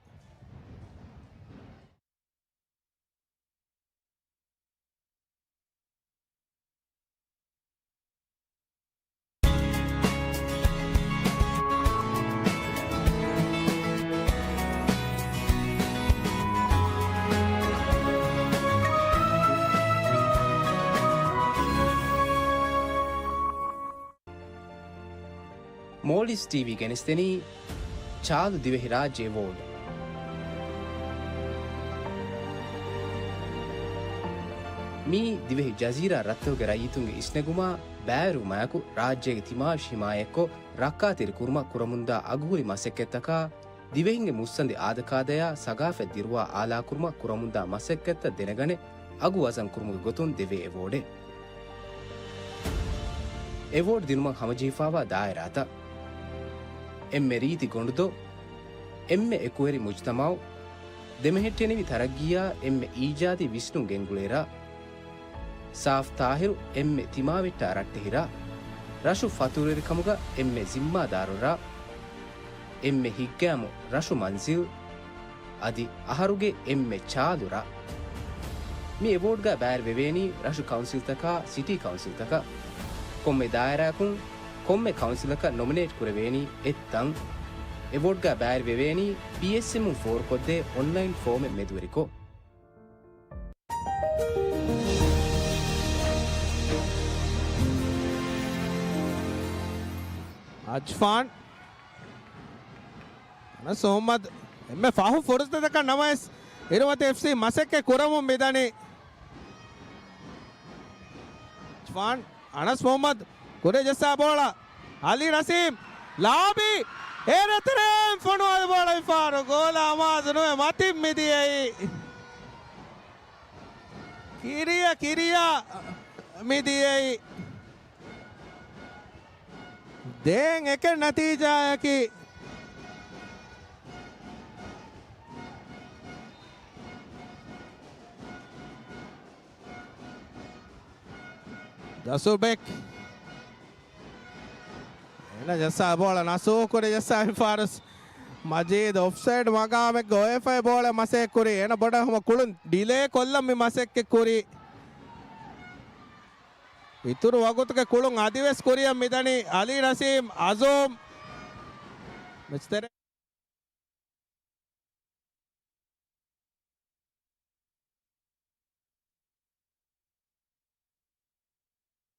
މޯލްޑިވްސް ޓީވީ ގެނެސްދެނީ ޗާލު ދިވެހިރާއްޖެ އެވޯޑް. މިއީ ދިވެހި ޖަޒީރާ ރަށްތަކުގެ ރައްޔިތުންގެ އިސްނެގުމާ ބައިވެރިވުމާއެކު، ރާއްޖޭގެ ތިމާވެށި ހިމާޔަތްކޮށް، ރައްކާތެރި ކުރުމަށް ކުރަމުންދާ އަގުހުރި މަސައްކަތްތަކާ، ދިވެހިންގެ މުއްސަނދި އާދަކާދަޔާ ސަގާފަތް ދިރުވާ އާލާކުރުމަށް ކުރަމުންދާ މަސައްކަތްތައް ދެނެގަނެ، އަގު ވަޒަން ކުރުމުގެ ގޮތުން ދެވޭ އެވޯޑެއް. އެވޯޑް ދިނުމަށް ހަމަޖެހިފާވާ ދާއިރާތައް. އެންމެ ރީތި ގޮނޑުދޮށް، އެންމެ އެކުވެރި މުޖުތަމައު، ދެމެހެއްޓެނިވި ތަރައްގީއާ އެންމެ އީޖާދީ ވިސްނުން ގެންގުޅޭ ރަށް. ސާފް ތާހިރު އެންމެ ތިމާވެއްޓާ ރައްޓެހި ރަށް. ރަށު ފަތުރުވެރިކަމުގަ އެންމެ ޒިންމާދާރު ރަށް. އެންމެ ހިތްގައިމު ރަށު މަންޒިލް. އަދި އަހަރުގެ އެންމެ ޗާލު ރަށް. މި އެވޯޑްގަ ބައިވެރިވެވޭނީ ރަށު ކައުންސިލްތަކާ ސިޓީ ކައުންސިލްތަކަށް. ކޮންމެ ދާއިރާއަކުން ކޮންމެ ކައުންސިލަކަށް ނޮމިނޭޓް ކުރެވޭނީ އެއްތަން. އެވޯޑްގަ ބައިވެރިވެވޭނީ ޕީއެސްއެމުން ފޯރުކޮށްދޭ އޮންލައިން ފޯމެއް މެދުވެރިކޮށް. އަޖްފާން. އަނަސް މުހައްމަދު އެންމެ ފަހު ފުރުސަތަކަށް ނަމަވެސް، އިރުމަތި އެފްސީ މަސައްކަތް ކުރަމުން މިދަނީ. އަޖްފާން، އަނަސް މުހައްމަދު ކުރިއަށް ޖައްސާ ބޯޅަ. އަލީ ނަސީމް، ލާބި، އޭރު ތެރޭން ފޮނުވާލި ބޯޅަ މިފަހަރު ގޯލާ އަމާޒު ނުވެ މަތިން މިދިޔައީ. ކިރިޔަށް، ކިރިޔަށް މިދިޔައީ. ދޭން އެކެއް ނަތީޖާއަކީ. ޖަސޫބެކް. ޖައްސާ ބޯޅަ ނަސޫ ކުރި ޖައްސާ މި ފާރުސް. މަޖީދު އޮފްސައިޑް މަގާމެއްގަ އޮވެފައި ބޯޅަ މަސައްކަތް ކުރީ. އޭނަ ބޮޑަށް ހަމަ ކުޅުން ޑިލޭ ކޮށްލަން މި މަސައްކަތް ކުރީ. އިތުރު ވަގުތުގެ ކުޅުން އަދިވެސް ކުރިއަށް މިދަނީ އަލީ ނަސީމް އަޒޫމް. މެޗުތެރެ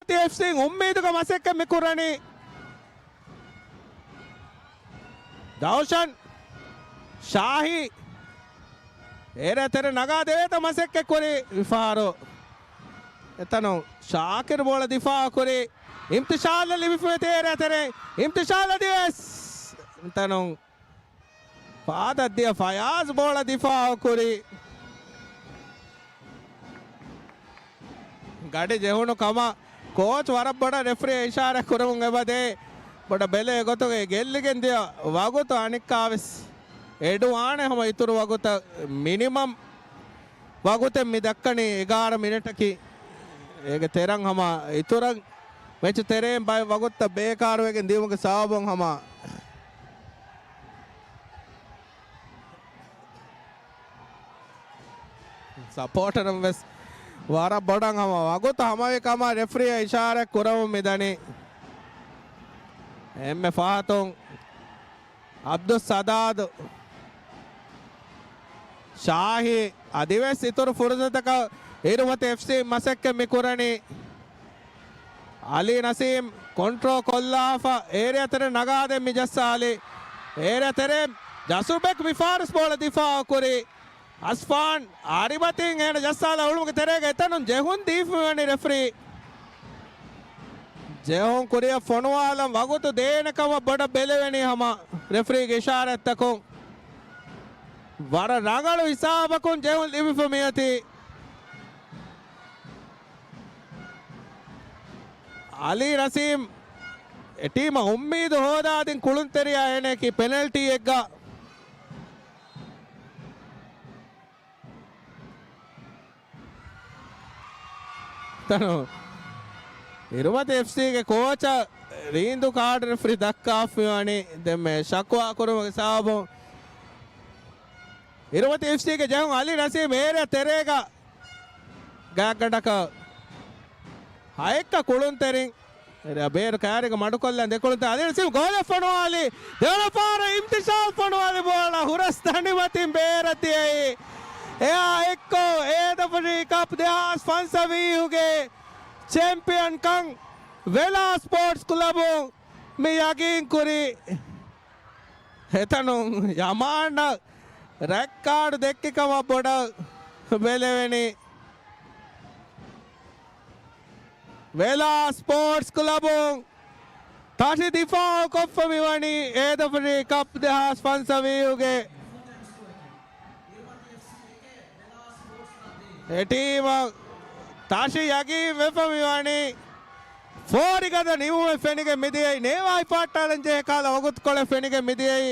އެފްސީ އުއްމީދުގަ މަސައްކަތް މި ކުރަނީ. ދައުޝަން ޝާހީ އޭރަ ތެރެ ނަގާ ދެވޭތަ މަސައްކަތް ކުރި މިފަހަރު. އެތަނުން ޝާކިރު ބޯޅަ ދިފާއު ކުރި. އިމްތިޝާލަށް ލިބިފައި އޭރަ ތެރެ. އިމްތިޝާލަށް ދިވެސް އެތަނުން ފާދަށް ދިޔަ ފަޔާޒް ބޯޅަ ދިފާއު ކުރި. ގަޑި ޖެހުނު ކަމަށް ކޯޗް ވަރަށް ބޮޑަށް ރެފްރީ އިޝާރާތް ކުރަމުން އެބަދޭ. ބޮޑަށް ބެލޭ ގޮތުގައި ގެއްލިގެން ދިޔަ ވަގުތު އަނެއްކާވެސް އެޑުވާނެ ހަމަ އިތުރު ވަގުތަށް މިނިމަމް ވަގުތެއް މި ދައްކަނީ އެގާރަ މިނެޓަކީ. އޭގެ ތެރަށް ހަމަ އިތުރަށް މެޗު ތެރެއިން ބައެއް ވަގުތުތައް ބޭކާރުވެގެން ދިޔުމުގެ ސަބަބުން ހަމަ ސަޕޯޓަރުން ވެސް ވަރަށް ބޮޑަށް ހަމަ ވަގުތު ހަމަވި ކަމަށް ރެފްރީއަށް އިޝާރާތް ކުރަމުން މިދަނީ. އެންމެ ފަހަތުން އަބްދުއްސަދާދު ޝާހީ އަދިވެސް އިތުރު ފުރުސަތަކަށް އިރުމަތި އެފްސީ މަސައްކަތް މި ކުރަނީ. އަލީ ނަސީމް ކޮންޓްރޯލް ކޮށްލާފަ އޭރިއާ ތެރެ ނަގާދެން މި ޖައްސާލި. އޭރިއާ ތެރެ ޖަސޫބެކް މި ފާރިސް ބޯޅަ ދިފާއު ކުރި. އަސްފާން އަރިމަތިން އޭނަ ޖައްސާލާ އުޅުމުގެ ތެރޭގަ އެތަނުން ޖެހުން ދީފަވަނީ ރެފްރީ. ޖެހުން ކުރިއަށް ފޮނުވާލަން ވަގުތު ދޭނެ ކަމަށް ބޮޑަށް ބެލެވެނީ ހަމަ ރެފްރީގެ އިޝާރާތްތަކުން. ވަރަށް ރަނގަޅު ހިސާބަކުން ޖެހުން ލިބިފަ މިއޮތީ. އަލީ ނަސީމް އެ ޓީމަށް އުއްމީދު ހޯދާދިން ކުޅުންތެރިޔާ އޭނައަކީ ޕެނަލްޓީއެއްގަ. ތަނު އިރުމަތި އެފްސީގެ ކޯޗަށް ރީނދޫ ކާޑް ރެފްރީ ދައްކާފައިވަނީ ދެންމެ ޝަކުވާ ކުރުމުގެ ސަބަބުން. އިރުމަތި އެފްސީގެ ޖެހުން އަލީ ނަސީމް އޭރިއާ ތެރޭގަ ގާތްގަނޑަކަށް ހައެއްކަ ކުޅުންތެރިން އޭރިއާ ބޭރު ކާރިގަ މަޑުކޮށްލަން ދެ ކުޅުންތެރިން އަލީ ނަސީމް ގޯލަށް ފޮނުވާލި. ދެވަނަ ފަހަރަށް އިމްތިޝާލް ފޮނުވާލި ބޯޅަ ހުރަސް ދަނޑިމަތިން ބޭރަށް ދިޔައީ. އެއާ އެއްކޮށް އޭދަފަށީ ކަޕް ދެހާސް ފަންސަވީހުގެ ޗެމްޕިއަންކަން ވެލާ ސްޕޯޓްސް ކްލަބުން މި ޔަގީން ކުރީ. އެތަނުން ޔަމާންއަށް ރެޑް ކާޑު ދެއްކި ކަމަށް ބޮޑަށް ބެލެވެނީ. ވެލާ ސްޕޯޓްސް ކްލަބުން ތަށި ދިފާއު ކޮށްފަ މިވަނީ އޭދަފަށީ ކަޕް ދެހާސް ފަންސަވީހުގެ އެ ޓީމަށް ތަށި ޔަގީން ވެފަ މިވަނީ. ފޯރިގަދަ ނިމުމެއް ފެނިގެން މިދިޔައީ. ނޭވާ ހިފާއްޓާލަން ޖެހޭ ކަހަލަ ވަގުތުކޮޅެއް ފެނިގެން މިދިޔައީ.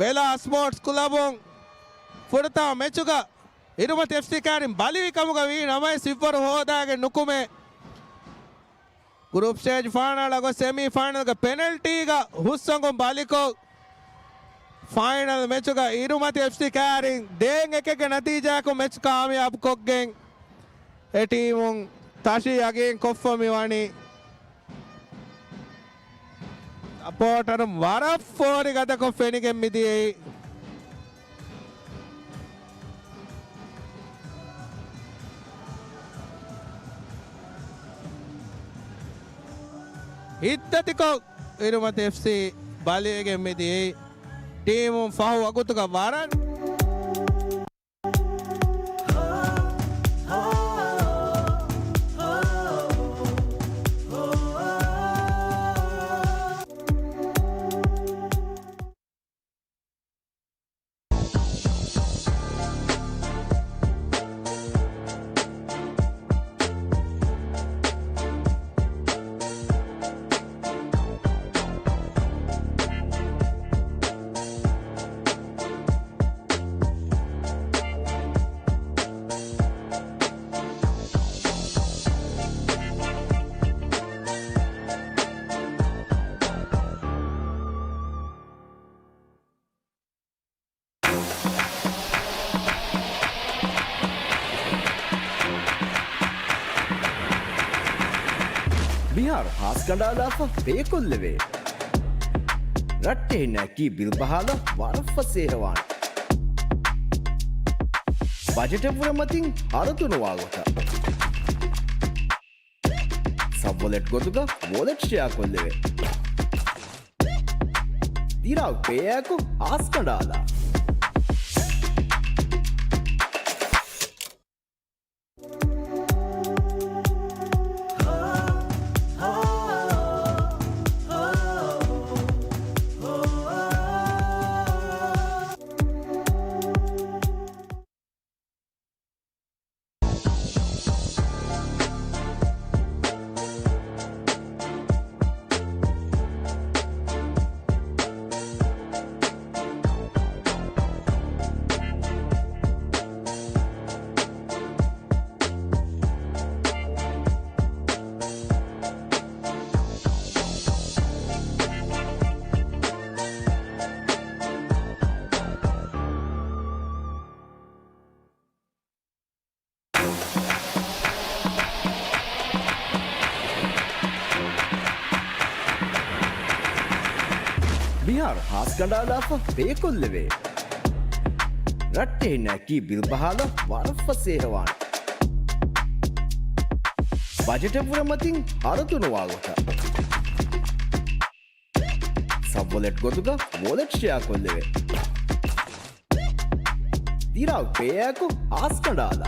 ވެލާ ސްޕޯޓްސް ކްލަބުން ފުރަތަމަ މެޗުގަ އިރުމަތި އެފްސީ ކައިރިން ބަލިވި ކަމުގަ ވީ ނަމަވެސް ހިތްވަރު ހޯދާގެން ނުކުމެ. ގްރޫޕް ސްޓޭޖް ފައިނަލަށް ގޮސް ސެމީ ފައިނަލްގެ ޕެނަލްޓީގަ ހުސްއަނގުން ބަލިކޮށް، ފައިނަލް މެޗުގަ އިރުމަތި އެފްސީ ކައިރިން ދޭއް އެކެއްގެ ނަތީޖާއަކުން މެޗް ކާމިޔާބު ކޮށްގެން، އެ ޓީމުން ތަށި ޔަގީން ކޮށްފަ މިވަނީ. ސަޕޯޓަރުން ވަރަށް ފޯރި ގަދަކޮށް ފެނިގެން މިދިޔައީ. ހިތްދަތިކޮށް އިރުމަތި އެފްސީ ބަލިވެގެން މިދިޔައީ. ޓީމުން ފަހު ވަގުތުގަ ވަރަށް ހާސް ކަނޑާލާފަ ބޭކޮށްލެވޭ. ރައްޓެހިންނަކީ ބިލް ބަހާލަ ވަރަށް ފަސޭހަވާނެ. ބަޖެޓެއްވުރެ މަތިން ހަރަދުނުވާ ގޮތަށް. ސަބްވޮލެޓް ގޮތުގަ ވޮލެޓް ޝެއާ ކޮށްލެވޭ. ދިރާގް ޕޭއާއެކު ހާސް ކަނޑާލާ. މިހާރު ހާސް ކަނޑާލާފަ ބޭކޮށްލެވޭ. ރައްޓެހިންނަކީ ބިލް ބަހާލަ ވަރަށް ފަސޭހަވާނެ. ބަޖެޓެއްވުރެ މަތިން ހަރަދުނުވާ ގޮތަށް. ސަބްވޮލެޓް ގޮތުގަ ވޮލެޓް ޝެއާ ކޮށްލެވޭ. ދިރާގް ޕޭއާއެކު ހާސް ކަނޑާލާ.